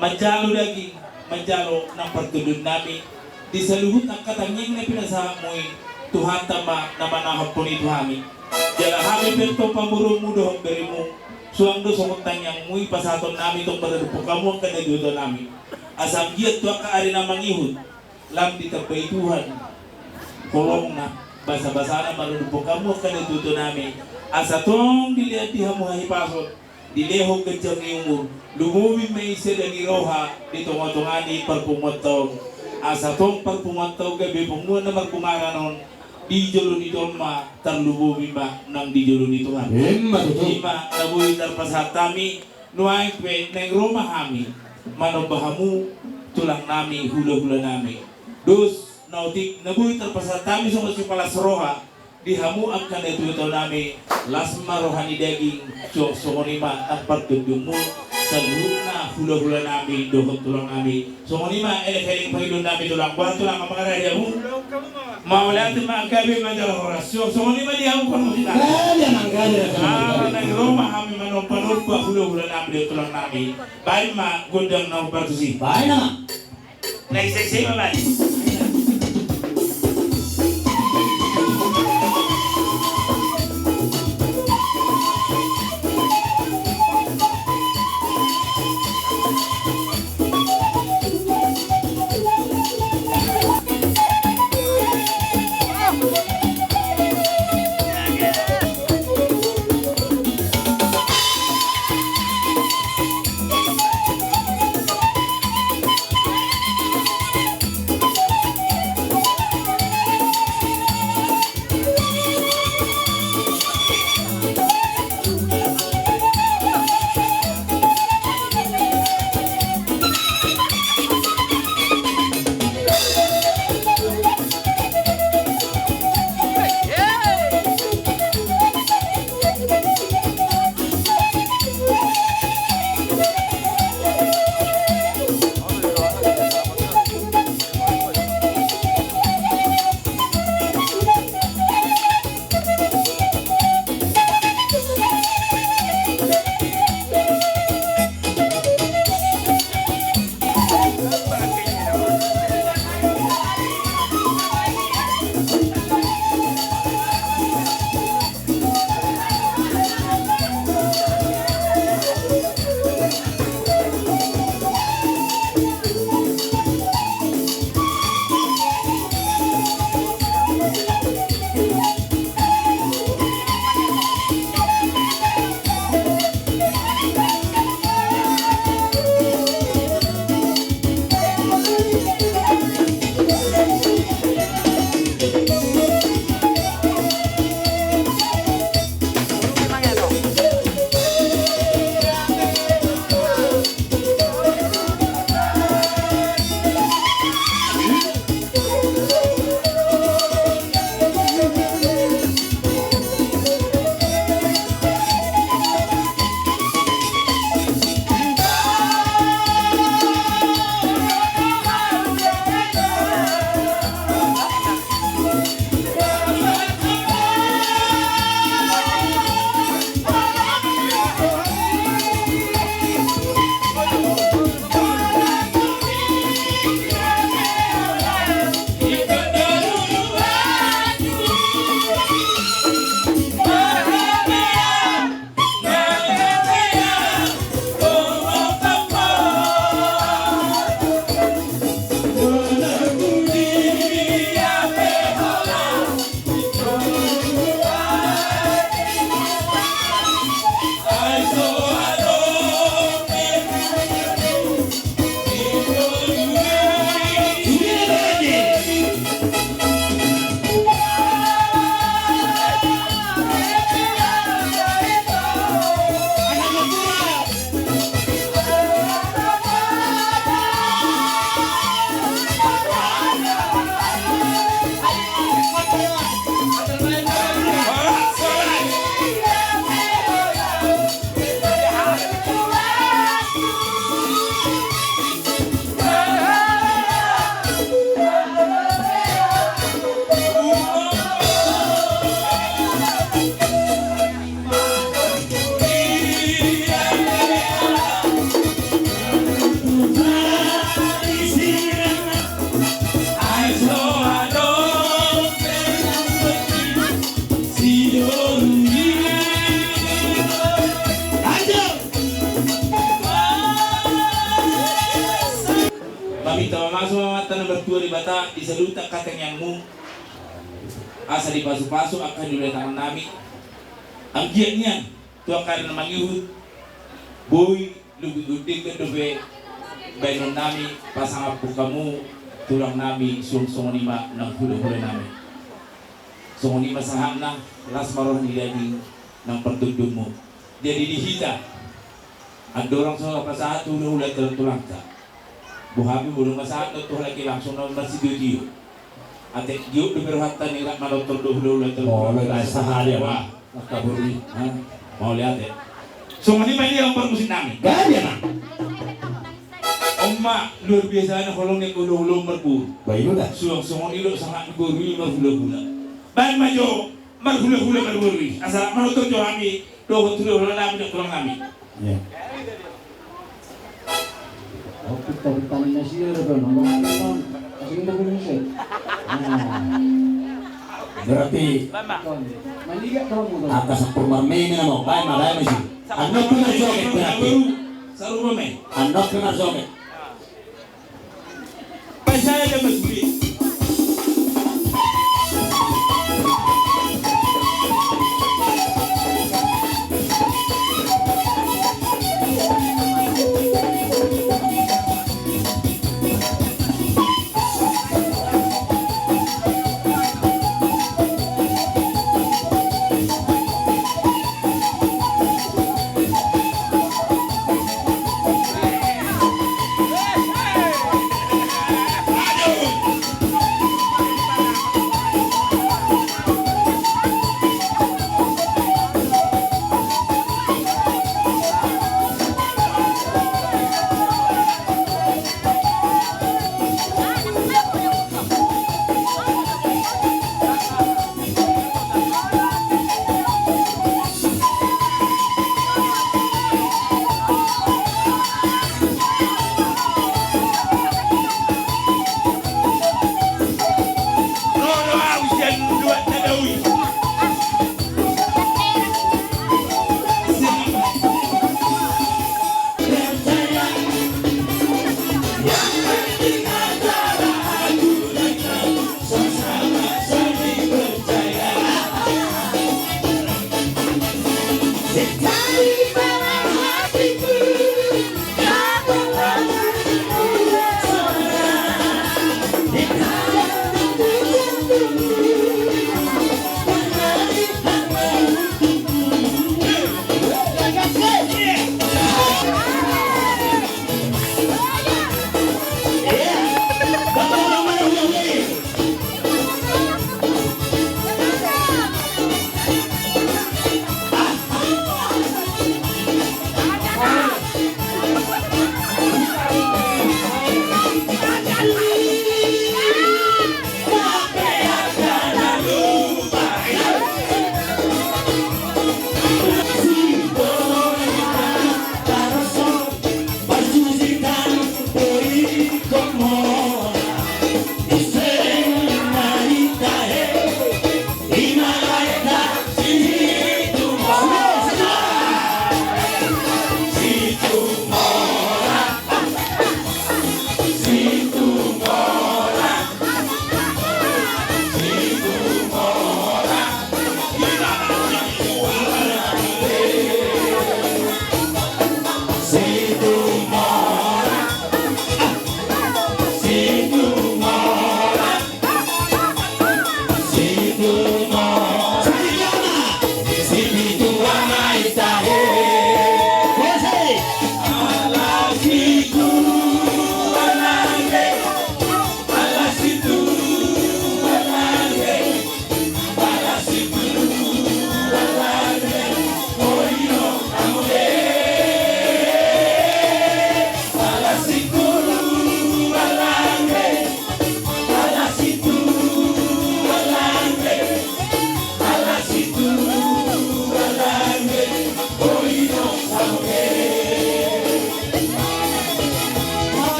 manjalo daging, manjalo nang partondion nami di saluhut angka tangiang na pinasahatmu i. Tuhanta ma na manahophon i tu hami. Jala hami pe antong pamoruonmu dohot beremu, suang do songon tangiangmu i pasahaton nami tong maradophon hamu angka natuatua nami. Asa anggiat tu angka ari na mangihut, lam ditambai Tuhan holongna, basabasana maradophon hamu angka natuatua nami. Asa tong dilehon di hamu hahipason, dilehon ganjang ni umur, lumobi ma i sada ni roha di tongatonga ni parpunguanta on. Asa tong parpunguanta on gabe punguan na markumaran on, di jolo ni jolma, tarlumobi ma nang di jolo ni Tuhan. Emma tutu. I ma na boi tarpasahat hami. Nuaeng pe naeng ro ma hami manomba hamu tulang nami, hulahula nami. Dos na otik na boi tarpasahat hami songon sipalas roha di hamu angka natuatua nami, las ma roha ni daging, suang songon i ma nang partondionmu saluhutna hulahula nami dohot tulang nami. Songon i ma elek-elek pangidoan nami tulang, boha tulang, mangaradi hamu? Mauliate ma, gabe ma jala horas. Suang songon i ma di hamu parmusik nami. Gabe ma, gabe ma. Ah, naeng ro ma hami manomba-nomba hulahula nami dohot tulang nami. Baen ma gondang na hombar tusi. Baen ma. Naeng sese ma baen. Tua Debata di saluhut angka tangiangmu, asa dipasupasu angka na di ulaon tangannami. Anggiat nian tu angka ari na mangihut, boi lobi godang dope bahenonnami pasangaphon hamu tulangnami, suang songon i ma nang hulahulanami. Songon i ma sahatna, las ma roha ni daging nang partondionmu. Jadi di hita andorang so pasahat tu hulahula tulangta, boha pe molo masahat do tu halak i langsung na marsitio-tio. Ate, giot dope rohanta ni rap manortor do hulahula. Oh, tulangta. Sahali, wah. Mauliate. Songon i ma dia parmusiknami. Gabe ma. On ma luar biasa na holong ni hulahula marboru. Baik, udah. Suang songon i do sahat ni boru i marhulahula. Baen ma jo marhulahula marboru i. Asa manutup jo hami dohot hulahulanami dohot tulangnami. Iya. Oh, pinta-pinta ni nasida do, nongkrong nongkrong. Asing do, belum selesai. Nah. Berarti angka sampur marmeme nama, baen ma, baen ma si. Annon pe marjoget berarti. Annon pe marjoget.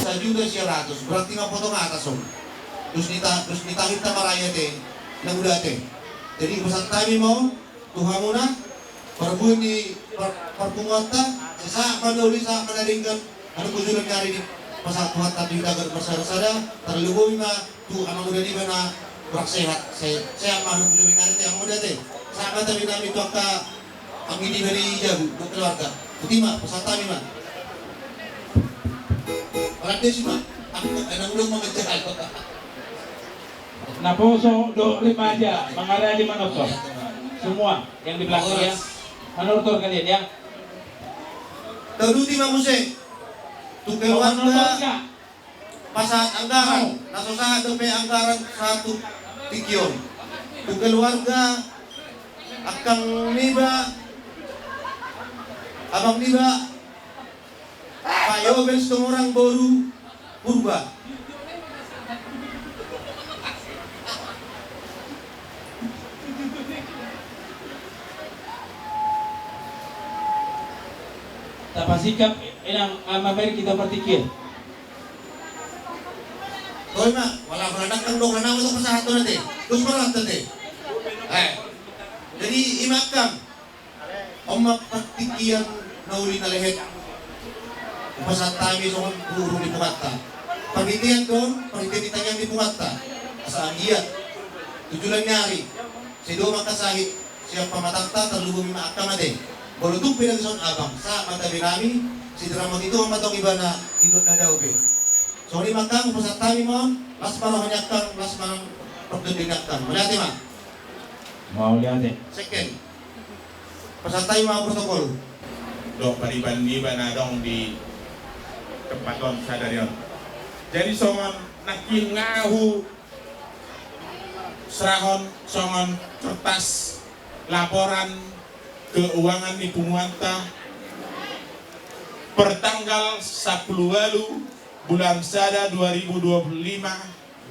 Sajuta sia ratus, berarti na potong atas on. Terus nita, terus nita kita maraya te, na muda te. Jadi pesan kami mau tu hamuna, parbue ni par-, parpunguanta, sahat ma na uli, sahat ma na denggan, anu kujulon ni ari ni, pasahat Tuhanta tu hita ganup marsada-sada, tarlumobi ma tu amang uda niba na kurang sehat, se-, sehat ma anu kujulon ni ari te, amang uda te, sahat ma tabe nami tu angka anggi niba di jabu, tu keluarga, tuti ma, pasahat hami ma. Paradesi ma, angka, eh, nang uda ma menjaga. Naposo dohot remaja, mangaradi manortor. Semua yang di belakang ya. Manortor kalian ya. Taduti ma muse. Tu keluarga pasahat anggaran. Na so sahat dope anggaran sahat tu tingki on. Tu keluarga angkang niba, abang niba, Pak Yobel Situmorang boru Purba. Tapasingkap inang, ah, mameri kita partingkian. Toi ma, wala, wala dakkan do, karena untuk pasahat tu nanti. Terus malam nanti. Eh. Jadi ima angkang. On ma partingkian na uli na lehet. Hupasahat hami songon guru ni punguanta. Parhitean do on, parhitean ni tangiang ni punguanta. Asa anggiat tu joloan ni ari, sai dua ma angka sahit sian pamatangta, tarlumobi ma angka mate. Molo tung pe dang dison abang, sahat ma tabe nami, sidaramoti Tuhan ma tong ibana di luat na dao pe. Songon i ma angkang, hupasahat hami ma on, las ma roha ni angkang, las ma nang partondion ni angkang. Mauliate ma. Mauliate. Second. Pasahat hami ma protokol. Dohot pariban niba na adong di tempat on sadari on. Jadi songon nangkin nga huserahon songon kertas laporan keuangan ni punguanta pertanggal sampulu ualu bulan sada dua ribu dua puluh lima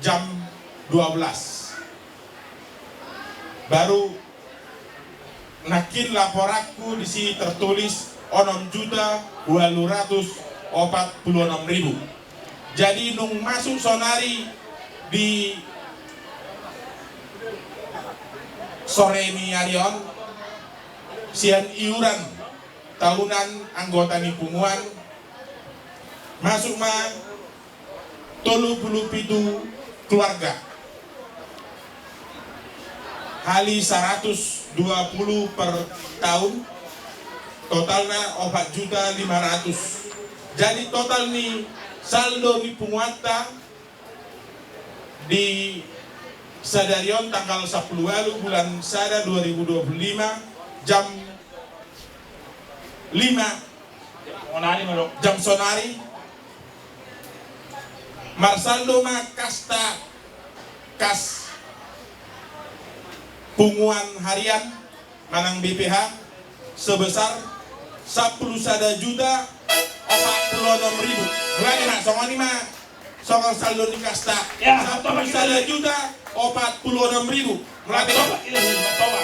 jam dua belas. Baru nangkin laporanku disi tertulis onom juta ualu ratus opat pulu onom ribu. Jadi nung masuk sonari di sore ni ari on, sian iuran tahunan anggota ni punguan, masuk ma tolu pulu pitu keluarga. Hali saratus dua pulu per tahun, totalna opat juta lima ratus. Jadi total ni saldo ni punguanta di sadari on tanggal sampulu ualu bulan sada dua ribu dua puluh lima jam lima. Sonari ma do. Jam sonari. Marsaldo ma kasta, kas punguan harian manang B P H sebesar sampulu sada juta opat pulu onom ribu. Ulangi ma, songon i ma songon saldo ni kasta. Ya, sampulu sada juta opat pulu onom ribu. Mauliate. Toba, ini, toba.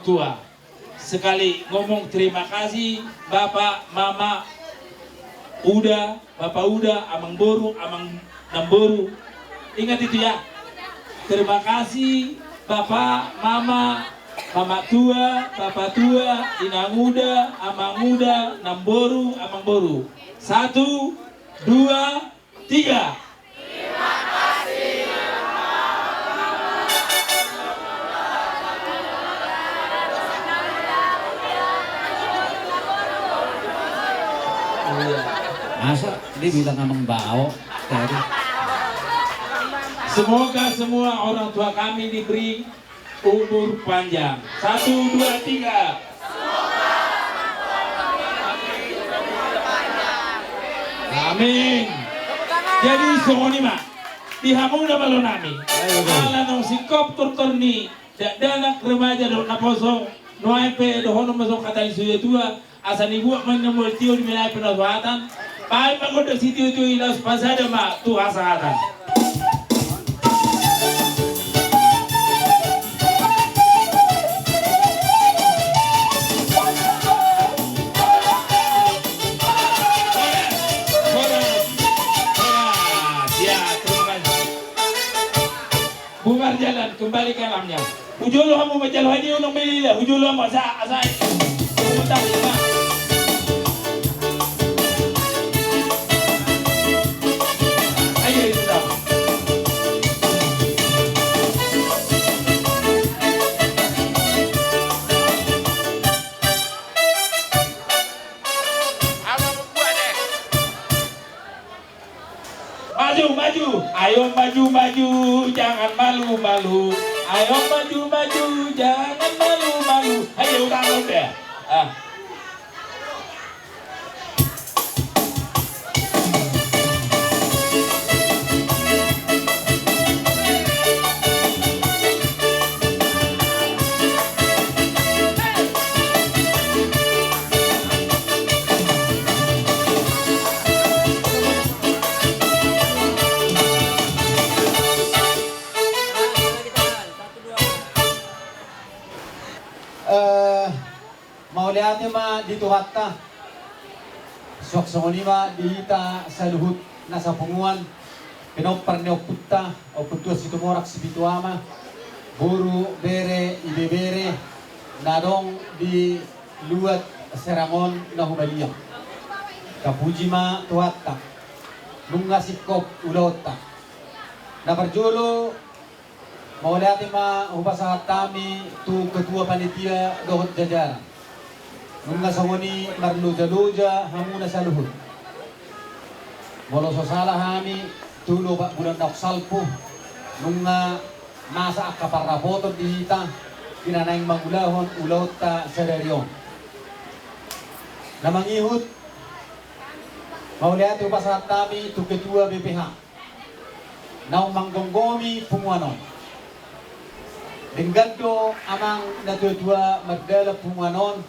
tua. Sekali ngomong terima kasih, Bapak, Mama, Uda, Bapak Uda, Amang Boru, Amang Namboru. Ingat itu ya. Terima kasih, Bapak, Mama, Mama Tua, Bapak Tua, Inang Uda, Amang Uda, Namboru, Amang Boru. Satu, dua, tiga. Masa dia bilang amang bao tadi? Semoga semua orang tua kami diberi umur panjang. Satu, dua, tiga. Amin. Jadi songon i ma di hamu na malo nami. Ala naung singkop tortor ni dakdanak, remaja dohot naposo, nuaeng pe dohonon ma songon hata ni situa-tua. Asa nibuat ma ninna mual tio di menai pinasohatan. Baen ma gondang sitio-tio i laos pasada ma tu hasahatan. Horas, horas. Ya, terima kasih. Bubar jalan, kembali ke alamnya. Hujolo hamu manjalo hadiah unang melila, hujolo hamu asa, asa. Ayo, itu dah. Maju, maju. Ayo maju, maju, jangan malu, malu. Ayo maju, maju, jangan malu, malu. Ayo, ulang, udah. Ah. Eh, mauliate ma di Tuhanta. Suang songon i ma di hita saluhut na sapunguan, pinompar ni ompunta, Ompu Tuan Situmorang Sipitu Ama, boru, bere, ibebere, na adong di luat Serang on na humaliang. Tapuji ma Tuhanta, nunga singkop ulaonta. Na parjolo, mauliate ma hupasahat hami tu ketua panitia dohot jajaran. Nunga songon i marloja-loja hamuna saluhut. Molo so sala hami, tolu opat bulan naung salpu, nunga masa angka parrapoton di hita, di na naeng mangulahon ulaonta sadari on. Na mangihut, mauliate hupasahat hami tu ketua B P H. Naung manggomgomi punguan on. Denggan do amang na tua-tua mardalan punguan on,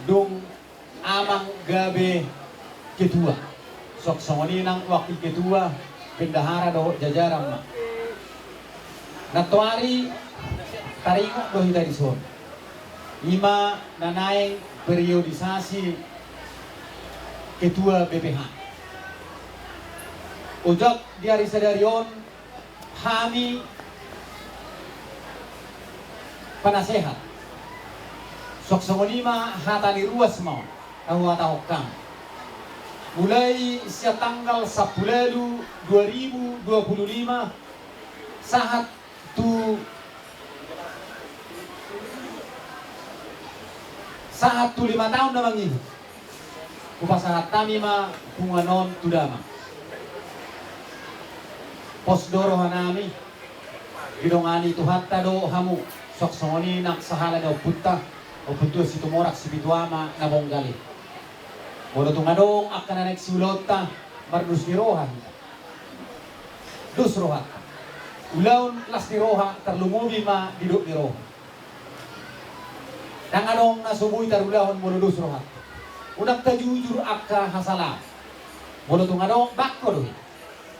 dung amang gabe ketua. Suang songon i nang wakil ketua, bendahara dohot jajaran ma. Nantoari taringot do hita dison. I ma na naeng periodisasi ketua B P H. Ojak di ari sadari on hami panasehat. Suang songon i ma hata ni ruas ma on, na huhatahon hami. Mulai sian tanggal sampulu ualu dua ribu dua puluh lima, sahat tu, sahat tu lima taon na mangihut. Hupasahat hami ma punguan on tu damang. Pos do roha nami, didongani Tuhanta do hamu, suang songon i nang sahala ni ompunta, Ompu Tuan Situmorang Sipitu Ama na bonggal i. Molo tung adong angka na naeng siulaonta, mardos ni roha hita. Dos rohanta. Ulaon las ni roha tarlumobi ma didok ni roha. Ndang adong na so boi tarulahon molo dos rohanta. Unang tajujur angka hasalahan. Molo tung adong, bangko do i.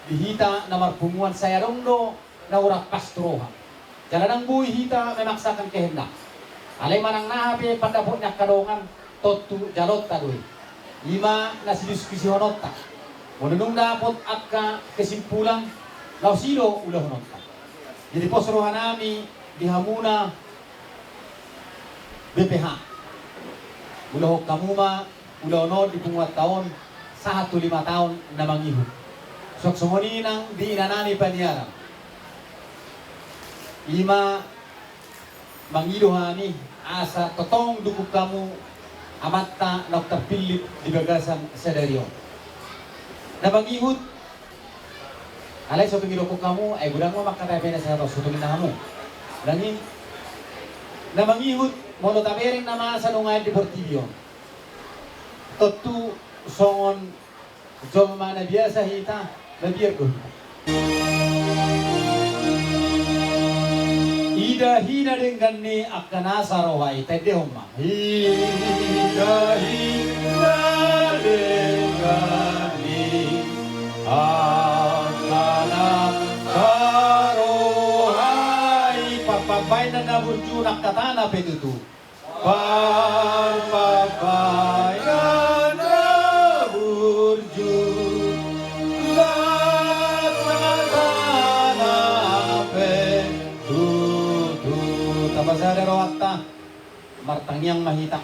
Di hita na marpunguan sai adong do na hurang pas tu roha. Jala ndang boi hita memaksakan kehendak. Alai manang na aha pe pandapot ni angka dongan, tontu jalonta do i. I ma na sidiskisihononta. Molo dung dapot angka kesimpulan, laos i do ulahononta. Jadi pos rohanami di hamuna B P H. Ulahon hamu ma ulaon on di punguanta on sahat tu lima taon na mangihut. Suang songon i nang di inanami paniaran. I ma mangido hami asa tongtong dungkon hamu amanta naung tarpillit di bagasan sadari on. Na mangihut, alai so pangidongkon hamu, ai godang ma mangkatai pe na sahat on, so tung inna hamu. Godang i. Na mangihut, molo tabereng na masa dongan di portibi on, tontu songon jolma na biasa hita, mabiar do hita. Ida hina denggan ni angka nasa roha i, tendehon ma. Ida hina denggan ni angka nasa roha i. Parpambahenan na burju, angka tana pe tutu. Parpambahenan na burju, angka tana pe tutu. Tapasada rohanta, martangiang ma hita.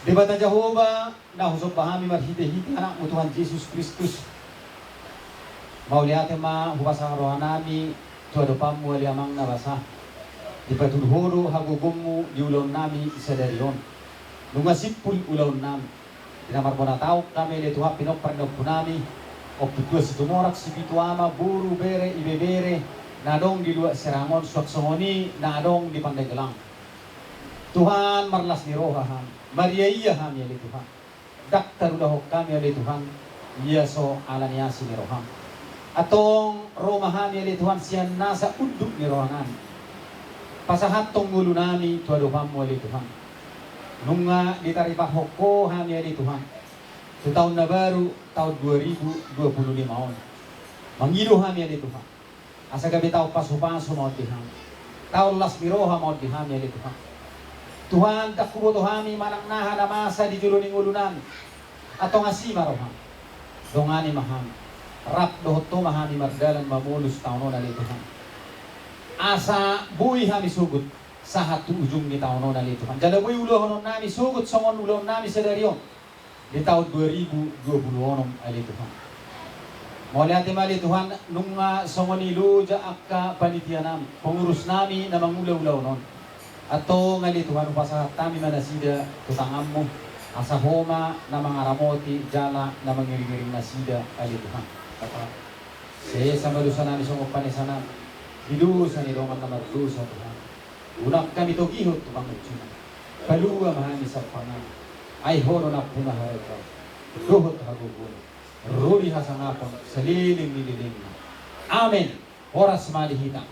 Debata Jahowa, na husomba hami marhitehite Anakmu Tuhan Jesus Kristus, mauliate ma hupasahat rohanami tu adopanMu, ale Amang na basa. Dipatudu Ho do hagogoonMu di ulaonnami sadari on. Nunga simpul ulaonnami. Di na marbona taon hami, ale Tuhan, pinompar ni ompunami, Ompu Tuan Situmorang, Sipitu Ama, boru, bere, ibebere na adong di luat Serang on, suang songon i na adong di Pandeglang. Tuhan, marlas ni roha hami, mariaia hami, ale Tuhan. Ndang tarulahon hami, ale Tuhan, ia so ala ni asi ni rohaM. Antong ro ma hami, ale Tuhan, sian nasa unduk ni rohanami, pasahathon ngolunami tu adopanMu, ale Tuhan. Nunga ditaripahon Ho hami, ale Tuhan, tu taon na baru, taon dua ribu dua puluh lima on. Mangido hami, ale Tuhan, asa gabe taon pasupasu ma on di hami, taon las ni roha ma on di hami, ale Tuhan. Tuhan, ndang huboto hami manang na aha na masa di jolo ni ngolunami. Antong asi ma rohaM. Dongani ma hami. Rap dohot Ho ma hami mardalan mamolus taon on, ale Tuhan. Asa boi hami sogot sahat tu ujung ni taon on, ale Tuhan. Jala boi ulahononnami sogot songon ulaonnami sadari on di taon dua ribu dua puluh onom, ale Tuhan. Mauliate ma, ale Tuhan, nunga songon i loja angka panitianami, pengurusnami na mangula ulaon on. Antong, ale Tuhan, hupasahat hami ma nasida tu tanganMu, asa Ho ma na mangaramoti jala na mangiringiring nasida, ale Tuhan. Sesa ma dosanami songon panesanami di dosa ni dongan na mardosa, Tuhan. Unang hami togihon tu pangunjunan. Palua ma hami sian pangago. Ai Ho do nampuna harajaon dohot hagogoon, ro di hasangapon saleleng ni lelengna. Amen. Horas ma di hita.